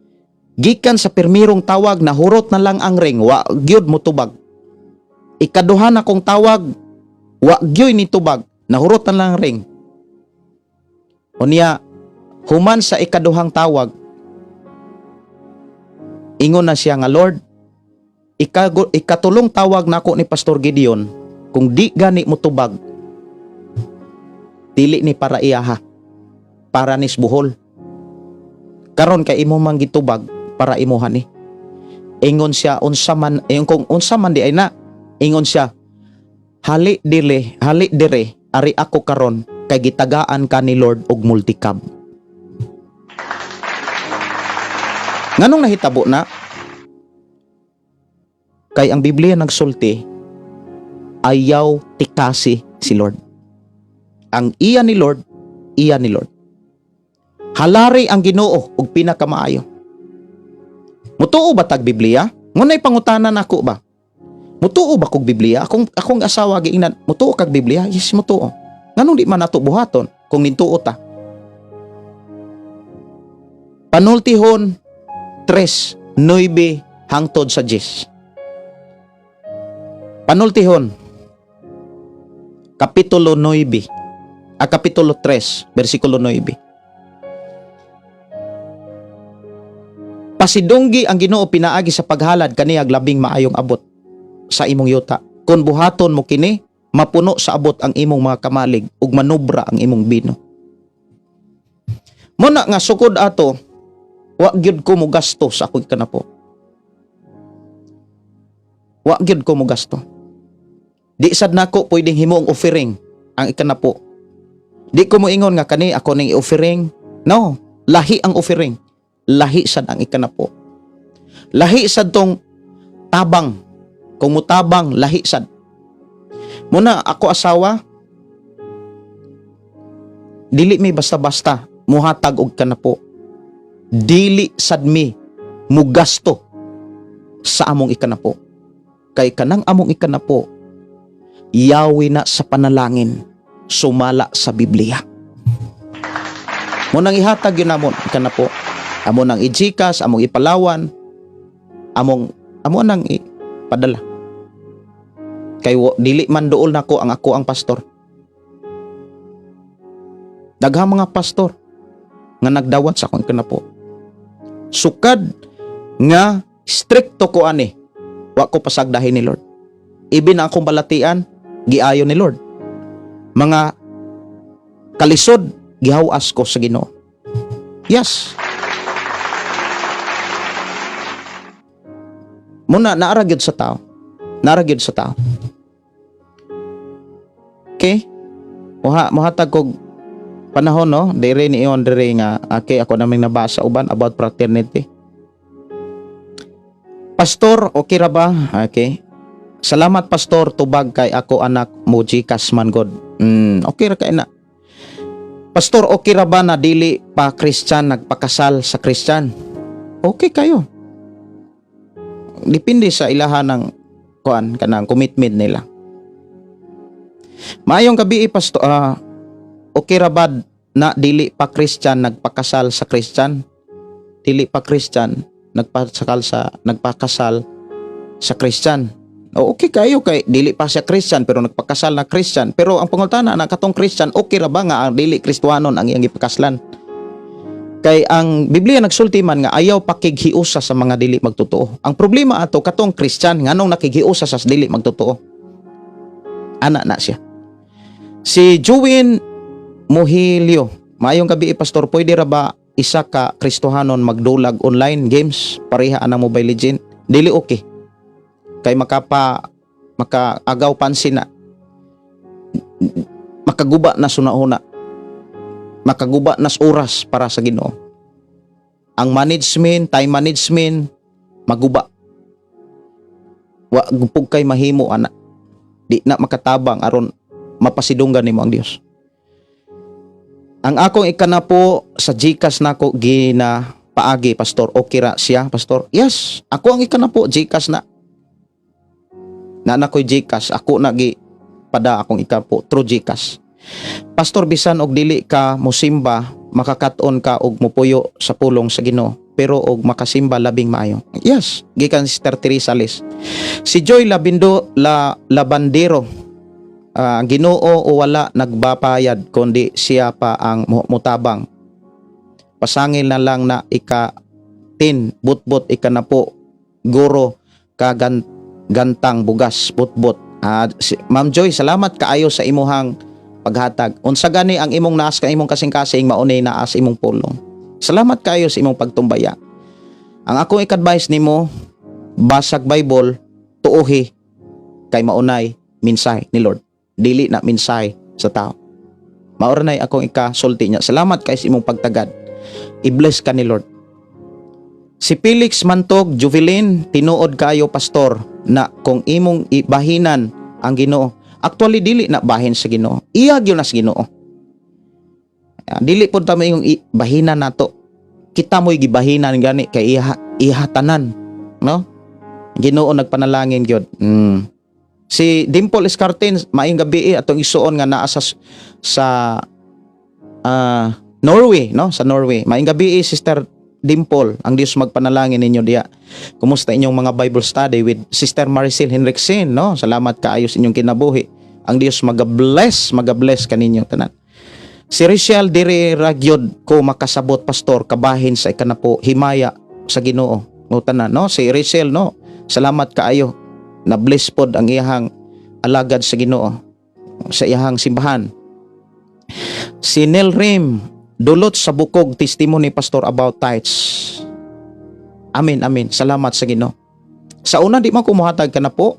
Gikan sa pirmirong tawag, nahurot na lang ang ring, wa gyud mo tubag. Ikaduha na kong tawag, wa gyud ni tubag, nahurot na lang ang ring." Unya, human sa ikaduhang tawag, ingon na siya nga, "Lord, ikatulong tawag nako ni Pastor Gideon, kung di gani mo tubag, dili ni para iyaha, para nis buhol. Karon kay imo man gitubag, para imuha ni." Ingon siya, "Unsa man?" Ingon kung, "Unsa man di ay na?" Ingon siya, "Hali dili, hali dire, ari ako karon kay gitagaan ka ni Lord og multicab." Nganong nahitabo na? Kay ang Biblia nagsulti, ayaw tikasi si Lord. Ang iya ni Lord, iya ni Lord. Halari ang Ginoo og pinakamaayo. Mutuo ba tag Biblia? Ngunay pangutana nako ba? Mutuo ba kog Biblia? Akong asawa giingnan, mutuo kag Biblia? Yes, mutuo. Nganong di man nato buhaton kung nintuo ta? Panultihon 3:9 hangtod sa 10. Panultihon Kapitulo 9, a Kapitulo 3, versikulo 9. Pasidunggi ang Ginoo pinaagi sa paghalad kaniyag labing maayong abot sa imong yuta. Kung buhaton mo kini, mapuno sa abot ang imong mga kamalig ug manubra ang imong bino. Muna nga sukod ato, wa gyud ko mo gasto sa akong kanapo. Wa gyud ko mo gasto. Di sad nako pwedeng himuong offering ang ikanapo. Di ko moingon nga kani ako ning i-offering. No, lahi ang offering. Lahi sad ang ikanapo. Lahi sad tong tabang. Kung mutabang, lahi sad. Muna ako asawa, dili mi basta-basta muhatag og kanapo. Dili sad mi mugasto sa among ikanapo. Kay kanang among ikanapo, yawi na sa panalangin, sumala sa Biblia. Munang ihatag yun amon ikanapo. Amo nang i-GCash, among ipalawan, amo nang ipadala. Kay dili man duol nako ang ako ang pastor. Daghang mga pastor nga nagdawat sa akong ikanapo. Sukad nga strikto ko ani, wa ko pasagdahin ni Lord. Ibin ang akong balatian, giayo ni Lord. Mga kalisod, gihawas ko sa Ginoo. Yes. Muna, naara gyud sa tao. Naara gyud sa tao. Okay? Muhatag kog panahon, no? Dire ni iyon, dire nga, okay, ako naming nabasa uban about fraternity. Pastor, okay ra ba? Okay. Salamat, pastor, tubag kay ako anak mo GCash man god. Okay ra kay na. Pastor, okay ra ba na dili pa Christian nagpakasal sa Christian? Okay kayo. Depende sa ilaha ng kuan kanang commitment nila. Maayong gabi, pastor, okay ra ba na dili pa Christian nagpakasal sa Christian? Dili pa Christian nagpakasal sa Christian. O, okay kayo kay dili pa siya Christian pero nagpakasal na Christian. Pero ang pangutana na katong Christian, okay ra ba nga ang dili Kristohanon ang iyang gipakaslan? Kay ang Biblia nagsulti man nga ayaw pakighiusa sa mga dili magtotoo. Ang problema ato katong Christian nganong nakighiusa sa dili magtotoo. Ana na siya. Si Juwin Mohilio, maayong gabi, pastor, pwede ra ba isa ka Kristohanon magdulag online games pareha anang Mobile Legend? Dili okay. Kay makaagaw pansin na, makaguba na sunahuna, makaguba na sa oras para sa Ginoo. Ang management, time management, maguba. Wa gupog kay mahimo ana. Di na makatabang aron mapasidunggan nimo ang Dios. Ang akong ikanapo sa GCash nako gina paagi, pastor, okay ra siya, pastor? Yes, ako ang ikanapo GCash na. Na na ko'y GCash, ako na gi pada akong ikapo through GCash. Pastor, bisan og dili ka mosimba, makakat-on ka og mupuyo sa pulong sa Ginoo, pero og makasimba labing maayo. Yes, gikan Sister Teresa Lis. Si Joy Labindo La Labandero, ang Ginoo o wala nagbapayad kundi siya pa ang mutabang. Pasangil na lang na ika tin butbot ika na po guro ka gantang bugas butbot. Si, Ma'am Joy, salamat kaayo sa imuhang paghatag. Unsa gani ang imong naas ka imong kasing-kasing maunay naas imong pulong. Salamat kaayo sa imong pagtumbaya. Ang akong ik-advise nimo, basag Bible, tuohi kay maunay mensahe ni Lord. Dili na mensahe sa tao. Maura nay akong ikasulti niya. Salamat kay sa imong pagtagad. I-bless ka ni Lord. Si Felix Mantog Juvelin, tinuod kayo, pastor, na kung imong ibahinan ang Ginoo. Actually, dili na bahin sa Ginoo. Iya gyud na sa Ginoo. Ah, dili pud ta moingon bahinan nato. Kita mo'y gibahinan gani kay iya iya tanan, no? Ginoo nagpanalangin gyud. Si Dimple Escartin, maayong gabi atong isuon nga naa sa Norway, no? Sa Norway. Maayong gabi, Sister Dimple. Ang Dios magpanalangin ninyo diya. Kumusta inyong mga Bible study with Sister Maricel Henriksen, no? Salamat kaayo sa inyong kinabuhi. Ang Dios maga-bless, maga-bless kaninyo tanan. Si Rachel, diri ra gyud ko makasabot, pastor, kabahin sa ikanapo, himaya sa Ginoo. No, tanan, no? Si Rachel, no? Salamat kaayo. Na bless pod ang iyahang alagad sa Ginoo sa iyahang simbahan. Si Nel Rim, dulot sa bukog testimony, pastor, about tithes. Amen, amen. Salamat sa Ginoo. Sa una, di man ko muhatag kanapo.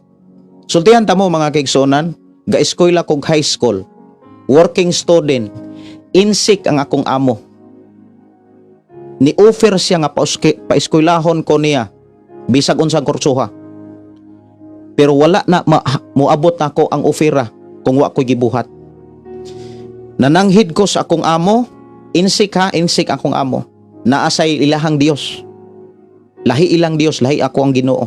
Sultihan ta mo, mga kaigsuonan, ga-eskwela kog high school. Working student. Insik ang akong amo. Ni-offer siya nga paeskwelahon ko niya bisag unsang kursuha. Pero wala na moabot nako ang ofera kung wa ko gibuhat. Nananghid ko sa akong amo, insik ha, insik akong amo. Naa say ilahang Dios. Lahi ilang Dios, lahi ako ang Ginoo.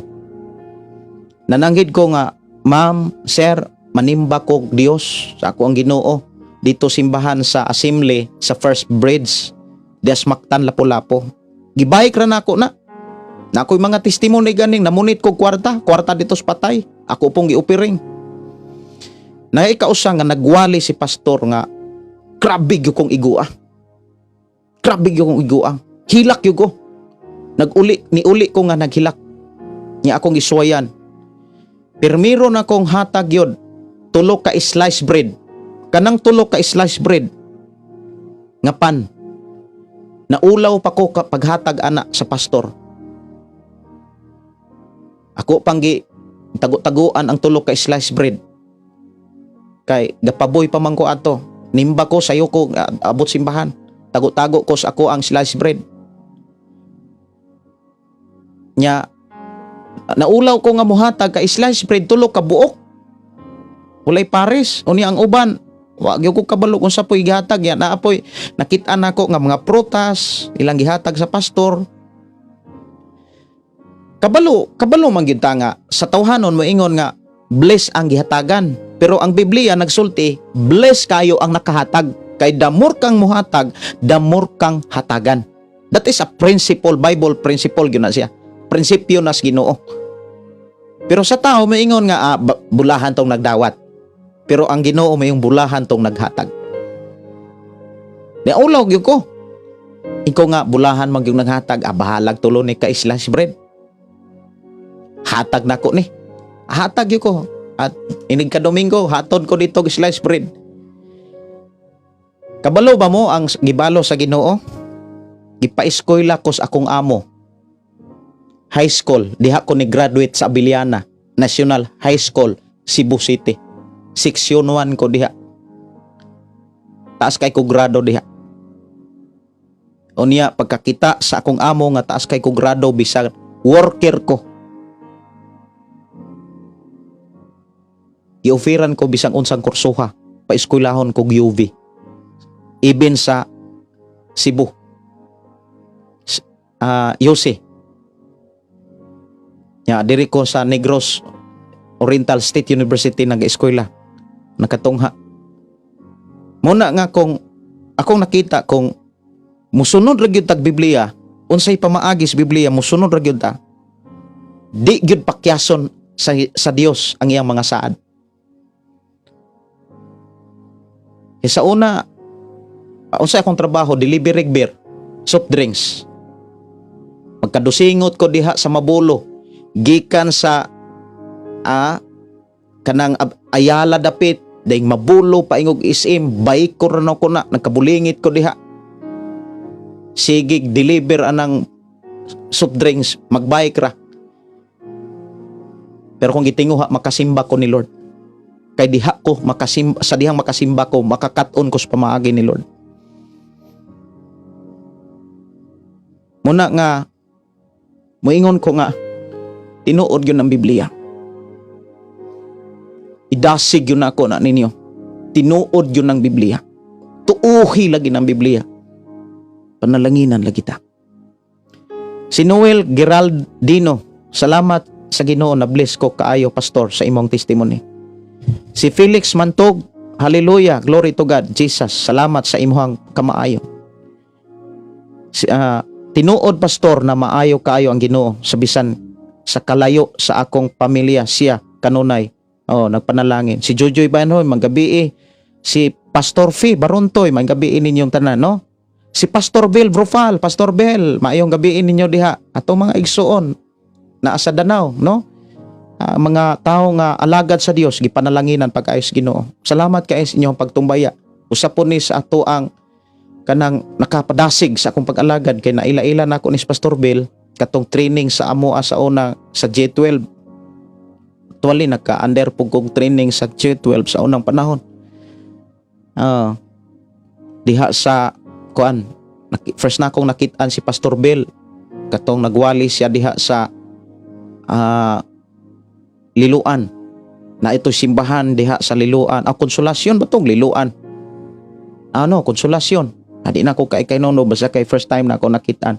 Nananghid ko nga, "Ma'am, sir, manimba ko Dios sa ako ang Ginoo dito simbahan sa Assembly sa First Bridge, Des Mactan, Lapu-Lapu." Gibayik ra nako na. Na ako'y mga testimony ganing namunit ko kwarta, kwarta dito sa patay. Ako pong giupiring. Na ikausa nga nagwali si pastor nga grabe gyud kong igua. Grabe gyud kong igua. Hilak gyud ko. Naguli, niuli ko nga naghilak. Nya akong isuwayan. Pirmiro na kong hatag yun. Tulo ka slice bread. Kanang tulo ka slice bread. Nga pan. Naulaw pa ko paghatag ana sa pastor. Ako pang gi tago-taguan ang tulo ka slice bread. Kay gapaboy pa man ko ato. Nimba ko sayo ko abot simbahan. Tago-tago ko sa ako ang slice bread. Nya naulaw ko nga muhatag ka slice bread, tulo ka buok. Walay pares. Unya ang uban, wa gyud ko kabalo kung unsa po'y gihatag ya. Naa po'y nakit-an nako nga mga prutas ilang gihatag sa pastor. Kabalo, kabalo man gyud ta nga sa tawhanon moingon nga bless ang gihatagan. Pero ang Biblia nagsulti, bless kayo ang nakahatag. Kay the more kang muhatag, the more kang hatagan. That is a principle, Bible principle gyud na siya. Prinsipyo na sa Ginoo. Pero sa tao moingon nga bulahan tong nagdawat. Pero ang Ginoo mayong bulahan tong naghatag. Naulaw gyud ko. Ikaw nga bulahan man gyud naghatag, bahalag tulo ni ka slice bread. Hatag nako ni. Hatag gyud ko. At inig ka Domingo, hatod ko dito og slice bread. Kabalo ba mo ang gibalo sa Ginoo? Gipaeskwela ko sa akong amo. High school, diha ko ni graduate sa Abiliana National High School, Cebu City. Section 1 ko diha. Taas kay ko grado diha. Unya pagkakita sa akong amo nga taas kay ko grado bisag worker ko, gioferan ko bisang unsang kursuha, paeskwelahon kog UV. Even sa Cebu. UC. Ya, diri ko sa Negros Oriental State University nag-eskwela. Nakatungha. Muna nga kung akong nakita, kung musunod ra gyud tag Biblia, unsay pamaagi sa Biblia, musunod ra gyud ta. Di gyud pakyason sa Dios ang iyang mga saad. Eh, sa una, unsay akong trabaho, delivery beer, soft drinks. Pagkadusingot ko diha sa Mabulo, gikan sa kanang Ayala dapit, daing Mabulo paingog SM, bike ko ra ko na, nagkabulingit ko diha. Sige, deliver anang soft drinks, magbike ra. Pero kung gitinguha, makasimba ko ni Lord. Kay diha ko makasimba, sa dihang makasimba ko, makakaton ko sa pamaagi ni Lord. Muna nga Moingon ko nga tinuod yun ang Biblia. Idasig yun ako na ninyo. Tinuod yun ang Biblia. Tuuhi lagi ng Biblia. Panalanginan lagi ta. Si Noel Geraldino, salamat sa Ginoo na bless ko kaayo, pastor, sa imong testimony. Si Felix Mantog, hallelujah, glory to God, Jesus, salamat sa imong kamaayo. Si, tinuod, pastor, na maayo kaayo ang Ginoo sa bisan sa kalayo sa akong pamilya siya kanunay. Oh, nagpanalangin. Si Jojoy Banhoy, magabi. Si Pastor Fi Barontoy, magabi ninyong tanan, no? Si Pastor Bill Brufal, Pastor Bill, maayong gabi ninyo diha. Ato mga igsuon naa sa Danao, no? Mga tao nga alagad sa Dios, gipanalanginan pag-ayos Ginoo. Salamat kay sa inyong pagtumbaya. Usa po ni sa ato ang kanang nakapadasig sa akong pag-alagad kay naila-ila nako ni Pastor Bill katong training sa amoa sa una sa J12. Actually, nagka-under pug kog training sa J12 sa unang panahon. Diha sa kuan, first na akong nakitaan si Pastor Bill katong nagwali siya diha sa Liloan na ito simbahan diha sa Liloan. Konsolasyon ba tong Liloan? Ano, Konsolasyon. Adi na ko kay kay nono, basta kay first time na ako nakitaan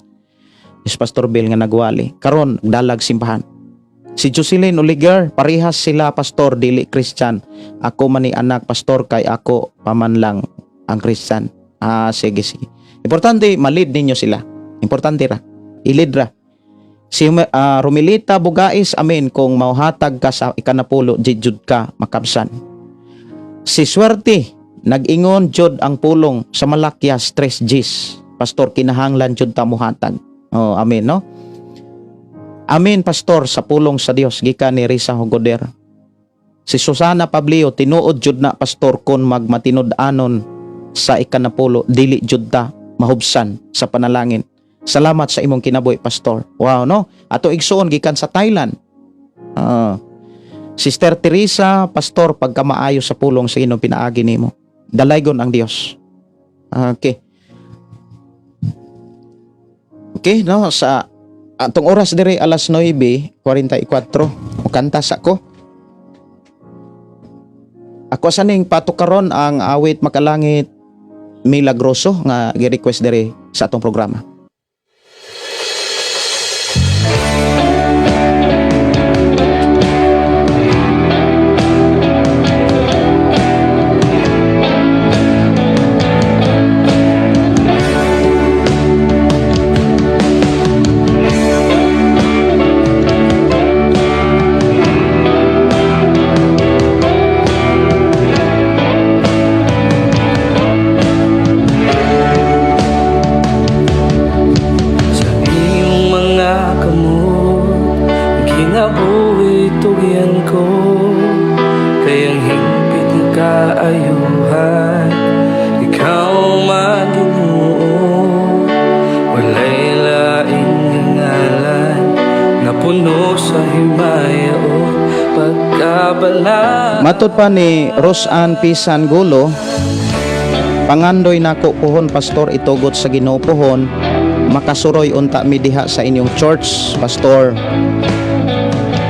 is Pastor Bill nga nagwali. Karon dalag simbahan. Si Jocelyn Oliger, parehas sila, pastor, dili Christian. Ako man ni anak pastor kay ako paman lang ang Christian. Ah, sige sige. Importante malid ninyo sila. Importante ra. I-lead ra. Si Romilita Bugais, amen, kung mauhatag ka sa ikanapulo, di jud ka makabsan. Si Swerte, nag-ingon jud ang pulong sa Malakias 3 Gs. Pastor, kinahanglan jud ta mohatag. Oh, amen, no? Amen, pastor, sa pulong sa Dios gikan ni Risa Hugoder. Si Susana Pablio, tinuod jud na, pastor, kon magmatinud-anon sa ikanapulo, dili jud ta mahubsan sa panalangin. Salamat sa imong kinabuhi, pastor. Wow, no? Ato igsuon gikan sa Thailand. Sister Teresa, pastor, pagkamaayo sa pulong sa Ginoo pinaagi nimo. Dalaygon ang Dios. Okay. Okay, no, sa atong oras dire alas 9:44, mukanta sa ko. Ako sa ning patukaron ang awit Makalangit Milagroso nga gi-request dire sa atong programa.
Sa iyong mga kamot, kinabuhi tugyan ko. Kay ang hingpit nga kaayuhan, ikaw man Ginoo. Walay laing ngalan nga puno sa himaya o pagkabala.
Matod pa ni Rosan Pisan Gulo, pangandoy nako puhon, pastor, itugot sa Ginoo puhon makasuroy unta mi diha sa inyong church, pastor,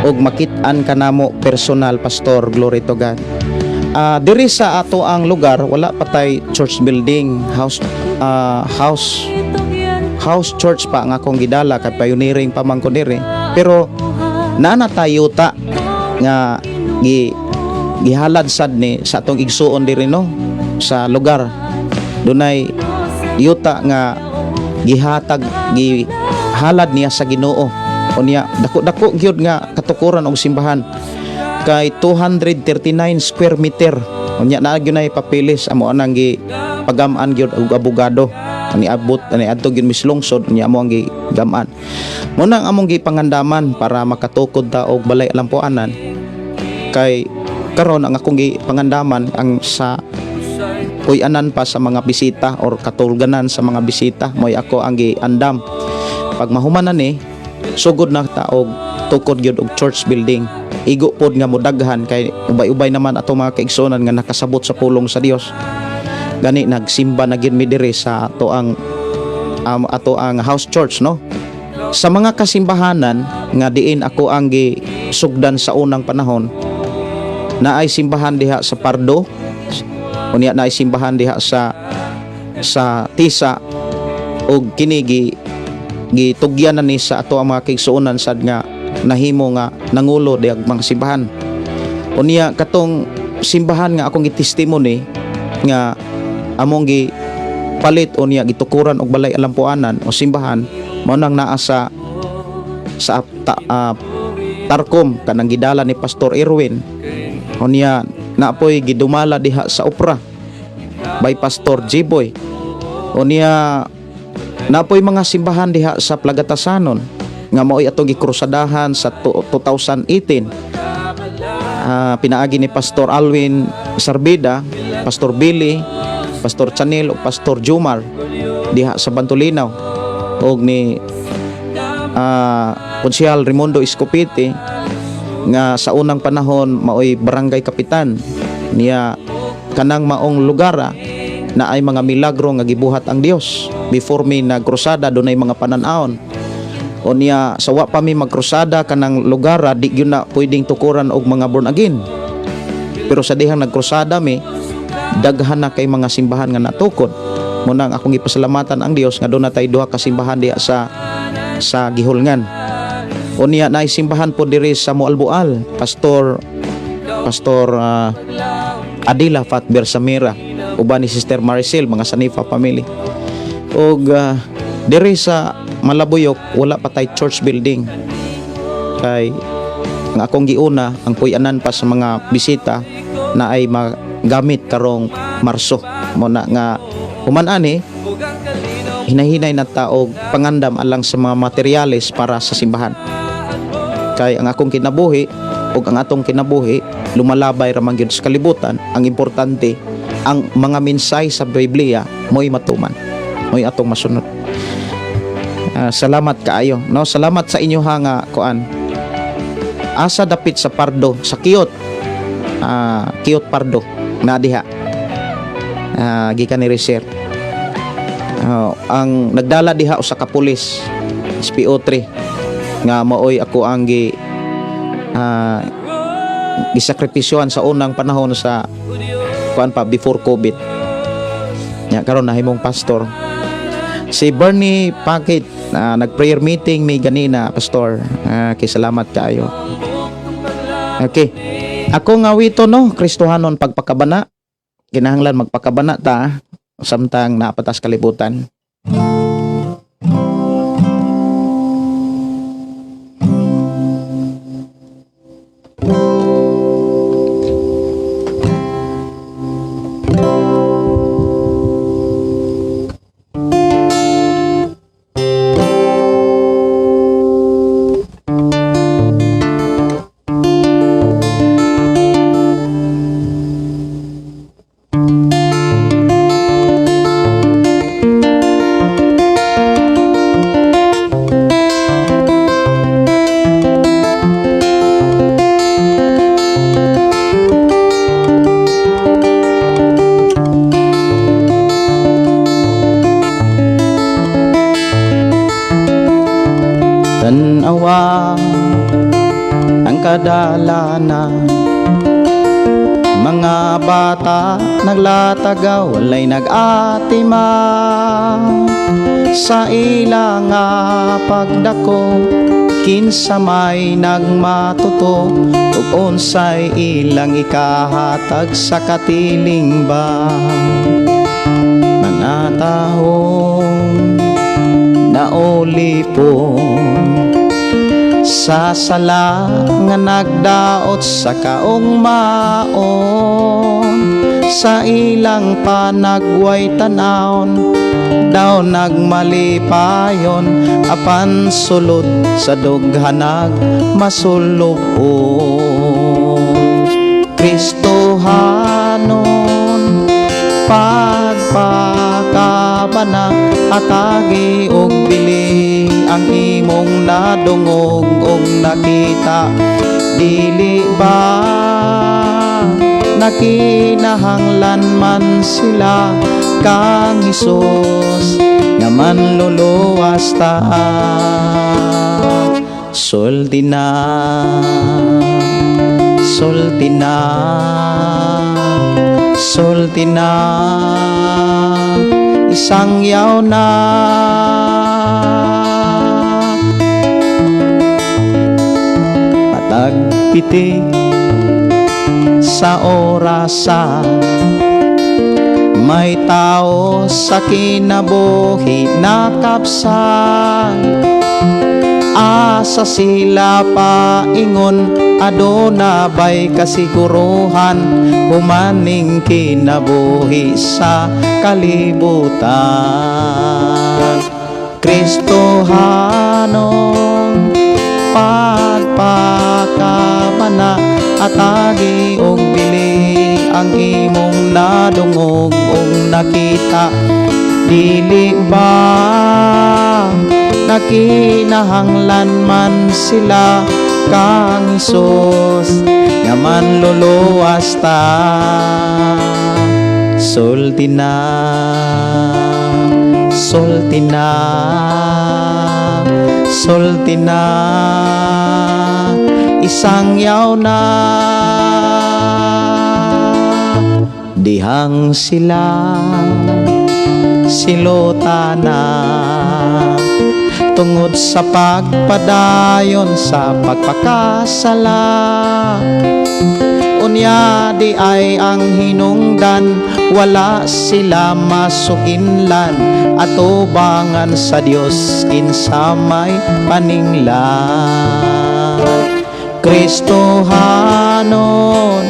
ug makit-an kanamo personal, pastor. Glory to God. Diri sa ato ang lugar wala pa tay church building, house house house church pa nga akong gidala kay pioneering pa man ko diri, pero naa na tayo ta nga gihalad sad ni sa atong igsuon diri, no, sa lugar. Dunay yuta nga gihatag, gihalad niya sa Ginoo. Unya dako-dako gyud nga katukuran og simbahan kay 239 square meter. Unya naa gyud nay papeles, amo anang gi pagam-an gyud og abogado ani abot ani adto gyud mislungsod. Unya amo ang gigam-an mo nang among gipangandaman para makatukod ta og balay alampuanan kay karon ang akong gipangandaman ang sa puy-anan pa sa mga bisita or katulganan sa mga bisita mo'y ako ang giandam. Pag mahuman na ni, sugod na ta og tukod gyud og church building. Igo pod nga modaghan kay ubay-ubay naman ato mga kaigsuonan nga nakasabot sa pulong sa Dios. Gani nagsimba na gyud mi diri sa ato ang house church, no. Sa mga kasimbahanan nga diin ako ang gisugdan sa unang panahon, naay simbahan diha sa Pardo, unya naay simbahan diha sa Tisa, og kini gitugyan na ni sa ato ang mga kaigsuonan sad nga nahimo nga nangulo diha mga simbahan. Unya katong simbahan nga akong gi-testimony nga among gi palit unya gitukuran og balay alampuanan o simbahan, mao nang naa sa Tarkom, kanang gidala ni Pastor Erwin. Unya naapoy gidumala diha sa Opra by Pastor Jiboy. Unya naapoy mga simbahan diha sa Plagatasanon nga mao'y atong gikrusadahan sa 2018, pinaagi ni Pastor Alwin Sarbida, Pastor Billy, Pastor Chanil ug Pastor Jumar diha sa Bantolinaw, og ni Konsehal Raimundo Escopete nga sa unang panahon maoy barangay kapitan niya. Kanang maong lugar na ay mga milagro nga gibuhat ang Dios. Before mi nagkrusada, dunay mga panan-awon. Unya sa wa pa mi magkrusada, kanang lugar di gyud na pwedeng tukuran og mga born again, pero sa dihang nagkrusada mi, daghan na kay mga simbahan nga natukod. Munang akong gipasalamatan ang Dios nga doon na tay duha ka simbahan diha sa Gihulngan. Unya naay simbahan po diri sa Moalboal, Pastor Pastor Adila Fat Bersamira uban ni Sister Maricel, mga Sanifa family. Og diri sa Malabuyok wala pa tay church building kay ang akong giuna ang puy-anan pa sa mga bisita na ay magamit karong Marso. Mo na nga human ani, hinahinay na ta og pangandam alang sa mga materyales para sa simbahan, kay ang akong kinabuhi ug ang atong kinabuhi lumalabay ra man gyud sa kalibutan. Ang importante, ang mga mensahe sa Biblia mo'y matuman, mo'y atong masunod. Salamat kaayo, no? Salamat sa inyo ha nga kuan. Asa dapit sa Pardo? Sa Kiyot. Kiyot Pardo na diha. Gikan ni Reser. Ang nagdala diha usa ka pulis SPO3 nga maoy ako ang gisakripisyohan sa unang panahon sa kuan pa, before COVID. Nya karon nahimong pastor. Si Bernie Pakit na nag-prayer meeting mi ganina, pastor. Okay, salamat kaayo. Okay. Ako nga wito, no, Kristohanon pagpakabana. Kinahanglan magpakabana ta samtang napatas kalibutan. Tanawa ang kadalanan, mga bata naglatagaw, walay nag-atima sa ilang nga pagdako. Kinsa may nagmatuto ug unsay ilang ikahatag sa katiling ba? Mga taong naulipon sa sala nga nagdaot sa kaugmaon, sa ilang panagway tanawon daw nagmalipayon, apan sulod sa dughanag masulubon. Kristohanon pagpakabana, hatagi og bili ang imong nadungog og nakita. Dili ba Nakinahanglan man sila kang Hesus nga manluluwas ta? Sulti na, sulti na, sulti na, isangyaw na. Matag pitik sa orasa, may tao sa kinabuhi nakapsan. Asa sila paingon? Aduna ba'y kasiguruhan humaning kinabuhi sa kalibutan? Kristohanon pagpakabana, atagi og bili ang imong nadungog ug nakita. Dili ba nakinahanglan man sila kang Hesus nga manluluwas ta? Sulti na, sulti na, sulti na, isangyaw na. Dihang sila silutana tungod sa pagpadayon sa pagpakasala. Unya di ay ang hinungdan, wala sila masuginlan atubangan sa Dios, kinsa may paninglan? Kristohanon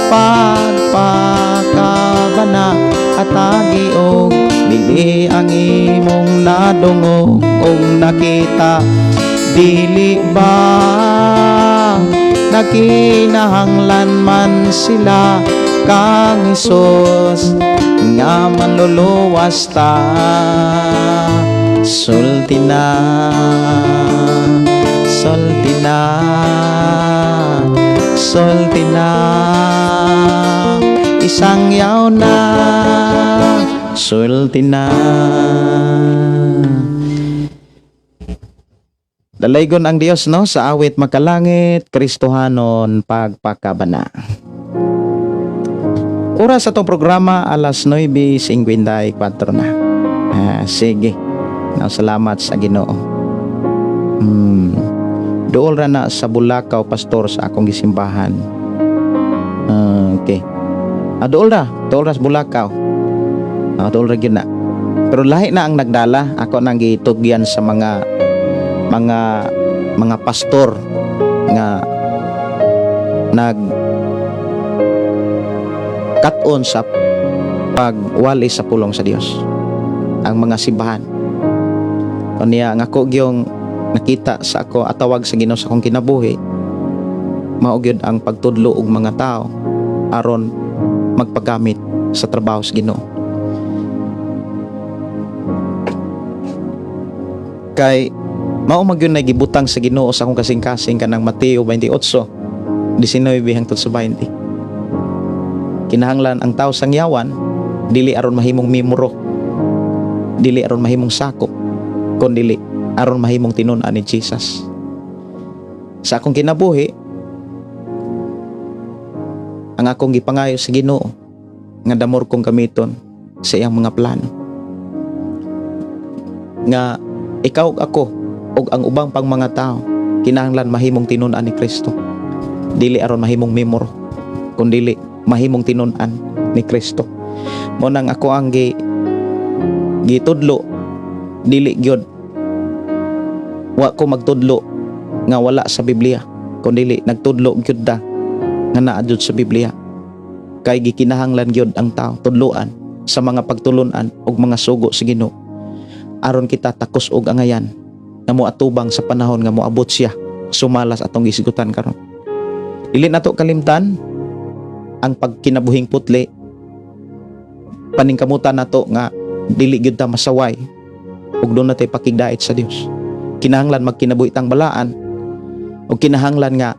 pagpakabana, atagi og bili ang imong nadungog og nakita. Dili ba nakinahanglan man sila kang Hesus nga manluluwas ta? Sulti na, sulti na, sulti na, isangyaw na, sulti na. Dalaygon ang Dios, no, sa awit "Makalangit", "Kristohanon Pagpakabana". Oras sa itong programa, alas 9:54 na. Ah, sige. Now, salamat sa Ginoo. Dool ra na sa Bulacau, pastor, sa akong gisimbahan. Ah, okay. Ah, dool ra, dool ra sa Bulacau. Ah, dool ra gyud na. Pero lahi na ang nagdala, ako nang gitugyan sa mga pastor nga nag kat-on sa pagwali sa pulong sa Dios ang mga simbahan. Unya ang ako gyong nakita sa ako atawag sa Ginoo sa akong kinabuhi, mao gyud ang pagtudlo og mga tao aron magpagamit sa trabaho sa Ginoo. Kay mao man gyud na gibutang sa Ginoo sa akong kasing-kasing kanang Mateo 28:19 hangtod sa 20. Kinahanglan ang tao sangyawan dili aron mahimong mimuro, dili aron mahimong sakop, kun dili aron mahimong tinun-an ni Jesus. Sa akong kinabuhi, ang akong gipangayo sa Ginoo nga damor kong gamiton sa iyang mga plano. Nga ikaw ug ako ug ang ubang pang mga tao kinahanglan mahimong tinun-an ni Kristo. Dili aron mahimong mimuro, kun dili mahimong tinun-an ni Kristo. Mo nang ako ang gitudlo, dili gyud wa ko magtudlo nga wala sa Biblia, kun dili nagtudlo gyud da nga naa jud sa Biblia. Kay gikinahanglan gyud ang tao tudloan sa mga pagtulun-an ug mga sugo sa Ginoo aron kita takos og angayan nga moatubang sa panahon nga moabot siya sumalas atong gisgutan karon. Dili nato kalimtan ang pagkinabuhing putli. Paningkamutan nato nga dili gyud ta masaway ug doon natay pakigdait sa Dios. Kinahanglan magkinabuhi tang balaan ug kinahanglan nga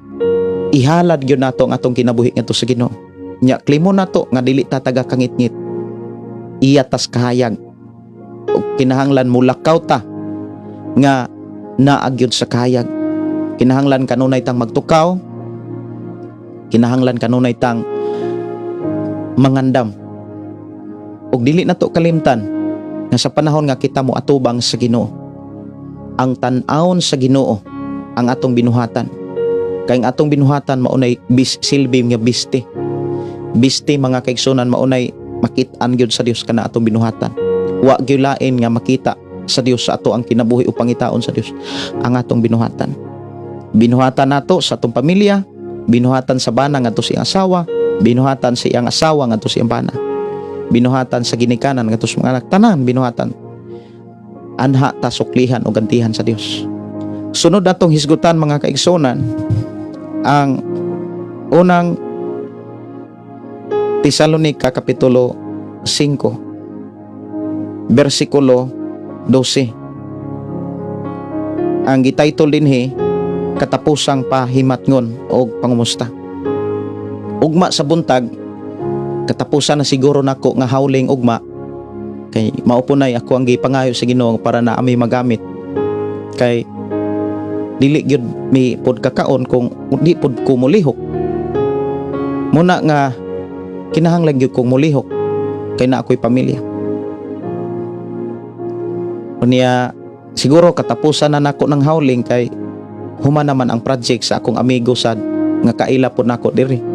ihalad gyud nato ang atong kinabuhi ngadto sa Ginoo. Nya klimo nato nga dili ta taga kangitngit. Iya tas kahayag. Ug kinahanglan mulakaw ta nga naa gyud sa kahayag. Kinahanglan kanunay tang magtukaw. Kinahanglan kanunay tang mangandam. Ug dili nato kalimtan nga sa panahon nga kita mo atubang sa Ginoo, ang tan-awon sa Ginoo ang atong binuhatan. Kay ang atong binuhatan maunay bis, silbi nga biste. Biste, mga kaigsunan, maunay makit-an gyud sa Dios kana atong binuhatan. Wa gyud lain nga makita sa Dios sa ato ang kinabuhi o pangitaon sa Dios ang atong binuhatan. Binuhatan nato sa atong pamilya, binuhatan sa bana ngadto sa iyang asawa, binuhatan sa iyang asawa ngadto sa iyang bana. Binuhatan sa ginikanan ngadto sa mga anak, tanan binuhatan. Anha ta suklihan o gantihan sa Dios. Sunod natong hisgutan, mga kaigsunan, ang Unang Tesalonika kapitulo 5 bersikulo 12. Ang gititle dinhi, "Katapusang Pahimatngon o Pangumusta." Ugma sa buntag, katapusan na siguro nako nga howling ugma kay mao po nay ako ang gipangayo sa Ginoo para na ami magamit kay dili gyud mi pod kakaon kung di pod ko mulihok muna nga kinahanglan gyud kong mulihok kay na ako'y pamilya. Unya siguro katapusan na nako ng howling kay human naman ang project sa akong amigo sad nga kaila po nako diri.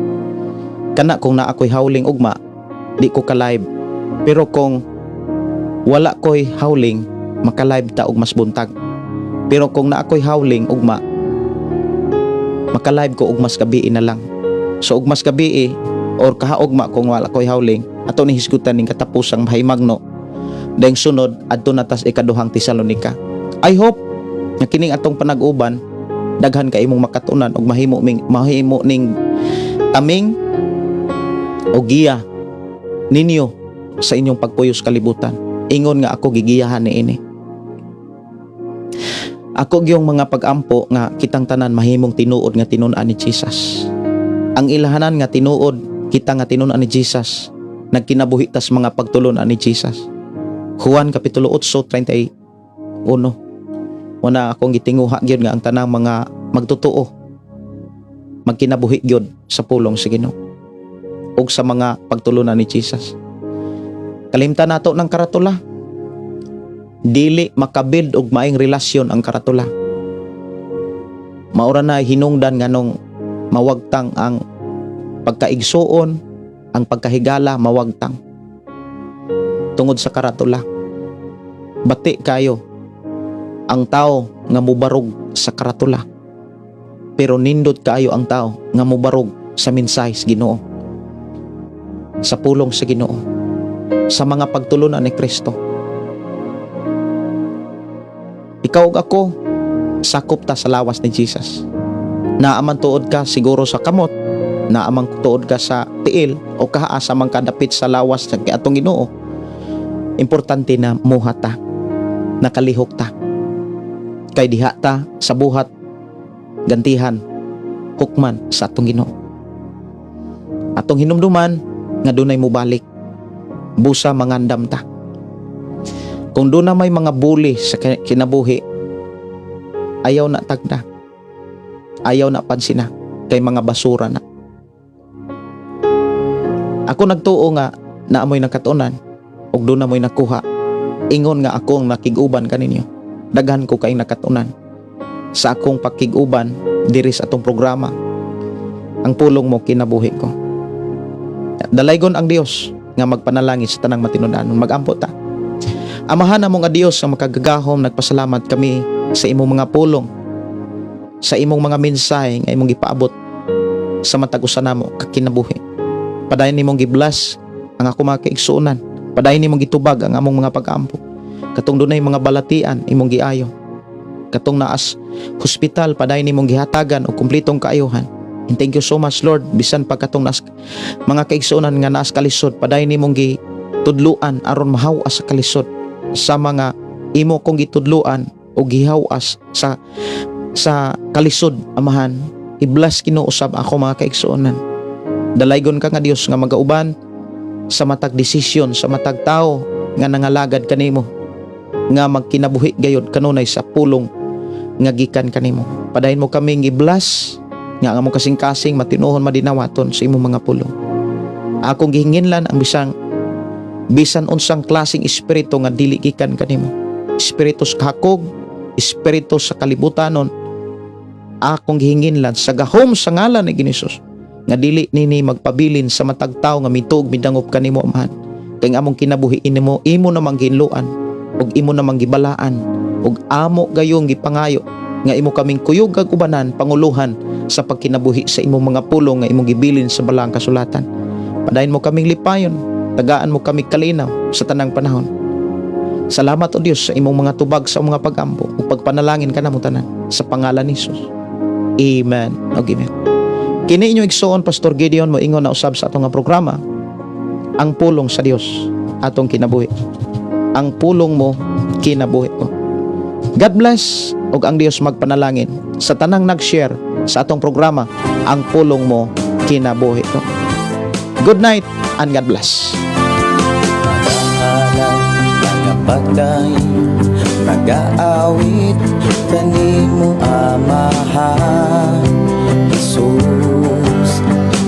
Kana kung naa ako'y howling ugma, di ko ka-live, pero kung wala ko'y howling, maka-live ta og mas buntag, pero kung naa ko'y howling ugma, maka-live ko og mas gabi na lang. So og mas gabi or kahaugma, kung wala ko'y howling, ato ni hisgutan ning Katapusang Pahimangno. Dahil sunod adto na tas Ikaduhang Tesalonika. I hope nga kining atong panag-uban, daghan ka imong makatunan og mahimo ning taming o giya ninyo sa inyong pagpuyos kalibutan. Ingon nga ako gigiyahan ni ini. Ako gyung mga pag-ampo nga kitang tanan mahimong tinuod nga tinun-an ni Jesus. Ang ilahanan nga tinuod kita nga tinun-an ni Jesus, nagkinabuhi tas mga pagtulun-an ni Jesus. Juan kapitulo 8:31. Una akong gitinguha gyud nga ang tanang mga magtotoo magkinabuhi gyud sa pulong sa Ginoo ug sa mga pagtulunan ni Jesus. Kalimtan nato ng karatula. Dili makabuild og maayong relasyon ang karatula. Maura na hinungdan nganong mawagtang ang pagkaigsuon, ang pagkahigala mawagtang tungod sa karatula. Bati kayo ang tao nga mubarog sa karatula. Pero nindot kaayo ang tao nga mubarog sa mensahe sa Ginoo. Sa pulong sa Ginoo. Sa mga pagtulunan ni Kristo. Ikaw ug ako, sakop ta sa lawas ni Jesus. Naaman tuod ka siguro sa kamot, naaman tuod ka sa tiil o kaasa man kadapit sa lawas sa atong Ginoo. Importante na muha ta, nakalihok ta. Kay diha ta sa buhat gantihan hukman sa atong Ginoo. Atong hinumduman nga dunay mubalik. Busa mangandam ta. Kung doon na may mga bully sa kinabuhi, ayaw na tagda. Ayaw na pansina kay mga basura na. Ako nagtuo nga naamoy nakatunan ug doon na mo'y nakuha. Ingon nga ako ang nakig-uban kaninyo. Daghan ko kay nakatunan sa akong pakig-uban diri sa atong programa. Ang pulong mo kinabuhi ko. Dalaygon ang Dios nga magpanalangin sa tanang matinud-anon. Magampo ta. Amahan namo nga Dios nga makagagahom, nagpasalamat kami sa imong mga pulong, sa imong mga mensahe nga imong gipaabot sa matag usa namo kakinabuhi. Padayon nimong gibless ang ako mga kaigsuonan. Padayon nimong gitubag ang among mga pag-ampo. Katong dunay mga balatian, imong giayo. Katong naas hospital, padayon nimong gihatagan og kumplitong kaayuhan. And thank you so much, Lord, bisan pa katong naas mga kaigsuonan nga naas kalisod, padayon nimong gitudluan aron mahaw-as sa kalisod sa mga imo kong gitudluan o gihaw-as sa kalisod, Amahan. I-bless Ginoo usab ako mga kaigsuonan. Dalaygon ka nga Dios nga magauban sa matag desisyon, sa matag tao nga nangalagad kanimo, nga magkinabuhi gayod kanunay sa pulong nga gikan kanimo. Padayon mo kaming i-bless nga ang among kasing-kasing matinuhon, madinawaton sa imong mga pulong. Akong gihinginlan ang bisan unsang klaseng espiritu nga dili gikan kanimo. Espiritu sa kahakog, espiritu sa kalibutanon, akong gihinginlan sa gahom sa ngalan ni Hesus nga dili nini magpabilin sa matag tawo nga mituog, midangop kanimo, Amahan. Kay ang among kinabuhi inimo, imo namang gihinloan ug imo namang gibalaan, ug amo gayong gipangayo nga imo kaming kuyog kag ubanan, panguluhan sa pagkinabuhi sa imong mga pulong nga imong gibilin sa Balaang Kasulatan. Padayon mo kaming lipayon, tagaan mo kami kalinaw sa tanang panahon. Salamat, O Dios, sa imong mga tubag sa mga pagampo ug pagpanalangin kanamo tanan sa pangalan ni Jesus. Amen. Ug amen. Kini inyong igsoon, Pastor Gideon, moingon na usab sa atong nga programa, Ang Pulong sa Dios, Atong Kinabuhi. Ang pulong mo, kinabuhi ko. God bless ug ang Dios magpanalangin sa tanang nag-share sa atong programa, Ang Pulong Mo, Kinabuhi Ko. Good night and God bless.
Magahalad, magapagdaig, magaawit kanimo, Amahan Jesus.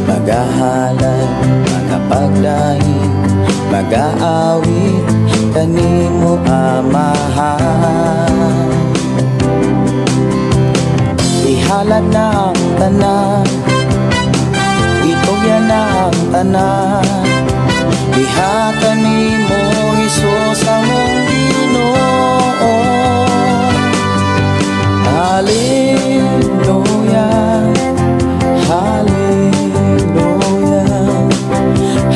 Magahalad, magapagdaig, magaawit kanimo, Amahan. Ihalad na ang tanan, itugyan na ang tanan. Diha kanimo, Hesus, among Ginoo. Hallelujah, Hallelujah,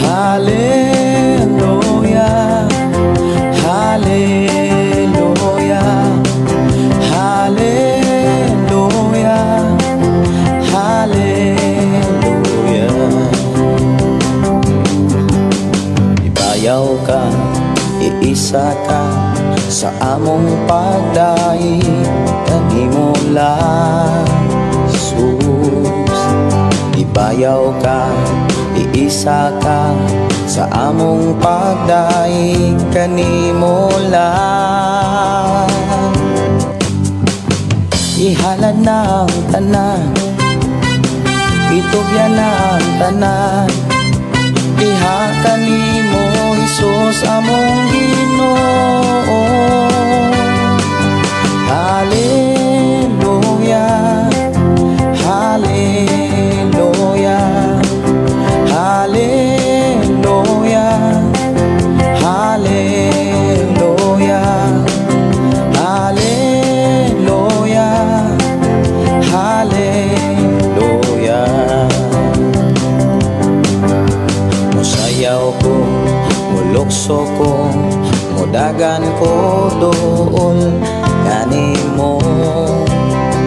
Hallelujah, Hallelujah, Hallelujah, Hallelujah. Ibayaw ka, iisa ka sa among pagdaig kanimo lang, Jesus. Ibayaw ka, iisa ka sa among pagdaig kanimo lang. Ihalad na ang tanan, itugyan na ang tanan. Diha kanimo, Hesus, among Ginoo. Hallelujah, Hallelujah, Hallelujah, Hallelujah, Hallelujah, Hallelujah. Musayaw ko, mulukso ko, mudagan ko dool kanimo,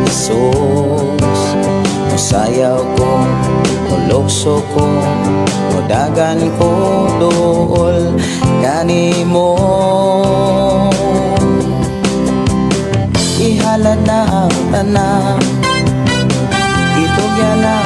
Jesus. Musayaw ko, mulukso ko, mudagan ko dool kanimo. Ihalad na ang tanan, itugyan na.